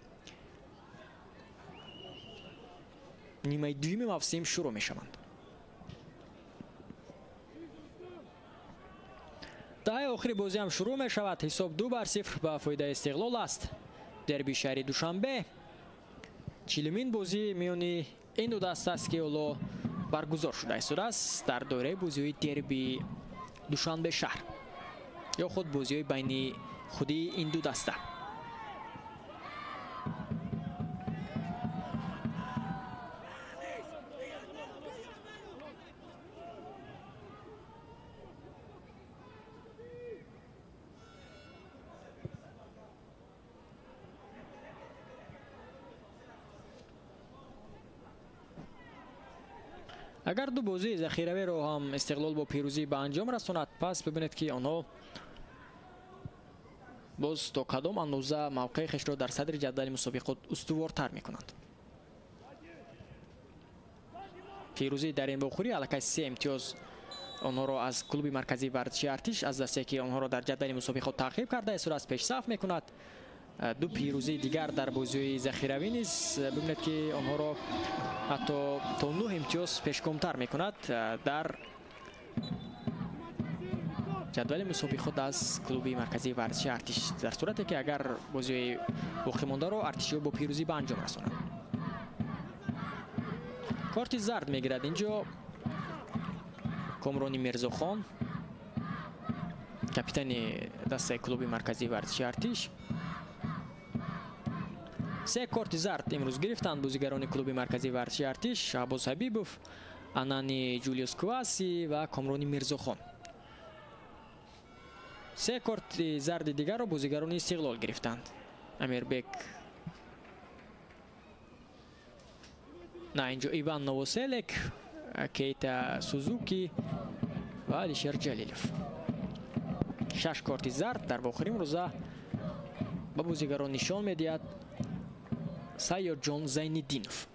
нимаи дуюми мавсим шурӯъ мешаванд. Даҳаи охири бозӣ ҳам шурӯъ мешавад. Ҳисоб 2-0 ба фоидаи Истиқлол аст. Дерби шаҳри Душанбе чилумин бозӣ миёни ин ду даста аст ки ҳоло баргузор шуда истодааст дар доираи бозиҳои дерби Душанбе шаҳр ё худ бозиҳои байни худии ин ду даста. Агар ду бозии захиравиро ҳам Истиқлол бо пирӯзӣ ба анҷом расонад, пас бибинед ки онҳо боз то кадом андоза мавқеи хешро дар садри ҷадвали мусобиқот устувортар мекунанд. Пирӯзӣ дар ин вохӯрӣ аллакай 3 имтиёз онҳоро аз клуби марказии варзишии Артиш, аз дастае ки онҳоро дар ҷадвали мусобиқот таъқиб карда истодааст, пешсаф мекунад. Ду пирӯзии дигар дар бозиҳои захиравӣ низ бибинед ки онҳоро ҳатто то 9 имтиёз пешгомтар мекунад дар ҷадвали мусобиқот аз клуби марказии варзишии Артиш, дар сурате ки агар бозиҳои боқимондаро артишиҳо бо пирӯзӣ ба анҷом расонанд. Корти зард мегирад инҷо Комрони Мирзохон, капитани дастаи клуби марказии варзишии Артиш. 3 корти зард имрӯз гирифтанд бозигарони клуби марказии варзишии Артиш: Шаҳбоз Ҳабибов, Анани Ҷулиус Кваси ва Комрони Мирзохон. 3 корти зарди дигарро бозигарони Истиқлол гирифтанд. Амирбек, на инҷо Иван Новоселек, Кейта Сузуки ва Алишер Ҷалилов. 6 корти зард дар вохӯри имрӯза ба бозигарон нишон медиҳад Сайёрҷон Зайниддинов.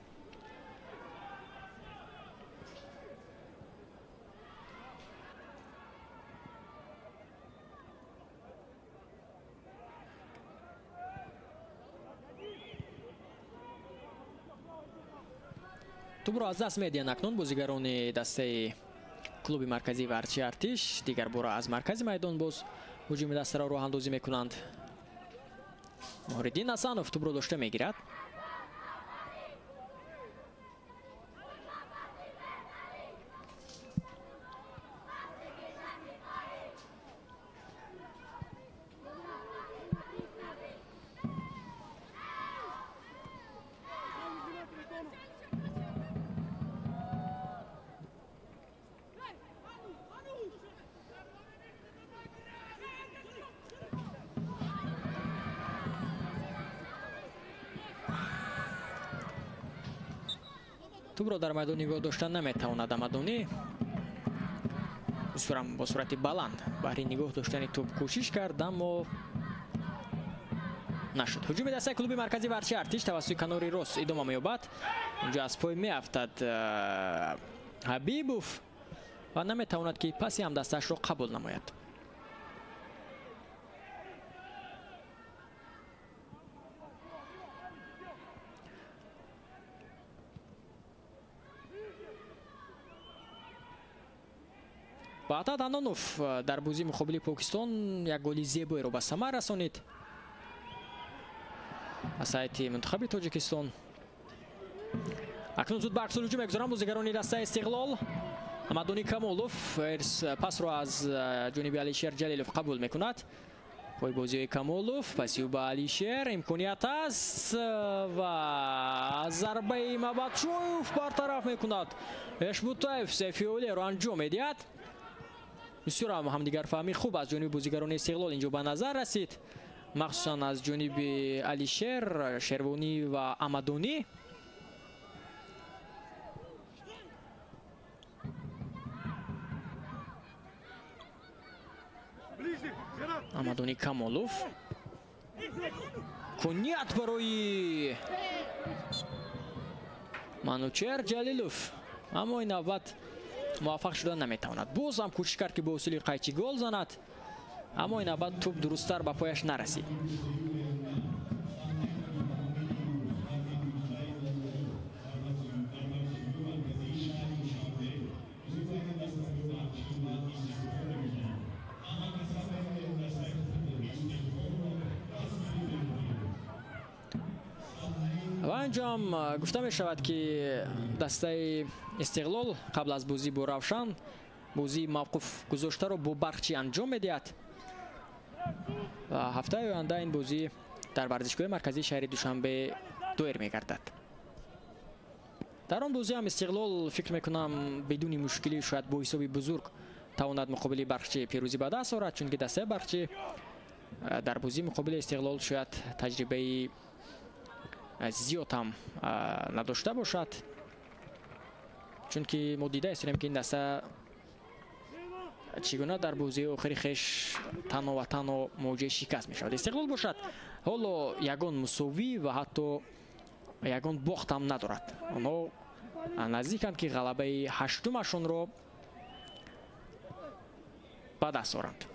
Тӯбро аз даст медиҳанд акнун бозигарони дастаи клуби марказии варзишии Артиш. Дигар бора аз маркази майдон боз ҳуҷуми дастаро роҳандозӣ мекунанд. Муҳриддин Ҳасанов тӯбро дошта мегирад. Тӯбро дар майдон нигоҳ доштан наметавонад Амадонӣ. Бо суръати баланд баҳри нигоҳ доштани тӯб кӯшиш кард, аммо нашуд. Ҳуҷуми дастаи клуби марказии варзиши Артиш тавассути канори рост идома меёбад. Инҷо аз пой меафтад Ҳабибов ва наметавонад, ки паси ҳамдастаашро қабул намояд. Баъдад Анонов дар бозии муқобили Покистон як голи зебоеро ба самар расонид аз ҳайати мунтахаби Тоҷикистон. Акнун зуд ба аксул ҳуҷум мегузоранд бозигарони дастаи Истиқлол. Амадони Камолов пасро аз ҷониби Алишер Ҷалилов қабул мекунад. Пойбозиҳои Камолов, паси ӯ ба Алишер имконият аст ва зарбаи Мабатшоев бартараф мекунад. Эшбутаев сейфи олиро анҷом медиҳад. Бисёр ҳам ҳамдигарфаҳмӣ хуб аз ҷониби бозигарони Истиқлол инҷо ба назар расид, махсусан аз ҷониби Алишер, Шервонӣ ва Амадонӣ. Амадони Камолов куният барои Манучер Ҷалилов, аммо ин навбат муваффақ шуда наметавонад. Боз ҳам кӯшиш кард, ки бо усули қайчи гол занад, аммо ин навбат тӯб дурусттар ба пояш нарасид. Ва инҷо ҳам гуфта мешавад, ки дастаи Истиқлол қабл аз бозӣ бо Равшан бозии мавқуф гузоштаро бо Барқчӣ анҷом медиҳад ва ҳафтаи оянда ин бозӣ дар варзишгоҳи марказии шаҳри Душанбе доир мегардад. Дар он бозӣ ҳам Истиқлол, фикр мекунам, бидуни мушкилӣ шояд бо ҳисоби бузург тавонад муқобили Барқчӣ пирӯзӣ ба даст орад, чунки дастаи Барқчӣ дар бозии муқобили Истиқлол шояд таҷрибаи зиёд ҳам надошта бошад, чунки мо дида истем, ки ин даста чӣ гуна дар бозии охири хеш танҳо ва танҳо муоҷиҳаи шикаст мешавад. Истиқлол бошад ҳоло ягон мусовӣ ва ҳатто ягон бохт ҳам надорад. Онҳо наздиканд, ки ғалабаи ҳаштумашонро ба даст оранд.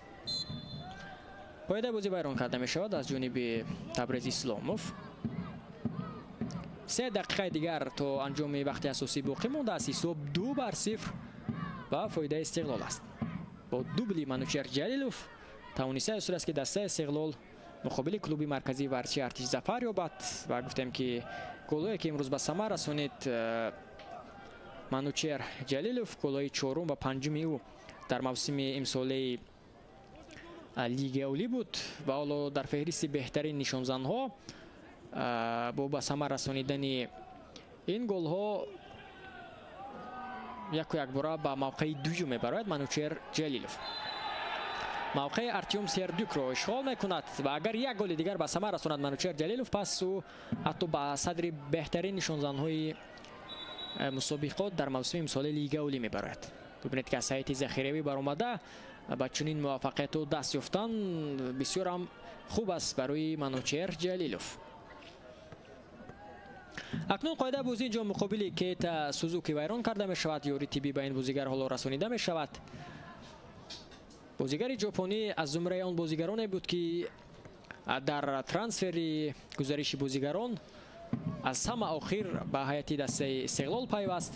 Қоидаи бозӣ вайрон карда мешавад аз ҷониби Табрез Исломов. 3 дақиқаи дигар то анҷоми вақти асосӣ боқӣ мондааст. Ҳисоб 2-0 ба фоидаи Истиқлол аст. Бо дубли Манучер Ҷалилов тавониста аст, ки дастаи Истиқлол муқобили клуби марказии варзиши Артиш зафар ёбад ва гуфтем, ки голое ки имрӯз ба самар расонид Манучер Ҷалилов, голҳои чорум ва панҷуми ӯ дар мавсими имсолаи Лигаи Олӣ буд ва ҳоло дар феҳристи беҳтарин нишонзанҳо бо ба самар расонидани ин голҳо яку якбора ба мавқеи дуюм мебарояд Манучер Ҷалилов. Мавқеи Артём Сердюкро ишғол мекунад ва агар як голи дигар ба самар расонад Манучер Ҷалилов, пас ӯ ҳатто ба садри беҳтарин нишонзанҳои мусобиқот дар мавсими имсолаи Лигаи Олӣ мебарояд. Бибинед, ки аз ҳайати захиравӣ баромада ба чунин муваффақияту даст ёфтан бисёр ҳам хуб аст барои Манучер Ҷалилов. Акнун қоидаи бозӣ инҷо муқобили Кейта Сузуки вайрон карда мешавад. Ёри тиббӣ ба ин бозигар ҳоло расонида мешавад. Бозигари ҷопонӣ аз зумраи он бозигароне буд, ки дар трансфери гузариши бозигарон аз ҳама охир ба ҳайати дастаи Истиқлол пайваст.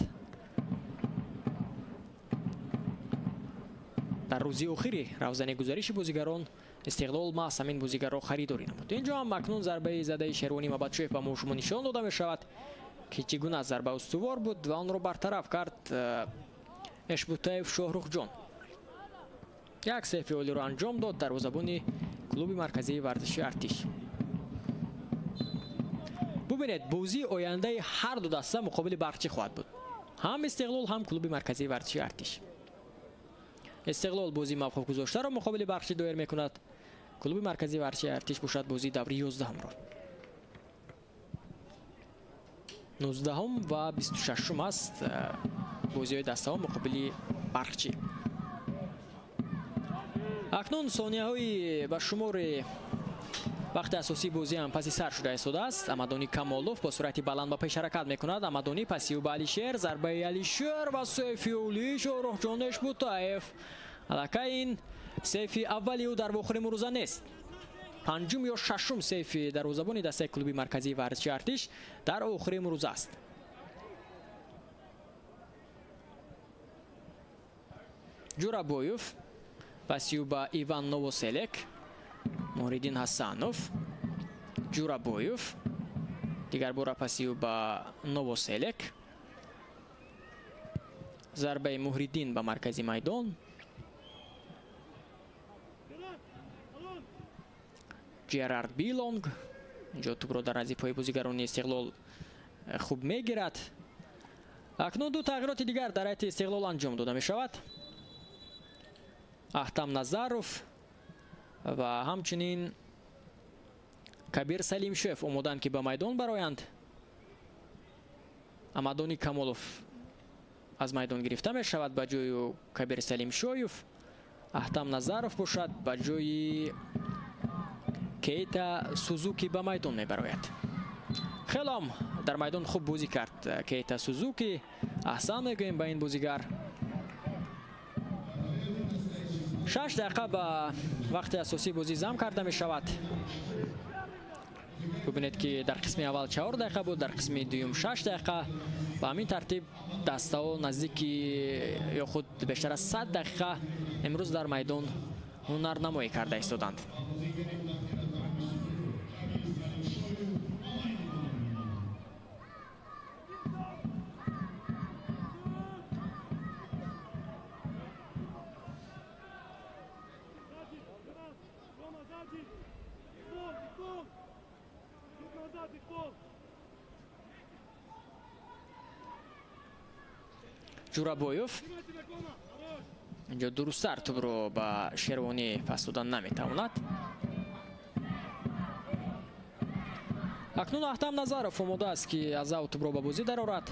Дар рӯзи охири равзани гузариши бозигарон Истиқлол маҳз ҳамин бозигарро харидорӣ намуд. Инҷо ҳам акнун зарбаи задаи Шервонӣ Мабатшоев ба шумо нишон дода мешавад, ки чӣ гуна зарба устувор буд ва онро бартараф кард Эшбутаев Шоҳрухҷон. Як сейфи олиро анҷом дод дарвозабони клуби марказии варзиши Артиш. Бубинед, бозии ояндаи ҳар ду даста муқобили Барқчӣ хоҳад буд. Ҳам Истиқлол, ҳам клуби марказии варзиши Артиш. Истиқлол бозии мавқуф гузоштаро муқобили Барқчӣ доир мекунад. Клуби марказии варзиши Артиш бошад бозии даври 11-ро. 19 ва 26 аст бозиҳои дастаҳо муқобили Барқчӣ. Акнун сонияҳои ба шумори Вақти асосии бозӣ ҳам паси сар шуда истодааст. Амадони Камолов бо суръати баланд ба пеш ҳаракат мекунад. Амадони паси ӯ ба Алишер, зарбаи Алишер ва сейфи олии Шоҳрухҷон Эшбутаев. Аллакай ин сейфи аввали ӯ дар вохӯри имрӯза нест. Панҷум ё шашум сейфи дарвозабони дастаи клуби марказии варзиши Артиш дар охири имрӯза аст. Ҷурабоев паси ӯ ба Иван Новоселек, Муҳриддин Ҳасанов, Ҷурабоев дигар бора паси ӯ ба Новоселек. Зарбаи Муҳриддин ба маркази майдон. Ҷерард Билонг инҷо тӯбро дар назди пои бозигарони Истиқлол хуб мегирад. Акнун ду тағйироти дигар дар ҳайати Истиқлол анҷом дода мешавад. Аҳтам Назаров ва ҳамчунин Кабир Салимшоев омоданд, ки ба майдон бароянд. Амадони Камолов аз майдон гирифта мешавад ба ҷои Кабир Салимшоев. Аҳтам Назаров бошад ба ҷои Кейта Сузуки ба майдон мебарояд. Хелом дар майдон хуб бозӣ кард Кейта Сузуки. Аҳсан мегӯем ба ин бозигар. 6 дақиқа ба вақти асосии бозӣ зам карда мешавад. Бубинед, ки дар қисми аввал 4 дақиқа буд, дар қисми дуюм 6 дақиқа. Ба ҳамин тартиб дастаҳо наздики ё худ бештар аз 100 дақиқа имрӯз дар майдон ҳунарнамоӣ карда истоданд. Ҷурабоев инҷо дурусттар тӯбро ба Шервонӣ пас додан наметавонад. Акнун Аҳтам Назаров омода аст, ки аз ав тӯбро ба бозӣ дарорад.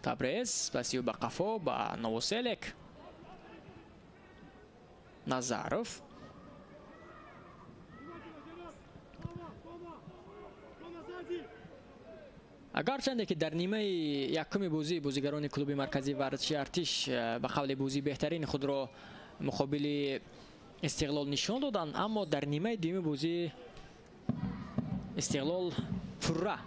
Табрез паси ӯ ба қафо ба Новоселек. Назаров агарчанде ки дар нимаи якуми бозӣ бозигарони клуби марказии варзиши Артиш ба қавли бозии беҳтарини худро муқобили Истиқлол нишон доданд, аммо дар нимаи дуюми бозӣ Истиқлол пурра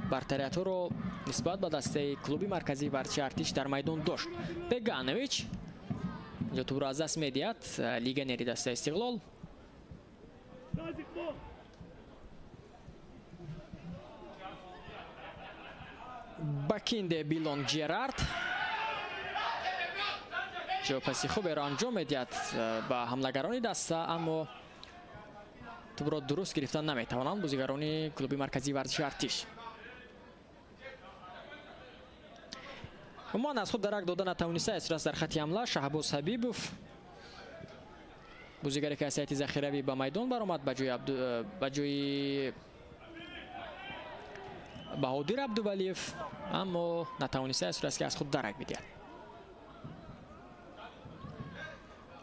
бартариятҳоро нисбат ба дастаи клуби марказии варзиши Артиш дар майдон дошт. Беганович инҷо тӯбро аз даст медиҳад легионери дастаи Истиқлол. Бакинде Билонг Ҷерард ҷопаси хуберо анҷом медиҳад ба ҳамлагарони даста, аммо тӯбро дуруст гирифтан наметавонанд бозигарони клуби марказии варзиши Артиш. Умуман аз худ дарак дода натавонистааст раст дар хати ҳамла Шаҳбоз Ҳабибов, бозигаре ки аз ҳайати захиравӣ ба майдон баромад ба ҷои Баҳодир Абдувалиев, аммо натавонистааст раст ки аз худ дарак бидиҳад.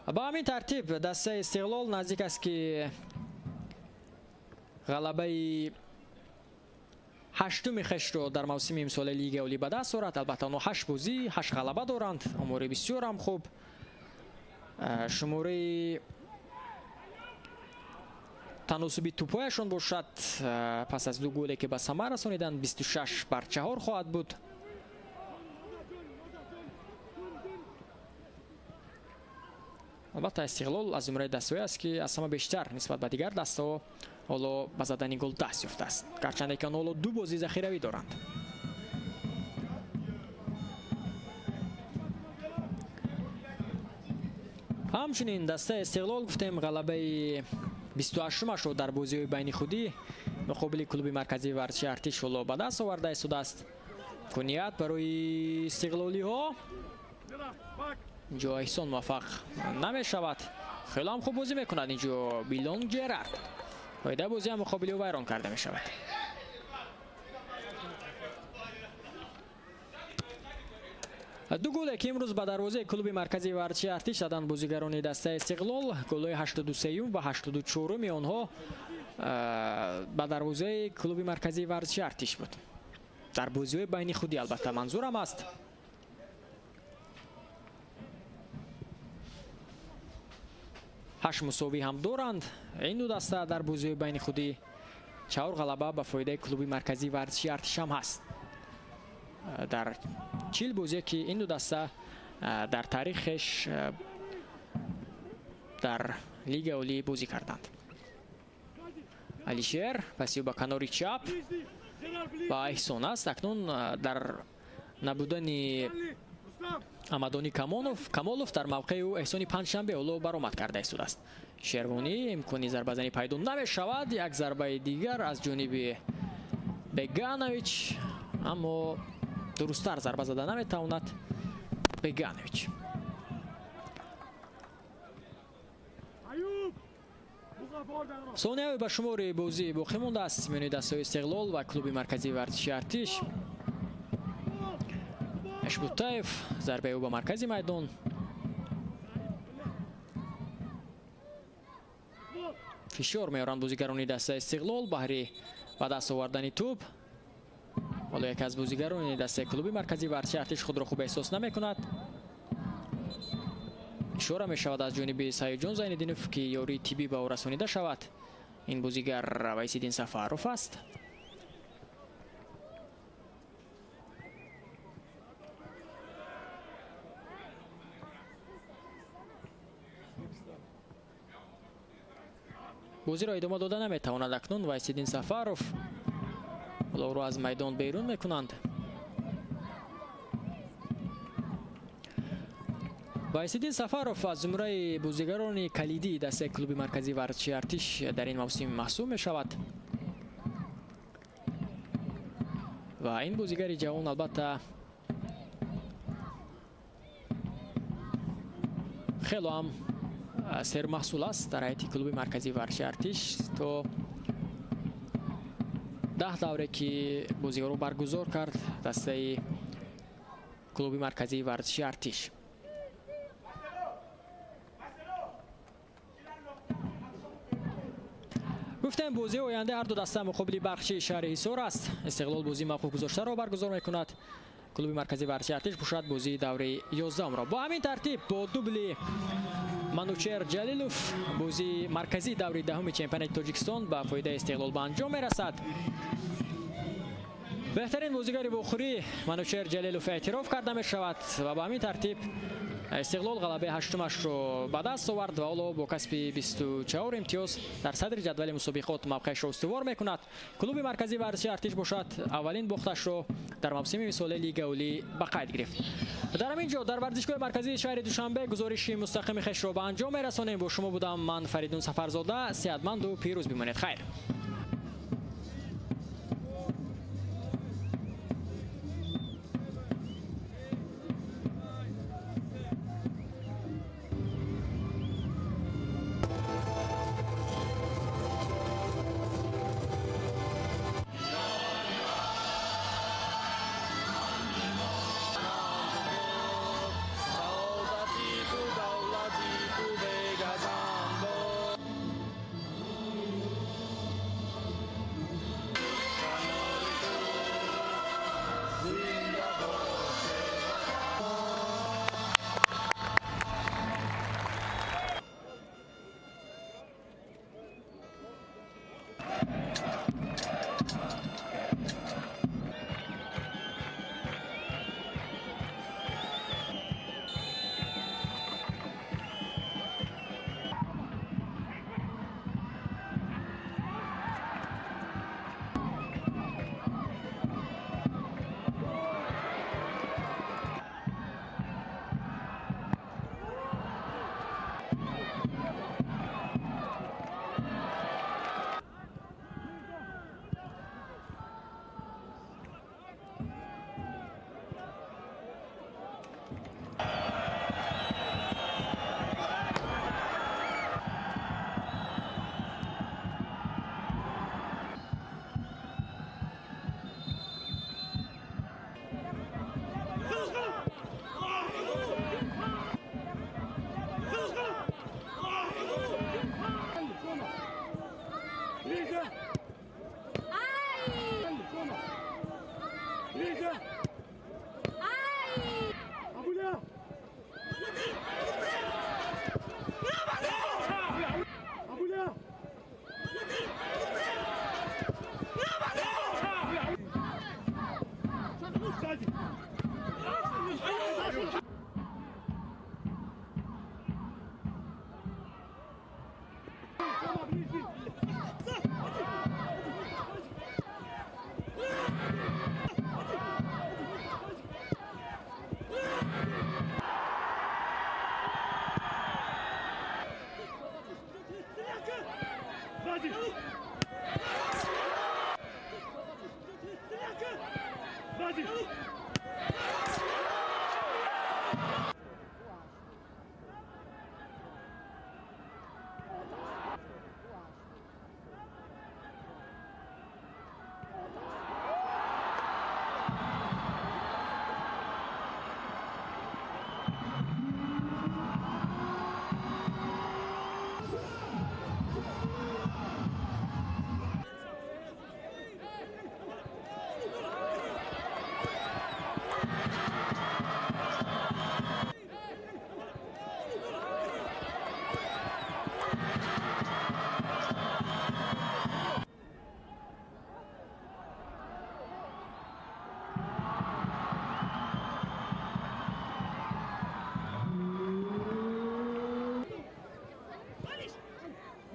Ба ҳамин тартиб дастаи Истиқлол наздик аст, ки ғалабаи ҳаштуми хешро дар мавсими имсолаи Лигаи Олӣ ба даст орад. Албатта онҳо 8 бозӣ, 8 ғалаба доранд. Омори бисёр ҳам хуб. Шумораи таносуби тӯпҳояшон бошад пас аз ду голе ки ба самар расониданд 26-4 хоҳад буд. Албатта Истиқлол аз зумраи дастаҳое аст, ки аз ҳама бештар нисбат ба дигар дастаҳо ҳоло ба задани гол даст ёфтааст, гарчанде ки онҳо ҳоло ду бозии захиравӣ доранд. Ҳамчунин дастаи Истиқлол гуфтем ғалабаи 28-ашро дар бозиҳои байни худӣ муқобили клуби марказии варзиши Артиш ҳоло ба даст оварда истодааст. Имконият барои истиқлолиҳо инҷо Эҳсон муваффақ намешавад. Хеле ҳам хуб бозӣ мекунад инҷо Билонг Ҷерард. Қоидаи бозӣ ҳам муқобили ӯ вайрон карда мешавад. Ду голе ки имрӯз ба дарвозаи клуби марказии варзиши Артиш заданд бозигарони дастаи Истиқлол, голҳои 83 ва 84-уми онҳо ба дарвозаи клуби марказии варзиши Артиш буд. Дар бозиҳои байни худӣ албатта манзурам аст. Ҳашт мусовӣ ҳам доранд ин ду даста дар бозиҳои байни худӣ. 4 ғалаба ба фоидаи клуби марказии варзиши Артиш ҳам ҳаст. Дар 40 бозие ки ин ду даста дар таърихеш дар Лигаи Олӣ бозӣ карданд. Алишер пасиу ба канори чап ва Эҳсон аст. Акнун дар набудани Амадони Камолов дар мавқеи ӯ Эҳсони Панҷшанбе ҳоло баромад карда истодааст. Шервонӣ имкони зарбазанӣ пайдо намешавад. Як зарбаи дигар аз ҷониби Беганович, аммо дурусттар зарба зада наметавонад Беганович. Сонияҳои ба шумори бозӣ боқӣ мондааст миёни дастаҳои Истиқлол ва клуби марказии варзиши Артиш. Эшбутаев зарбаи ӯ ба маркази майдон. Фишор меоранд бозигарони дастаи Истиқлол баҳри ба даст овардани тӯб. Ҳоло яке аз бозигарони дастаи клуби марказии варзиши Артиш худро хуб эҳсос намекунад. Ишора мешавад аз ҷониби Саидҷон Зайниддинов, ки ёрии тиббӣ ба ӯ расонида шавад. Ин бозигар Вайсиддин Сафаров аст. Бозиро идома дода наметавонад акнун Вайсиддин Сафаров. Ҳоло ӯро аз майдон берун мекунанд. Вайсиддин Сафаров аз зумраи бозигарони калидии дастаи клуби марказии варзиши Артиш дар ин мавсим маҳсуб мешавад. Ва ин бозигари ҷавон албатта хело ҳам сермаҳсул аст дар ҳайати клуби марказии варзиши Артиш. То 10 давре ки бозиҳоро баргузор кард дастаи клуби марказии варзиши Артиш. Гуфтем бозии оянда ҳар ду даста муқобили Барқчии шаҳри Ҳисор аст. Истиқлол бозии мавқуф гузоштаро баргузор мекунад. Клуби марказии варзиши Артиш пӯшад бозии давраи 11-ро. Бо ҳамин тартиб бо дубли Манучер Ҷалилов бозии марказии даври 10-уми чемпионати Тоҷикистон ба фоидаи Истиқлол ба анҷом мерасад. Беҳтарин бозигари вохӯрӣ Манучер Ҷалилов эътироф карда мешавад ва ба ҳамин тартиб Истиқлол ғалабаи 8-умашро ба даст овард ва ҳоло бо касби 24 имтиёз дар садри ҷадвали мусобиқот мавқеашро устувор мекунад. Клуби марказии варзиши Артиш бошад аввалин бохташро дар мавсими мисолаи Лигаи Олӣ ба қайд гирифт. Дар ҳамин ҷо дар варзишгоҳи марказии шаҳри Душанбе гузориши мустақими хешро ба анҷом мерасонем. Бо шумо будам ман Фаридун Сафарзода. Сеҳатманду пирӯз бимонед. Хайр. Сзади!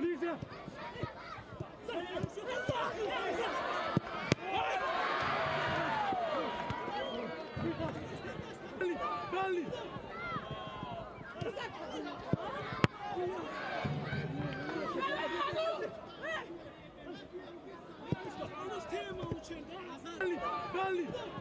Ближе! Дали! Дали!